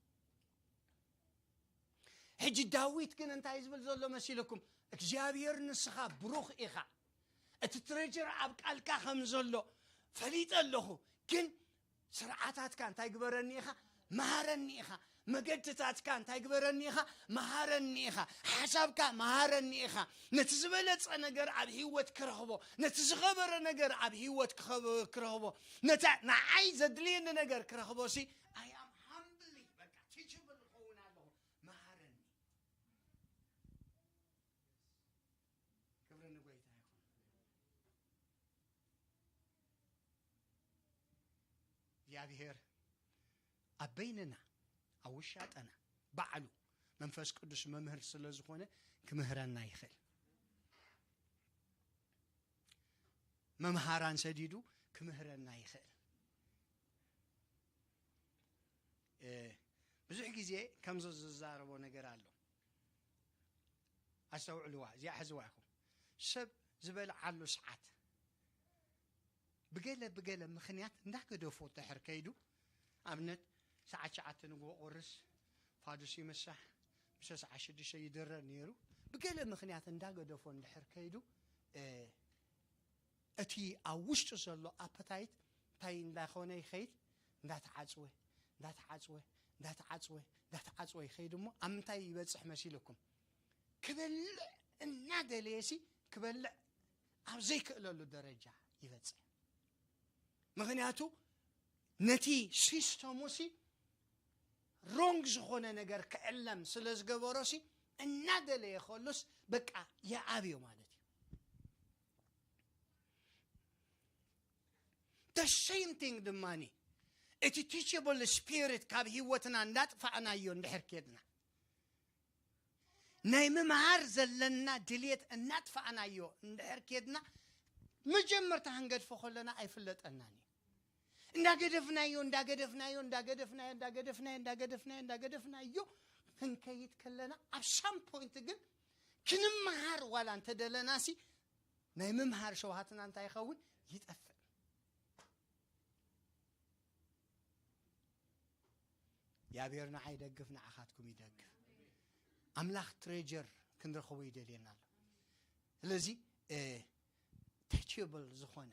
ሕጂ ዳዊት ግን እንታይ ዝብል ዘሎ መሲልኩም? "እግዚኣብሔር ንስኻ ብሩኽ ኢኻ፣ እቲ ትሬጀር ኣብ ቃልካ ከም ዘሎ ፈሊጠ ኣለኹ፣ ግን ስርዓታትካ እንታይ ግበረኒ ኢኻ? መሃረኒ ኢኻ። መገድታትካ እንታይ ግበረኒ ኢኻ? መሃረኒ ኢኻ። ሓሳብካ መሃረኒ ኢኻ። ነቲ ዝበለጸ ነገር ኣብ ህይወት ክረኽቦ፣ ነቲ ዝኸበረ ነገር ኣብ ህይወት ክኸብ-፣ ክረኽቦ፣ ነታ ንዓይ ዘድልየኒ ነገር ክረኽቦ ሲ፣ I am humbly፣ በቃ፣ ቲችብል ክኸውን ኣለኹ። መሃረኒ።" ክብሪ ንጎይታ ይኹን። እግዚኣብሔር ኣብ በይንና፣ ኣብ ውሻጠና፣ ባዕሉ መንፈስ ቅዱስ መምህር ስለ ዝኾነ ክምህረና ይኽእል። መምሃራን ሰዲዱ ክምህረና ይኽእል። እ፣ ብዙሕ ግዜ ከምዚ ዝዛረቦ ነገር ኣሎ። ኣስተውዕልዋ፣ እዚኣ ሕዝዋ ኢኹም። ሰብ ዝበልዓሉ ሰዓት ብገለ ብገለ ምኽንያት እንዳገደፎ እንድሕር ከይዱ፣ ኣብነት ሰዓት ትሽዓተ ንግሆ ቁርስ፣ ፋዱስ ይምሳሕ፣ ምሸ ሰዓት ሽዱሽተ ይድረር ነይሩ። ብገለ ምኽንያት እንዳገደፎ እንድሕር ከይዱ፣ እ፣ እቲ ኣብ ውሽጡ ዘሎ ኣፐታይት እንታይ እንዳኾነ ይኸይድ? እንዳተዓጽወ፣ እንዳተዓጽወ፣ እንዳተዓጽወ፣ እንዳተዓጽወ ይኸይድ እሞ ኣብ ምንታይ ይበጽሕ መሲልኩም? ክበልዕ እናደለየሲ ክበልዕ ኣብ ዘይክእለሉ ደረጃ ይበጽሕ። ምኽንያቱ ነቲ ሲስተሙ ሲ ሮንግ ዝኾነ ነገር ክዕለም ስለ ዝገበሮ ሲ እናደለየ ከሎስ በቃ ይኣብዮ ማለት እዩ። The same thing ድማኒ እቲ ቲችብል ስፒሪት ካብ ህይወትና እንዳጥፋእናዮ እንድሕር ኬድና፣ ናይ ምምሃር ዘለና ድልየት እናጥፋእናዮ እንድሕር ኬድና፣ መጀመርታ ክንገድፎ ከለና ኣይፍለጠናን እዩ። እንዳገደፍናዮ እንዳገደፍናዮ እንዳገደፍናዮ እንዳገደፍናዮ እንዳገደፍናዮ እንዳገደፍናዮ ክንከይድ ከለና፣ ኣብ ሳም ፖይንት ግን ክንመሃር ዋላ እንተደለናሲ፣ ናይ ምምሃር ሸውሃትና እንታይ ይኸውን? ይጠፍእ። እግዚኣብሔር ንዓይ ይደግፍ፣ ንዓኻትኩም ይደግፍ። ኣምላኽ ትሬጀር ክንረኽቦ ይደልየና ኣሎ። ስለዚ ተችብል ዝኾነ፣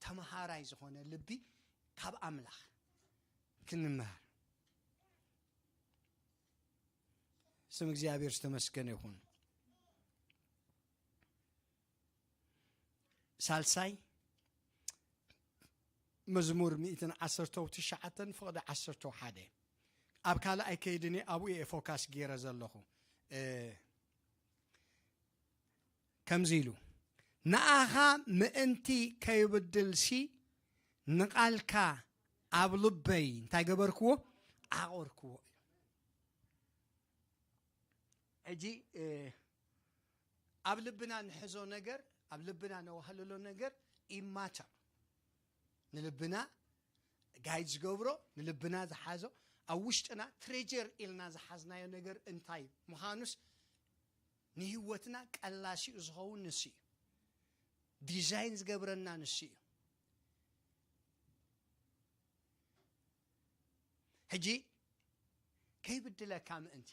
ተመሃራይ ዝኾነ ልቢ ካብ ኣምላኽ ክንመሃር። ስም እግዚኣብሔር ዝተመስገነ ይኹን። ሳልሳይ መዝሙር ሚእትን ዓሰርተው ትሽዓተን ፍቕዲ ዓሰርተው ሓደ። ኣብ ካልኣይ ከይድኒ ኣብኡ እየ ፎካስ ገይረ ዘለኹ። እ፣ ከምዚ ኢሉ፣ "ንኣኻ ምእንቲ ከይብድልሲ ንቓልካ ኣብ ልበይ እንታይ ገበርክዎ? ዓቖርክዎ" እዩ። ሕጂ፣ እ፣ ኣብ ልብና ንሕዞ ነገር፣ ኣብ ልብና ነዋህልሎ ነገር ኢማተር ንልብና ጋይድ ዝገብሮ፣ ንልብና ዝሓዞ፣ ኣብ ውሽጥና ትሬጀር ኢልና ዝሓዝናዮ ነገር እንታይ ምዃኑስ ንህይወትና ቀላሲኡ ዝኸውን ንሱ እዩ። ዲዛይን ዝገብረና ንሱ እዩ። ሕጂ ከይብድለካ ምእንቲ፣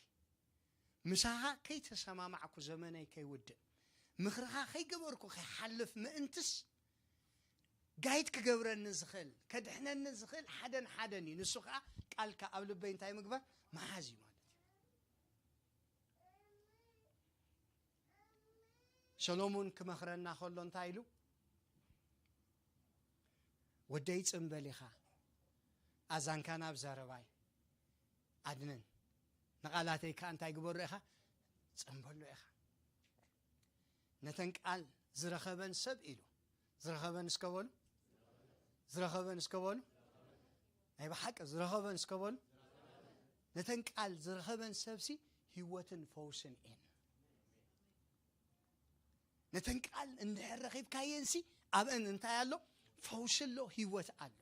ምሳኻ ከይተሰማማዕኩ ዘመነይ ከይውድእ፣ ምኽርኻ ከይገበርኩ ከይሓልፍ ምእንትስ፣ ጋይድ ክገብረኒ ዝኽእል፣ ከድሕነኒ ዝኽእል ሓደን ሓደን እዩ። ንሱ ኸዓ ቃልካ ኣብ ልበይ እንታይ ምግባር? ምሓዝ እዩ ማለት እዩ። ሰሎሞን ክመኽረና ከሎ እንታይ ኢሉ? "ወደይ ጽምበል ኢኻ፣ ኣዛንካ ናብ ዘረባይ ኣድነን፣ ንቓላተይ ከኣ እንታይ ግበሮ ኢኻ? ጽምበሎ ኢኻ። ነተን ቃል ዝረኸበን ሰብ" ኢሉ። ዝረኸበን እስከ በሉ። ዝረኸበን እስከ በሉ። ናይ ብሓቂ ዝረኸበን እስከ በሉ። ነተን ቃል ዝረኸበን ሰብሲ ህይወትን ፈውስን እየን። ነተን ቃል እንድሕር ረኺብካየንሲ ኣብአን እንታይ ኣሎ? ፈውሲ ኣሎ፣ ህይወት ኣሎ።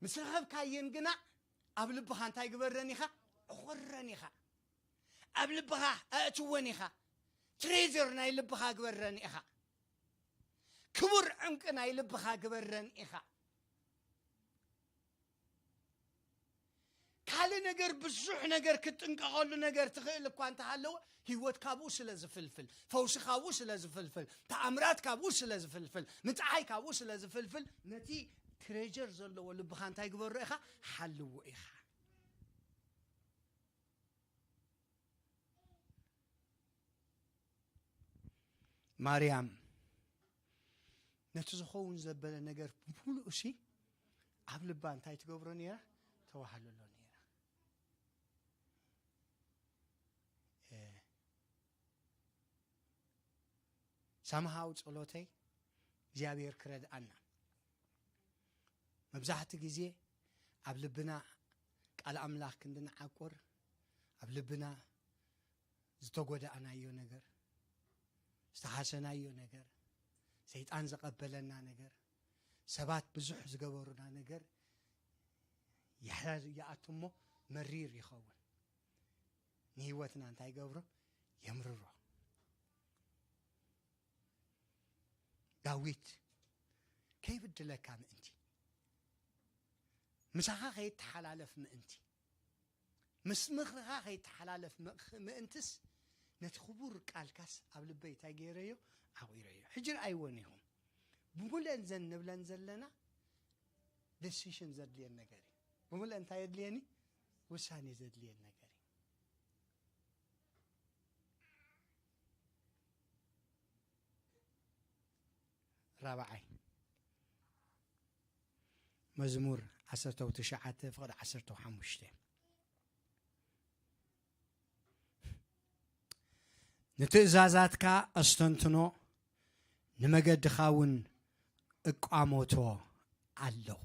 ምስ ረኸብካየን ግና ኣብ ልብኻ እንታይ ግበረን ኢኻ? ዕኾረን ኢኻ። ኣብ ልብኻ ኣእትወን ኢኻ። ትሬጀር ናይ ልብኻ ግበረን ኢኻ። ክቡር ዕንቂ ናይ ልብኻ ግበረን ኢኻ። ካልእ ነገር፣ ብዙሕ ነገር ክትጥንቀቐሉ ነገር ትኽእል እኳ እንተሃለወ፣ ህይወት ካብኡ ስለ ዝፍልፍል፣ ፈውሲ ካብኡ ስለ ዝፍልፍል፣ ተኣምራት ካብኡ ስለ ዝፍልፍል፣ ምጥዓይ ካብኡ ስለ ዝፍልፍል፣ ነቲ ትሬጀር ዘለዎ ልብኻ እንታይ ግበሮ ኢኻ? ሓልዎ ኢኻ። ማርያም ነቲ ዝኸውን ዘበለ ነገር ብምሉእሲ ኣብ ልባ እንታይ ትገብሮ ነይራ? ተዋህልሎ ነይራ። እ፣ ሳምሃው ጸሎተይ እግዚኣብሔር ክረድኣና። መብዛሕትኡ ግዜ ኣብ ልብና ቃል ኣምላኽ ክንድንዓቁር፣ ኣብ ልብና ዝተጎዳእናዮ ነገር፣ ዝተሓሰናዮ ነገር፣ ሰይጣን ዝቐበለና ነገር፣ ሰባት ብዙሕ ዝገበሩና ነገር ይሓዝ-፣ ይኣቱ እሞ መሪር ይኸውን። ንህይወትና እንታይ ይገብሮ? የምርሮ። ዳዊት ከይብድለካ ምእንቲ፣ ምሳኻ ከይተሓላለፍ ምእንቲ፣ ምስ ምኽርኻ ከይተሓላለፍ ምእኽ-፣ ምእንትስ ነቲ ክቡር ቃልካስ ኣብ ልበይ እንታይ ገይረዮ? ዓቑረዮ። ሕጂ ረኣይወን ኢኹም። ብምሉእን ዘን ንብለን ዘለና ዴሲሽን ዘድልየን ነገር እዩ። ብምሉእ እንታይ የድልየኒ? ውሳኔ ዘድልየን ነገር እዩ። ራብዓይ፣ መዝሙር ዓሰርተው ትሽዓተ ፍቕዲ ዓሰርተው ሓሙሽተ። ንትእዛዛትካ ኣስተንትኖ፣ ንመገድኻ እውን እቋሞቶ ኣለኹ።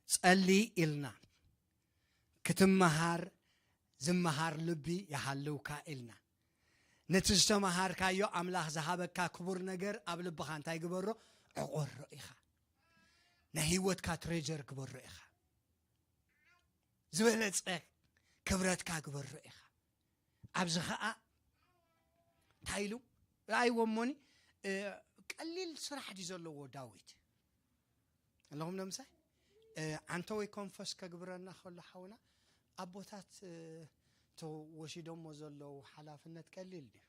ጸሊ ኢልና፣ ክትመሃር ዝመሃር ልቢ ይሃልውካ ኢልና፣ ነቲ ዝተመሃርካዮ ኣምላኽ ዝሃበካ ክቡር ነገር ኣብ ልብኻ እንታይ ግበሮ? ዕቆሮ ኢኻ። ናይ ህይወትካ ትሬጀር ግበሮ ኢኻ። ዝበለጸ ክብረትካ ግበሮ ኢኻ። ኣብዚ ኸኣ እንታይ ኢሉ? ረኣይዎ እሞኒ፣ እ፣ ቀሊል ስራሕ ድዩ ዘለዎ ዳዊት? ኣለኹም ዶ ምሳይ? እ፣ ዓንተወይ ኮንፈስ ከግብረና ከሎ ሓውና፣ ኣቦታት፣ እ፣ ተወሲዶሞ ዘለዉ ሓላፍነት ቀሊል ድዩ?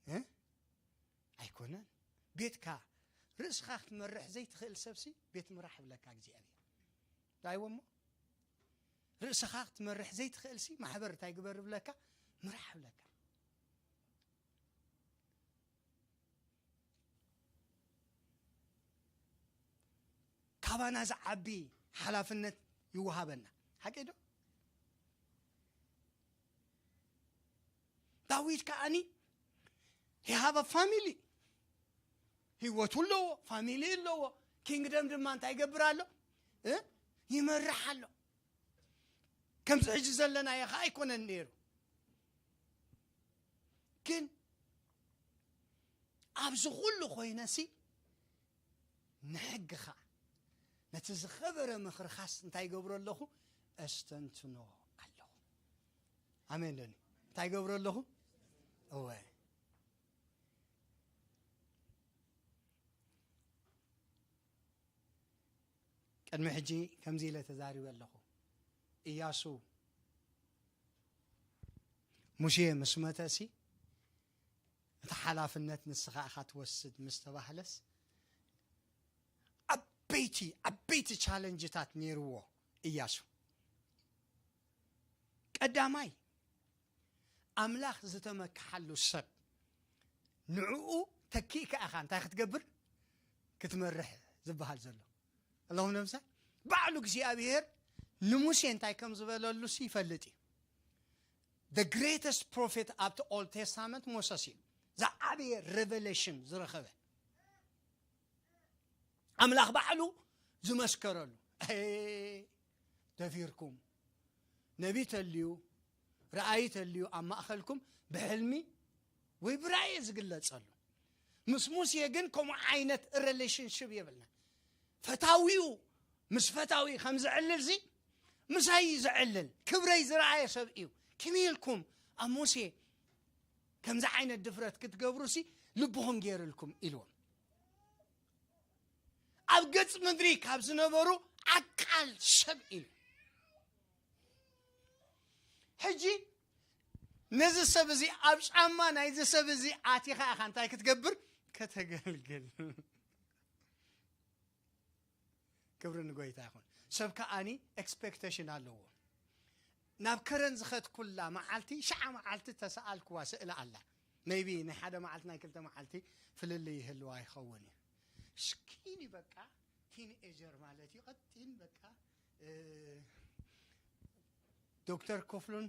እ? ኣይኮነን። ቤትካ ርእስኻ ክትመርሕ ዘይትኽእል ሰብሲ ቤት ምራሕ ይብለካ እግዚኣብሔር። ዳይዎ እሞ ርእስኻ ክትመርሕ ዘይትኽእልሲ ማሕበር እንታይ ግበር ይብለካ? ምራሕ ይብለካ። ካባና ዝዓቢ ሓላፍነት ይወሃበና። ሓቂ ዶ? ዳዊት ከዓኒ he have a family፣ ህይወቱ ኣለዎ፣ ፋሚሊ ኣለዎ። ኪንግደም ድማ እንታይ ይገብር ኣሎ? እ? ይመርሕ ኣሎ። ከምዚ ሕጂ ዘለናዮ ኸዓ ኣይኮነን ነይሩ። ግን ኣብዚ ኩሉ ኮይነሲ ንሕግኻ፣ ነቲ ዝኸበረ ምኽርኻስ እንታይ ይገብሮ ኣለኹ? ኣስተንትኖ ኣለኹ። ኣሜን ዶኒ? እንታይ ይገብሮ ኣለኹ? እወ። ቅድሚ ሕጂ ከምዚ ኢለ ተዛሪበ ኣለኹ። እያሱ ሙሴ ምስ መተሲ፣ እቲ ሓላፍነት ንስኻ ኢኻ ትወስድ ምስ ተባህለስ፣ ዓበይቲ፣ ዓበይቲ ቻለንጅታት ነይርዎ እያሱ። ቀዳማይ፣ ኣምላኽ ዝተመክሓሉ ሰብ፣ ንዕኡ ተኪእካ ኢኻ እንታይ ክትገብር? ክትመርሕ ዝበሃል ዘሎ። ኣለኹም ነምሳ? ባዕሉ እግዚኣብሔር ንሙሴ እንታይ ከም ዝበለሉ ሲ ይፈልጥ እዩ። The greatest prophet ኣብቲ ኦልድ ቴስታመንት ሞሰስ እዩ። ዝዓበየ ሬቨሌሽን ዝረኸበ። ኣምላኽ ባዕሉ ዝመስከረሉ። "ኤ፣ ደፊርኩም፣ ነቢ ተልዩ፣ ረኣይ ተልዩ ኣብ ማእኸልኩም ብሕልሚ ወይ ብራእየ ዝግለጸሉ። ምስ ሙሴ ግን ከምኡ ዓይነት ሪሌሽንሽፕ የብልና። ፈታዊኡ ምስ ፈታዊ ከም ዝዕልል ሲ ምሳይ እዩ ዝዕልል፣ ክብረይ ዝረኣየ ሰብ እዩ። ከመይ ኢልኩም ኣብ ሙሴ ከምዚ ዓይነት ድፍረት ክትገብሩ ሲ ልብኹም ገይርልኩም?" ኢልዎም። ኣብ ገጽ ምድሪ ካብ ዝነበሩ ዓቃል ሰብ ኢሉ። ሕጂ ነዚ ሰብ እዚ ኣብ ጫማ ናይዚ ሰብ እዚ ኣቲኻ ኢኻ እንታይ ክትገብር? ከተገልግል። ክብሪ ንጎይታ ይኹን። ሰብ ከኣኒ ኤክስፔክቴሽን ኣለዎ። ናብ ከረን ዝኸድኩላ መዓልቲ ሽዓ መዓልቲ ተሰኣልክዋ ስእሊ ኣላ። ሜይቢ ናይ ሓደ መዓልቲ ናይ ክልተ መዓልቲ ፍልልይ ይህልዋ ይኸውን እዩ። ስኪኒ በቃ ቲንኤጀር ማለት እዩ። ቀጢን በቃ፣ እ፣ ዶክተር ክፍሉን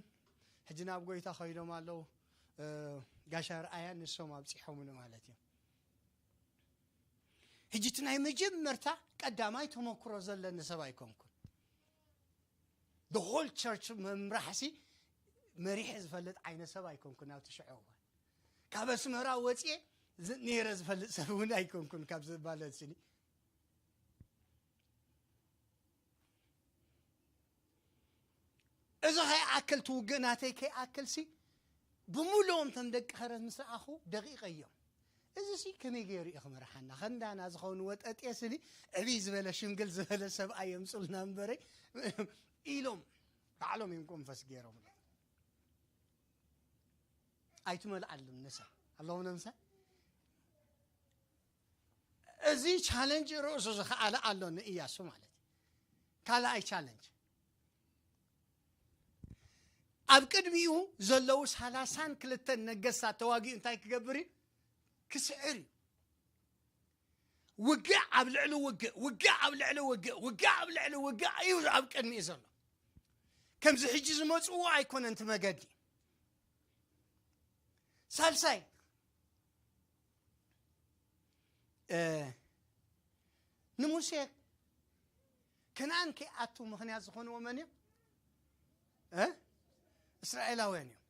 ሕጂ ናብ ጎይታ ከይዶም ኣለዉ። እ፣ ጋሻ ርኣያን ንሶም ኣብፂሖምኒ ማለት እዩ። ሕጂ እቲ ናይ መጀመርታ ቀዳማይ ተመክሮ ዘለኒ ሰብ ኣይኮንኩን። The whole church መምራሕሲ መሪሐ ዝፈልጥ ዓይነት ሰብ ኣይኮንኩን። ኣብቲ ሽዑ እዋን ካብ ኣስመራ ወፅየ ዝ-፣ ነይረ ዝፈልጥ ሰብ እውን ኣይኮንኩን። ካብ ዝባለል ስኒ እዚ ከይኣክል ትውግእ ናተይ ከይኣክል ሲ ብምሉኦም ተም ደቂ ከረን ምስ ረኣኹ ደቂቀ እዮም። እዚ ሲ ከመይ ገይሩ እዩ ክመርሓና? ከንዳና ዝኸውን ወጠጤ ስኒ ዕብይ ዝበለ ሽምግል ዝበለ ሰብኣይ የምፁልና እምበረ ኢሎም ባዕሎም እዮም ኮንፈስ ገይሮም። ኣይትመልኣሉን ንሳ ኣለዎም ነምሳ። እዚ ቻለንጅ ርእሱ ዝኸኣለ ኣሎ ንእያሱ ማለት እዩ። ካልኣይ ቻለንጅ ኣብ ቅድሚኡ ዘለዉ ሰላሳን ክልተን ነገስታት ተዋጊኡ እንታይ ክገብር እዩ? ክስዕር እዩ። ውግእ ኣብ ልዕሊ ውግእ፣ ውግእ ኣብ ልዕሊ ውግእ፣ ውግእ ኣብ ልዕሊ ውግእ እዩ ኣብ ቅድሚኡ ዘሎ። ከምዚ ሕጂ ዝመፅዎ ኣይኮነን እቲ መገዲ። ሳልሳይ፣ እ፣ ንሙሴ ከነኣን ከይኣቱ ምኽንያት ዝኾንዎ መን እዮም? እ? እስራኤላውያን እዮም።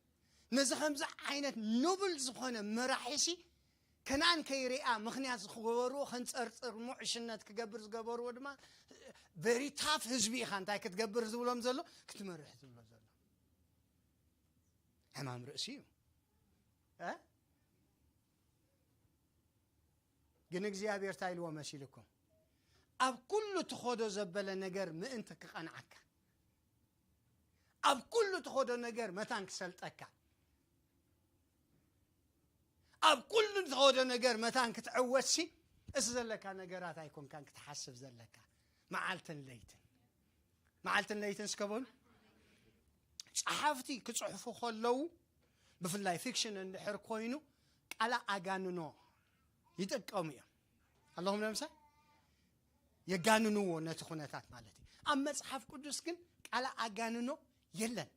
ነዚ ከምዚ ዓይነት ኖብል ዝኾነ መራሒሲ ከነኣን ከይሪኣ ምኽንያት ዝገበርዎ፣ ከንጸርጽር፣ ሙዕሽነት ክገብር ዝገበርዎ ድማ፣ ቨሪ ታፍ ህዝቢ ኢኻ፣ እንታይ ክትገብር ዝብሎም ዘሎ፣ ክትመርሕ ዝብሎ ዘሎ። ሕማም ርእሲ እዩ። እ? ግን እግዚኣብሔር እንታይ ኢልዎ መሲልኩም? ኣብ ኩሉ ትኸዶ ዘበለ ነገር ምእንቲ ክቐንዓካ፣ ኣብ ኩሉ ትኸዶ ነገር መታን ክሰልጠካ፣ ኣብ ኩሉ ትኸዶ ነገር መታን ክትዕወትሲ፣ እስ ዘለካ ነገራት ኣይኮንካን ክትሓስብ ዘለካ፣ መዓልትን ለይትን። መዓልትን ለይትን እስከ በሉ። ጸሓፍቲ ክጽሕፉ ከለዉ፣ ብፍላይ ፊክሽን እንድሕር ኮይኑ፣ ቃላ ኣጋንኖ ይጥቀሙ እዮም። ኣለኹም ለምሳሌ፣ የጋንንዎ ነቲ ኩነታት ማለት እዩ። ኣብ መጽሓፍ ቅዱስ ግን ቃላ ኣጋንኖ የለን።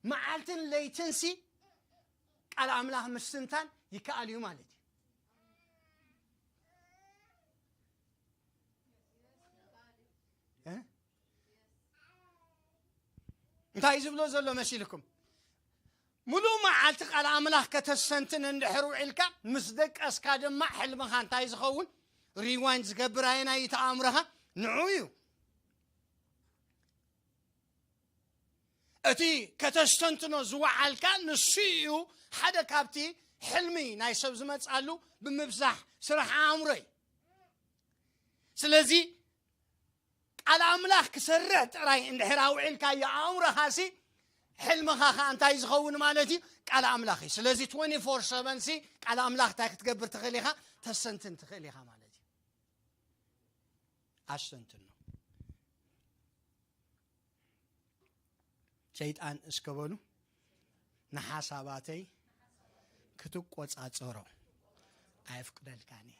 መዓልትን ለይትንሲ ቃል ኣምላኽ ምስትንታን ይከኣል እዩ ማለት እዩ። እ? እንታይ እዩ ዝብሎ ዘሎ መሲልኩም? ሙሉእ መዓልቲ ቃል ኣምላኽ ከተስተንትን እንድሕር ውዒልካ፣ ምስ ደቀስካ ድማ ሕልምኻ እንታይ ዝኸውን? ሪዋይንድ ዝገብር ኣየናይ እዩ? እቲ ኣእምሮኻ ንዑ እዩ። እቲ ከተስተንትኖ ዝወዓልካ ንሱ እዩ ሓደ ካብቲ ሕልሚ ናይ ሰብ ዝመጽኣሉ ብምብዛሕ ስራሕ ኣእምሮ እዩ። ስለዚ ቃል ኣምላኽ ክሰርሕ ጥራይ እንድሕር ኣውዒልካዮ ኣእምሮኻሲ፣ ሕልምኻ ኸኣ እንታይ ዝኸውን ማለት እዩ? ቃል ኣምላኽ እዩ። ስለዚ ትወንቲ ፎር ሰቨን ሲ ቃል ኣምላኽ እንታይ ክትገብር ትኽእል ኢኻ? ተስተንትን ትኽእል ኢኻ ማለት እዩ። ኣስተንትኖ። ሰይጣን እስከ በሉ፣ ንሓሳባተይ ክትቆጻጸሮ ኣየፍቅደልካን እየ።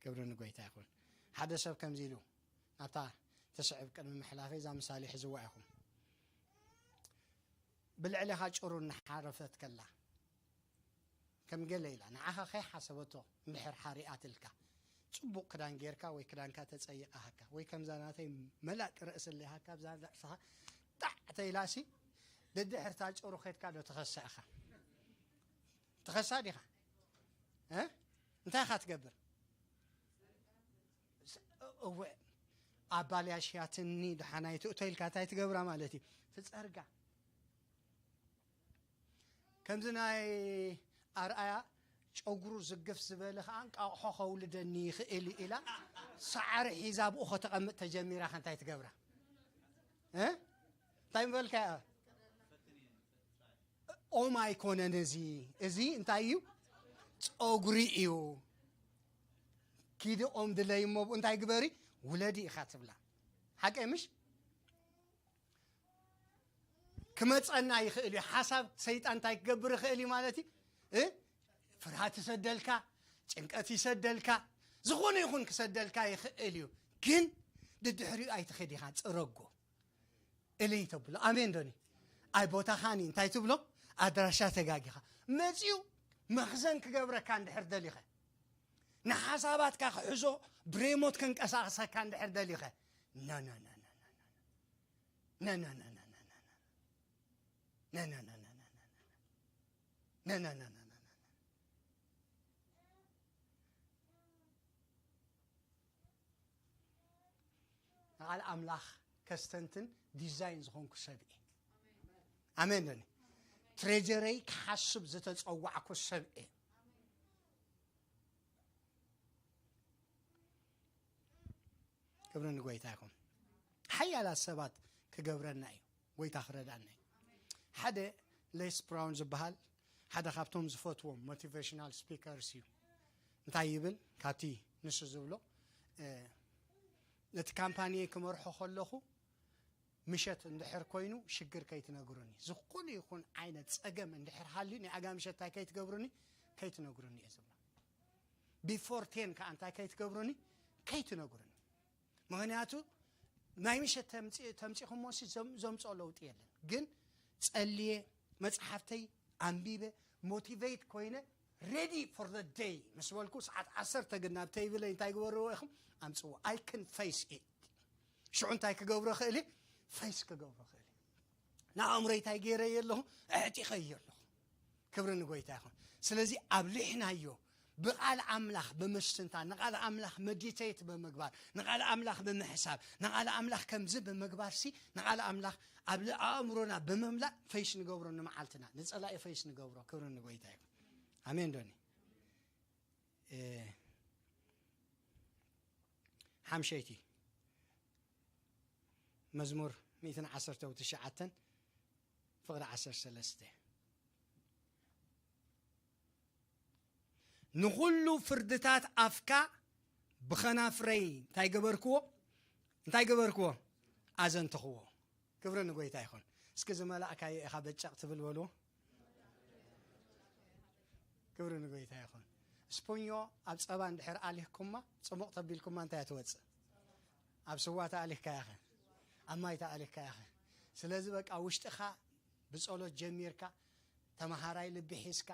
ክብሪ ንጎይታ ይኹን። ሓደ ሰብ ከምዚ ኢሉ፣ ናብታ ትስዕብ ቅድሚ ምሕላፈይ እዛ ምሳሌ ሒዝዋ ኢኹም። ብልዕሌኻ ጭሩ እናሓረፈት ከላ፣ ከም ገለ ኢላ ንዓኻ ከይሓሰበቶ እንድሕር ሓሪኣትልካ፣ ጽቡቕ ክዳን ጌርካ ወይ ክዳንካ ተጸይቓሃካ ወይ ከምዛ ናተይ መላጥ ርእሲ ኣሊሃካ ኣብዛ ርእስኻ ጣዕ ተኢላሲ፣ ደድሕርታ ጭሩ ኸድካ ዶ ትኸሳ ኢኻ? ትኸሳ ዲኻ? እ? እንታይ ኢኻ ትገብር? ስ-፣ እወ፣ ኣባልያሽያትኒ ደሓናይ ትእቶ ኢልካ እንታይ ትገብራ ማለት እዩ? ትጸርጋ። ከምዚ ናይ ኣርኣያ ጨጉሩ ዝግፍ ዝበለ ኸኣ እንቃቑሖ ከውልደኒ ይኽእል እዩ ኢላ፣ ሰዓሪ ሒዛ ኣብኡ ከተቐምጥ ተጀሚራ፣ ከ እንታይ ትገብራ? እ? እንታይ ምበልካያ? ኦም ኣይኮነን እዚ። እዚ እንታይ እዩ? ጸጉሪ እዩ። ኪዲ ኦም ድለይ እሞ ብኡ እንታይ ግበሪ? ውለዲ ኢኻ ትብላ። ሓቀይ ምሽ? ክመጸና ይኽእል እዩ። ሓሳብ ሰይጣን እንታይ ክገብር ይኽእል እዩ ማለት እዩ? እ? ፍርሃት ይሰደልካ፣ ጭንቀት ይሰደልካ፣ ዝኾነ ይኹን ክሰደልካ ይኽእል እዩ። ግን ድድሕሪኡ ኣይትኸድ ኢኻ፣ ጽረጎ። እልይ ተብሎ። ኣሜን ዶኒ? ኣይ ቦታኻኒ እንታይ ትብሎ? ኣድራሻ ተጋጊኻ። መጺኡ መኽዘን ክገብረካ እንድሕር ደሊኸ፣ ንሓሳባትካ ክሕዞ ብሬሞት ከንቀሳቕሰካ እንድሕር ደሊኸ፣ ና፣ ና፣ ና፣ ና፣ ና፣ ና። ና፣ ና፣ ና፣ ና፣ ና፣ ና፣ ና። ና፣ ና፣ ና፣ ና፣ ና፣ ና፣ ና። ና፣ ና፣ ና፣ ና፣ ና፣ ና፣ ና። ንቓል ኣምላኽ ከስተንትን ዲዛይን ዝኾንኩ ሰብ እየ። ኣሜን ዶኒ? ትሬጀረይ ክሓስብ ዝተጸዋዕኩ ሰብ እየ። ክብሪ ንጎይታ ይኹን። ሓያላት ሰባት ክገብረና እዩ። ጎይታ ክረድኣና እዩ። ሓደ ሌስ ብራውን ዝበሃል ሓደ ካብቶም ዝፈትዎም ሞቲቬሽናል ስፒከርስ እዩ። እንታይ ይብል? ካብቲ ንሱ ዝብሎ፣ እ፣ ነቲ ካምፓኒየይ ክመርሖ ከለኹ ምሸት እንድሕር ኮይኑ ሽግር ከይትነግሩኒ፣ ዝኾነ ይኹን ዓይነት ጸገም እንድሕር ሃልዩ ናይ ኣጋ ምሸት እንታይ ከይትገብሩኒ፣ ከይትነግሩኒ እየ ዝብሎ። ቢፎር ቴን ከኣ እንታይ ከይትገብሩኒ፣ ከይትነግሩኒ። ምኽንያቱ ናይ ምሸት ተምጺ-፣ ተምጺኹሞ ሲ ዘም-፣ ዘምጽኦ ለውጢ የለን። ግን ጸልየ፣ መጽሓፍተይ ኣንቢበ፣ ሞቲቬት ኮይነ፣ Ready for the day ምስ በልኩ፣ ሰዓት ዓሰርተ ግን ናብ ተይብለይ እንታይ ግበርዎ ኢኹም? ኣምፅዎ። I can face it። ሽዑ እንታይ ክገብሮ ክእል? ፌስ ክገብሮ ክእል። ንኣእምሮይ እንታይ ገይረዮ ኣለኹ? ኣዕጢቐዮ ኣለኹ። ክብሪ ንጎይታ ይኹን። ስለዚ ኣብሊሕናዮ ብቃል ኣምላኽ ብምስትንታን፣ ንቃል ኣምላኽ መዲቴት ብምግባር፣ ንቃል ኣምላኽ ብምሕሳብ፣ ንቃል ኣምላኽ ከምዚ ብምግባር ሲ ንቃል ኣምላኽ ኣብ ል- ኣእምሮና ብምምላእ ፌስ ንገብሮ፣ ንመዓልትና ንጸላኢ ፌስ ንገብሮ። ክብሪ ንጎይታ ይኹን። ኣሜን ዶኒ። ሓምሸይቲ መዝሙር ሚእትን ዓሰርተ ትሽዓተን ፍቕዲ ዓሰርተ ሰለስተ። ንኹሉ ፍርድታት ኣፍካ ብኸናፍረይ እንታይ ገበርክዎ? እንታይ ገበርክዎ? ኣዘንትኽዎ። ክብሪ ንጎይታ ይኹን። እስኪ ዝመላእካዮ ኢኻ በጨቕ ትብል በልዎ። ክብሪ ንጎይታ ይኹን። ስፖኞ ኣብ ጸባ እንድሕር ኣሊኽኩማ፣ ጽሙቕ ተቢልኩማ እንታይ እያ ትወጽእ? ኣብ ስዋ ተኣሊኽካ ያኸ? ኣብ ማይ ተኣሊኽካ ያኸ? ስለዚ በቃ ውሽጥኻ ብጸሎት ጀሚርካ፣ ተመሃራይ ልቢ ሒዝካ፣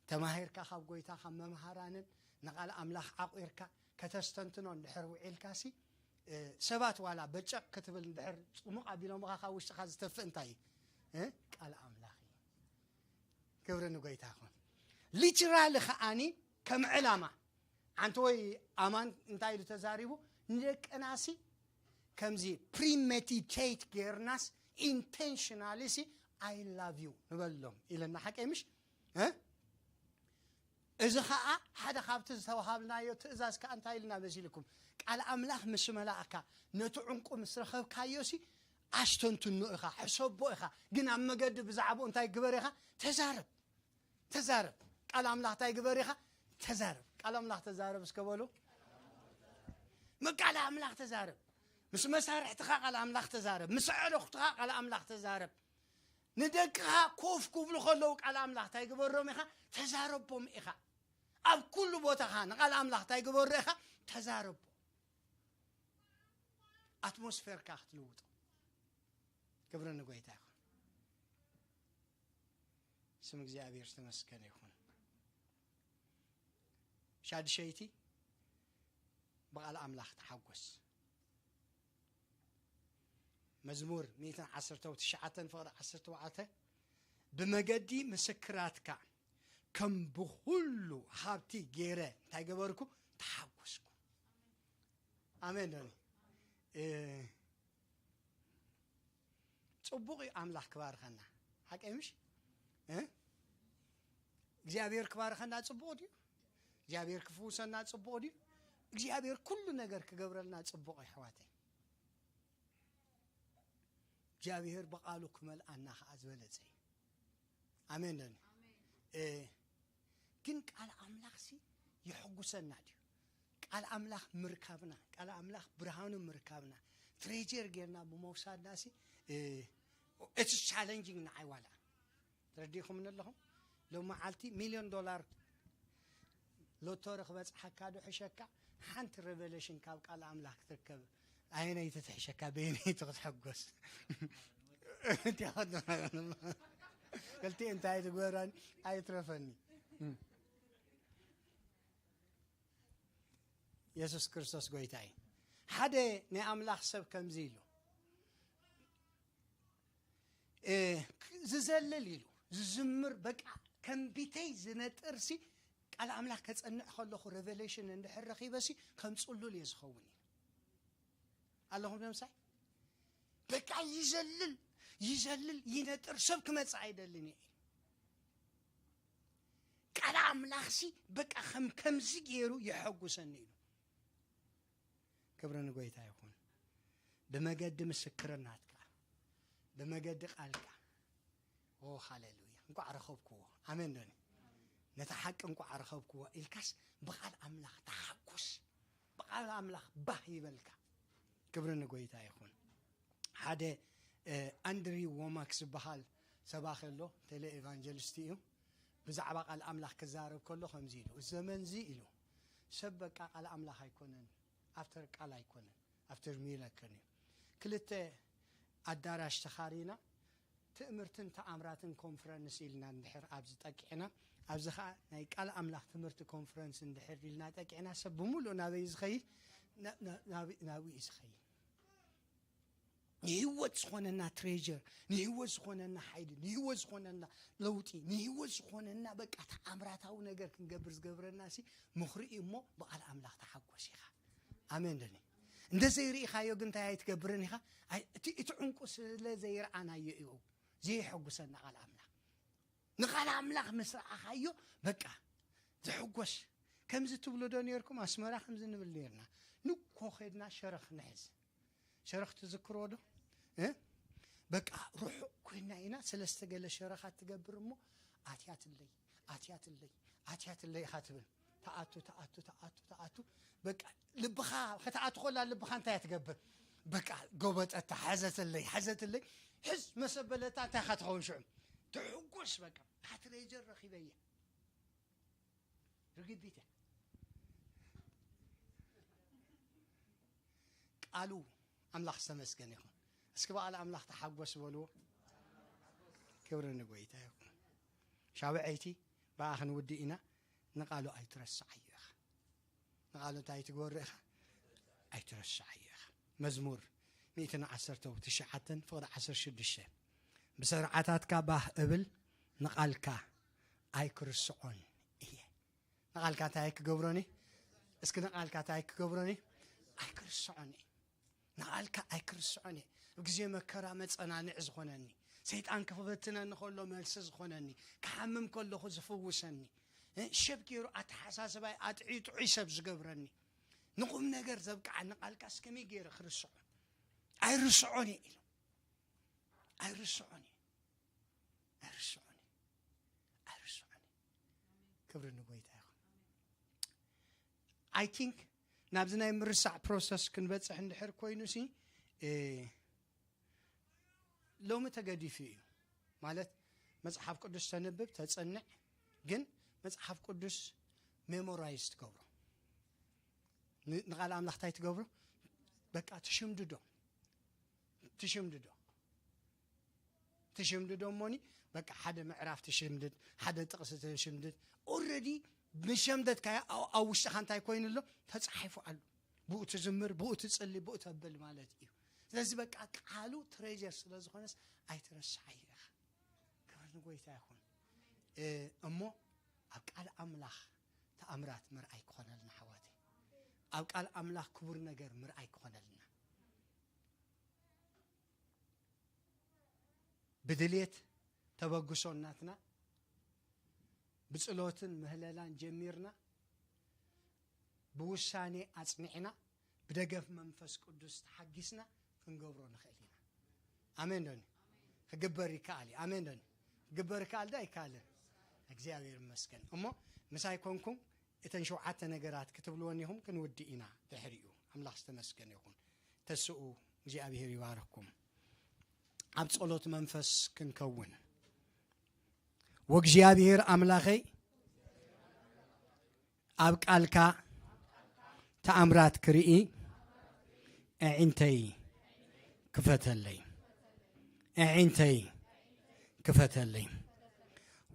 ተማሂርካ ካብ ጎይታ ካብ መምሃራንን ንቓል ኣምላኽ ዓቑርካ ከተስተንትኖ እንድሕር ውዒልካሲ፣ ሰባት ዋላ በጨቕ ክትብል እንድሕር ጽሙቕ ኣቢሎምኻ ካብ ውሽጥኻ ዝተፍእ እንታይ እዩ? ቃል ኣምላኽ እዩ። ክብሪ ንጎይታ ይኹን። ሊትራሊ ከዓኒ ከም ዕላማ ሓንቲ ወይ ኣማን እንታይ ኢሉ ተዛሪቡ? ንደቅናሲ ከምዚ ፕሪሜዲቴት ጌርናስ ኢንቴንሽናሊ ሲ I love you ንበሎም ኢለና። ሓቀይ ምሽ? እዚ ኸዓ ሓደ ካብቲ ዝተዋሃብናዮ ትእዛዝ ከኣ እንታይ ኢልና መሲልኩም? ቃል ኣምላኽ ምስ መላእካ ነቲ ዕንቁ ምስ ረኸብካዮ ሲ ኣስተንትኖ ኢኻ፣ ሕሰቦ ኢኻ። ግን ኣብ መገዲ ብዛዕባኡ እንታይ ግበር ኢኻ? ተዛረብ። ተዛረብ። ቃል ኣምላኽ እንታይ ግበር ኢኻ? ተዛረብ። ቃል ኣምላኽ ተዛረብ እስከ በሉ። ቃል ኣምላኽ ተዛረብ። ምስ መሳርሕትኻ ቃል ኣምላኽ ተዛረብ። ምስ ኣዕሩኽትኻ ቃል ኣምላኽ ተዛረብ። ንደቅኻ ኮፍ ክብሉ ከለዉ ቃል ኣምላኽ እንታይ ግበሮም ኢኻ? ተዛረቦም ኢኻ። ኣብ ኩሉ ቦታኻ ንቃል ኣምላኽ እንታይ ግበሮ ኢኻ? ተዛረቦ። ኣትሞስፌርካ ክትልውጦ። ክብሪ ንጎይታ ይኹን። ስም እግዚኣብሔር ዝተመስገነ ይኹን። ሻድሸይቲ ብቓል ኣምላኽ ተሓጎስ። መዝሙር ሚእትን ዓሰርተ ትሽዓተን ፍቕዲ ዓሰርተ ኣርባዕተ፣ ብመገዲ ምስክራትካ ከም ብኹሉ ሃብቲ ገይረ እንታይ ገበርኩ? ተሓጎስኩ። ኣሜን ዶኒ። ጽቡቕ እዩ ኣምላኽ ክባርኸና። ሓቀይ ምሽ? እግዚኣብሔር ክባርኸና ጽቡቕ ድዩ? እግዚኣብሔር ክፍውሰና ጽቡቕ ድዩ? እግዚኣብሔር ኩሉ ነገር ክገብረልና ጽቡቕ እዩ ኣሕዋተይ። እግዚኣብሔር ብቓሉ ክመልኣና ኸዓ ዝበለጸ እዩ። ኣሜን ዶኒ። ግን ቃል ኣምላኽሲ የሐጉሰና ድዩ? ቃል ኣምላኽ ምርካብና፣ ቃል ኣምላኽ ብርሃኑ ምርካብና፣ ትሬጀር ጌርና ብምውሳድናሲ፣ it's challenging ንዓይ ዋላ። ተረዲእኹምኒ ኣለኹም? ሎም መዓልቲ ሚልዮን ዶላር ሎቶሪ ክበጽሓካ ዶ ሕሸካ? ሓንቲ ሬቨሌሽን ካብ ቃል ኣምላኽ ክትርከብ ኣየነይቲ ትሕሸካ? በየነይቲ ክትሕጎስ? ክልቲኡ እንታይ ትግበራኒ? ኣይትረፈኒ። የሱስ ክርስቶስ ጎይታ እዩ። ሓደ ናይ ኣምላኽ ሰብ ከምዚ ኢሉ ዝዘልል ኢሉ ዝዝምር፣ በቃ ከም ቢተይ ዝነጥርሲ ቃል ኣምላኽ ከጸንዕ ከለኹ ሬቨሌሽን እንድሕር ረኺበሲ ከም ጽሉል እየ ዝኸውን ኢሉ። ኣለኹም ነምሳይ በቃ ይዘልል ይዘልል ይነጥር፣ ሰብ ክመጽእ ኣይደልን እየ። ቃል ኣምላኽሲ በቃ ከም ከምዚ ገይሩ የሐጉሰኒ ኢሉ። ክብሪ ንጎይታ ይኹን። ብመገዲ ምስክርናትካ፣ ብመገዲ ቃልካ። ኦ ሃሌሉያ፣ እንቋዕ ረኸብክዎ። ኣሜን ዶኒ። ነታ ሓቂ እንቋዕ ረኸብክዎ ኢልካስ ብቓል ኣምላኽ ተሓጎስ። ብቓል ኣምላኽ ባህ ይበልካ። ክብሪ ንጎይታ ይኹን። ሓደ ኣንድሪው ዎማክ ዝበሃል ሰባኺ ኣሎ፣ ቴሌ ኤቫንጀሊስት እዩ። ብዛዕባ ቃል ኣምላኽ ክዛረብ ከሎ ከምዚ ኢሉ፣ እዚ ዘመንዚ ኢሉ ሰብ በቃ ቃል ኣምላኽ ኣይኮነን፣ ኣፍተር ቃል ኣይኮነን፣ ኣፍተር ሚለከን እዩ። ክልተ ኣዳራሽ ተኻሪና ትእምርትን ተኣምራትን ኮንፈረንስ ኢልና እንድሕር ኣብዚ ጠቂዕና ኣብዚ ኸዓ ናይ ቃል ኣምላኽ ትምህርቲ ኮንፈረንስ እንድሕር ኢልና ጠቂዕና ሰብ ብምሉእ ናበይ እዩ ዝኸይድ? ና- ና- ናብኡ እዩ ዝኸይድ። ንህይወት ዝኾነና ትሬጀር፣ ንህይወት ዝኾነና ሓይሊ፣ ንህይወት ዝኾነና ለውጢ፣ ንህይወት ዝኾነና በቃ ተኣምራታዊ ነገር ክንገብር ዝገብረና ሲ ምኽሪ እዩ። እሞ ብቓል ኣምላኽ ተሓጎስ ኢኻ። ኣሜን ደኒ እንደ ዘይርኢኻዮ ግን እንታይ ኣይትገብርን ኢኻ። ኣይ- እቲ እቲ ዕንቁ ስለ ዘይረኣናዮ እዩ። ዘየሐጉሰና ቃል ኣምላኽ። ንቃል ኣምላኽ ምስ ረኣኻዮ በቃ ዝሕጎስ። ከምዚ ትብሉ ዶ ነርኩም? ኣስመራ ከምዚ ንብል ነርና። ንኮ ኸድና ሸረኽ ንሕዝ። ሸረኽ ትዝክርዎ ዶ? እ? በቃ ርሑቕ ኮይና ኢና ሰለስተ ገለ ሸረኻት ትገብር እሞ ኣትያትለይ ኣትያትለይ ኣትያትለይ ኢኻ ትብል። ተኣቱ ተኣቱ ተኣቱ ተኣቱ በቃ ልብኻ ከተኣቱ ኮላ ልብኻ እንታይ ትገብር? በቃ ጎበጠታ ሓዘትለይ ሓዘትለይ ሕዝ መሰበለታ እንታይ ኢኻ ትኸውን ሽዑ? ትሕጎስ በቃ ኣትሬጀር ረኺበየ ርግቢት እያ። ቃሉ ኣምላኽ ዝተመስገነ ይኹን። እስኪ በዓል ኣምላኽ ተሓጎስ በልዎ። ክብሪ ንጎይታ ይኹን። ሻብዐይቲ ብኣ ክንውድእ ኢና። ንቃሉ ኣይትረስዓዮ ኢኻ። ንቃሉ እንታይ ትገብር ኢኻ? ኣይትረስዓዮ ኢኻ። መዝሙር ሚእትን ዓሰርተ ትሽዓተን ፍቕዲ ዓሰርተ ሽዱሽተ ብስርዓታትካ ባህ እብል ንቃልካ ኣይክርስዖን እየ። ንቓልካ እንታይ ኣይክገብሮን እየ? እስኪ ንቓልካ እንታይ ኣይክገብሮን እየ? ኣይክርስዖን እየ። ንቓልካ ኣይክርስዖን እየ። ኣብ ግዜ መከራ መጸናንዒ ዝኾነኒ፣ ሰይጣን ክፈትነኒ ከሎ መልሲ ዝኾነኒ፣ ክሓምም ከለኹ ዝፍውሰኒ፣ እ፣ ሸብ ገይሩ ኣተሓሳስባይ ኣጥዕዩ ጥዑይ ሰብ ዝገብረኒ፣ ንቑም ነገር ዘብቅዓኒ ቃልካስ ከመይ ገይረ ክርስዖ? ኣይርስዖን እየ ኢሉ። ኣይርስዖን እየ። ኣይርስዖን እየ። ኣይርስዖን እየ። ክብሪ ንጎይታ ይኹን። I think ናብዚ ናይ ምርሳዕ ፕሮሰስ ክንበጽሕ እንድሕር ኮይኑ ሲ፣ እ፣ ሎሚ ተገዲፉ እዩ። ማለት መጽሓፍ ቅዱስ ተንብብ፣ ተጸንዕ፣ ግን መጽሓፍ ቅዱስ ሜሞራይዝ ትገብሮ። ን-፣ ንቓል ኣምላኽ እንታይ ትገብሮ? በቃ ትሽምድዶ። ትሽምድዶ። ትሽምድዶ እሞኒ በቃ ሓደ ምዕራፍ ትሽምድድ፣ ሓደ ጥቕሲ ትሽምድድ። ኦልሬዲ ምሸምደድካዮ ኣብ፣ ኣብ ውሽጥኻ እንታይ ኮይኑ ኣሎ? ተጻሒፉ ኣሎ። ብኡ ትዝምር፣ ብኡ ትጽሊ፣ ብኡ ተብል ማለት እዩ። ስለዚ በቃ ቃሉ ትሬጀር ስለ ዝኾነስ ኣይትረስዓዮ ኢኻ። ክብሪ ንጎይታ ይኹን። እ፣ እሞ ኣብ ቃል ኣምላኽ ተኣምራት ምርኣይ ክኾነልና ኣሕዋተይ። ኣብ ቃል ኣምላኽ ክቡር ነገር ምርኣይ ክኾነልና። ብድልየት ተበግሶ እናትና ብጽሎትን ምህለላን ጀሚርና፣ ብውሳኔ ኣጽኒዕና፣ ብደገፍ መንፈስ ቅዱስ ተሓጊስና ክንገብሮ ንኽእል ኢና። ኣሜን ዶኒ? ክግበር ይከኣል እዩ። ኣሜን ዶኒ? ክግበር ይከኣል ዶ ኣይከኣልን? እግዚኣብሔር ይመስገን። እሞ ምሳይ ኮንኩም እተን ሸውዓተ ነገራት ክትብልወን ኢኹም፣ ክንውድእ ኢና። ድሕሪኡ ኣምላኽ ዝተመስገነ ይኹን። ተስኡ እግዚኣብሔር ይባርኽኩም። ኣብ ጸሎት መንፈስ ክንከውን። ወእግዚኣብሔር ኣምላኸይ፣ ኣብ ቃልካ ተኣምራት ክርኢ ኣዒንተይ ክፈተለይ፣ ኣዒንተይ ክፈተለይ።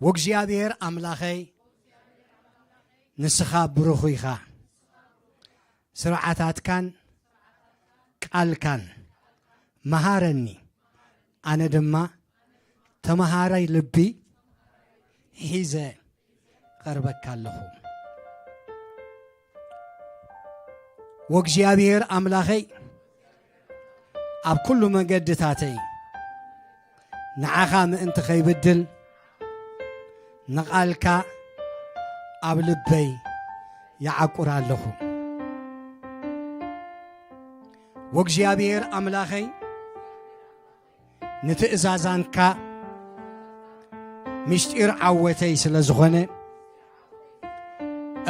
ወእግዚኣብሔር ኣምላኸይ፣ ንስኻ ብሩኽ ኢኻ። ስርዓታትካን ቃልካን መሃረኒ፣ ኣነ ድማ ተመሃራይ ልቢ ሒዘ ቀርበካ ኣለኹ። ወእግዚኣብሔር ኣምላኸይ፣ ኣብ ኩሉ መገድታተይ ንዓኻ ምእንቲ ኸይብድል፣ ንቓልካ ኣብ ልበይ ይዓቁር ኣለኹ። ወእግዚኣብሔር ኣምላኸይ፣ ንትእዛዛንካ ምስጢር ዓወተይ ስለ ዝኾነ፣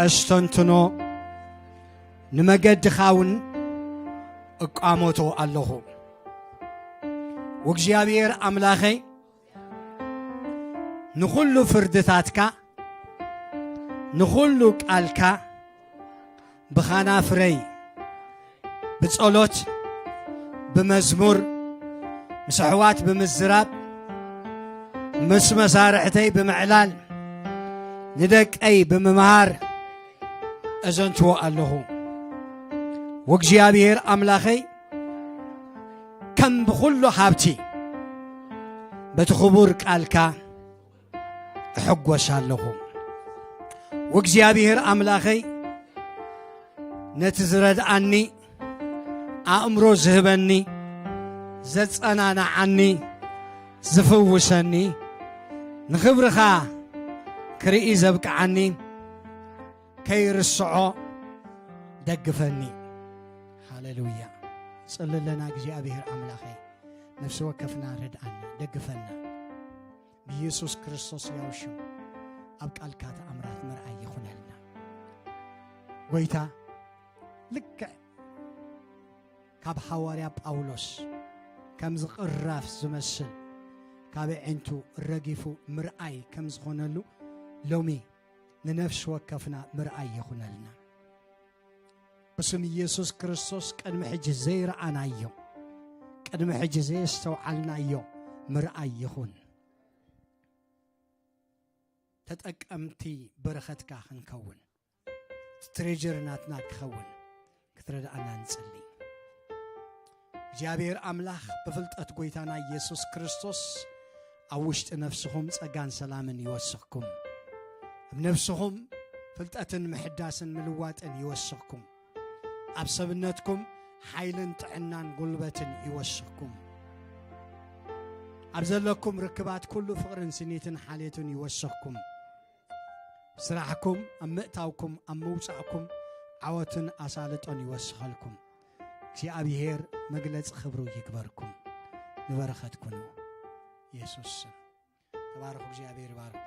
ኣስተንትኖ፣ ንመገድኻ እውን እቋመቶ ኣለኹ። ወእግዚኣብሔር ኣምላኸይ፣ ንኹሉ ፍርድታትካ፣ ንኹሉ ቃልካ ብኻናፍረይ ብጸሎት፣ ብመዝሙር፣ ምስ ኣሕዋት ብምዝራብ፣ ምስ መሳርሕተይ ብምዕላል፣ ንደቀይ ብምምሃር እዘንትዎ ኣለኹ። ወእግዚኣብሔር ኣምላኸይ ከም ብኹሉ ሃብቲ በቲ ክቡር ቃልካ እሕጎስ ኣለኹ። ወእግዚኣብሔር ኣምላኸይ ነቲ ዝረድኣኒ ኣእምሮ ዝህበኒ፣ ዘጸናንዓኒ፣ ዝፍውሰኒ፣ ንኽብርኻ ክርኢ ዘብቅዓኒ ከይርስዖ ደግፈኒ። ሃሌሉያ። ጽሊ ኣለና። እግዚኣብሔር ኣምላኸይ ነፍሲ ወከፍና ርድኣና፣ ደግፈና። ብኢየሱስ ክርስቶስ ያው ሽም ኣብ ቃልካ ተኣምራት ምርኣይ ይኹነልና። ጎይታ ልክዕ ካብ ሓዋርያ ጳውሎስ ከም ዝቕራፍ ዝመስል ካብ ኣዒንቱ ረጊፉ ምርኣይ ከም ዝኾነሉ ሎሚ ንነፍሲ ወከፍና ምርኣይ ይኹነልና። ብስም ኢየሱስ ክርስቶስ ቅድሚ ሕጂ ዘይረኣናዮ፣ ቅድሚ ሕጂ ዘየስተውዓልናዮ ምርኣይ ይኹን። ተጠቀምቲ በረኸትካ ክንከውን፣ ትሬጀር ናትና ክኸውን ክትረድኣና ንጽሊ። እግዚኣብሔር ኣምላኽ ብፍልጠት ጎይታና ኢየሱስ ክርስቶስ ኣብ ውሽጢ ነፍስኹም ጸጋን ሰላምን ይወስኽኩም። ኣብ ነፍስኹም ፍልጠትን ምሕዳስን ምልዋጥን ይወስኽኩም። ኣብ ሰብነትኩም ሓይልን ጥዕናን ጉልበትን ይወስኽኩም። ኣብ ዘለኩም ርክባት ኩሉ ፍቕርን ስኒትን ሓልየትን ይወስኽኩም። ስራሕኩም፣ ኣብ ምእታውኩም፣ ኣብ ምውጻእኩም ዓወትን ኣሳልጦን ይወስኸልኩም። እግዚኣብሔር መግለጺ ክብሩ ይግበርኩም። ንበረኸት ኩኑ። ኢየሱስ ስም። ተባረኹ። እግዚኣብሔር ይባርኩም።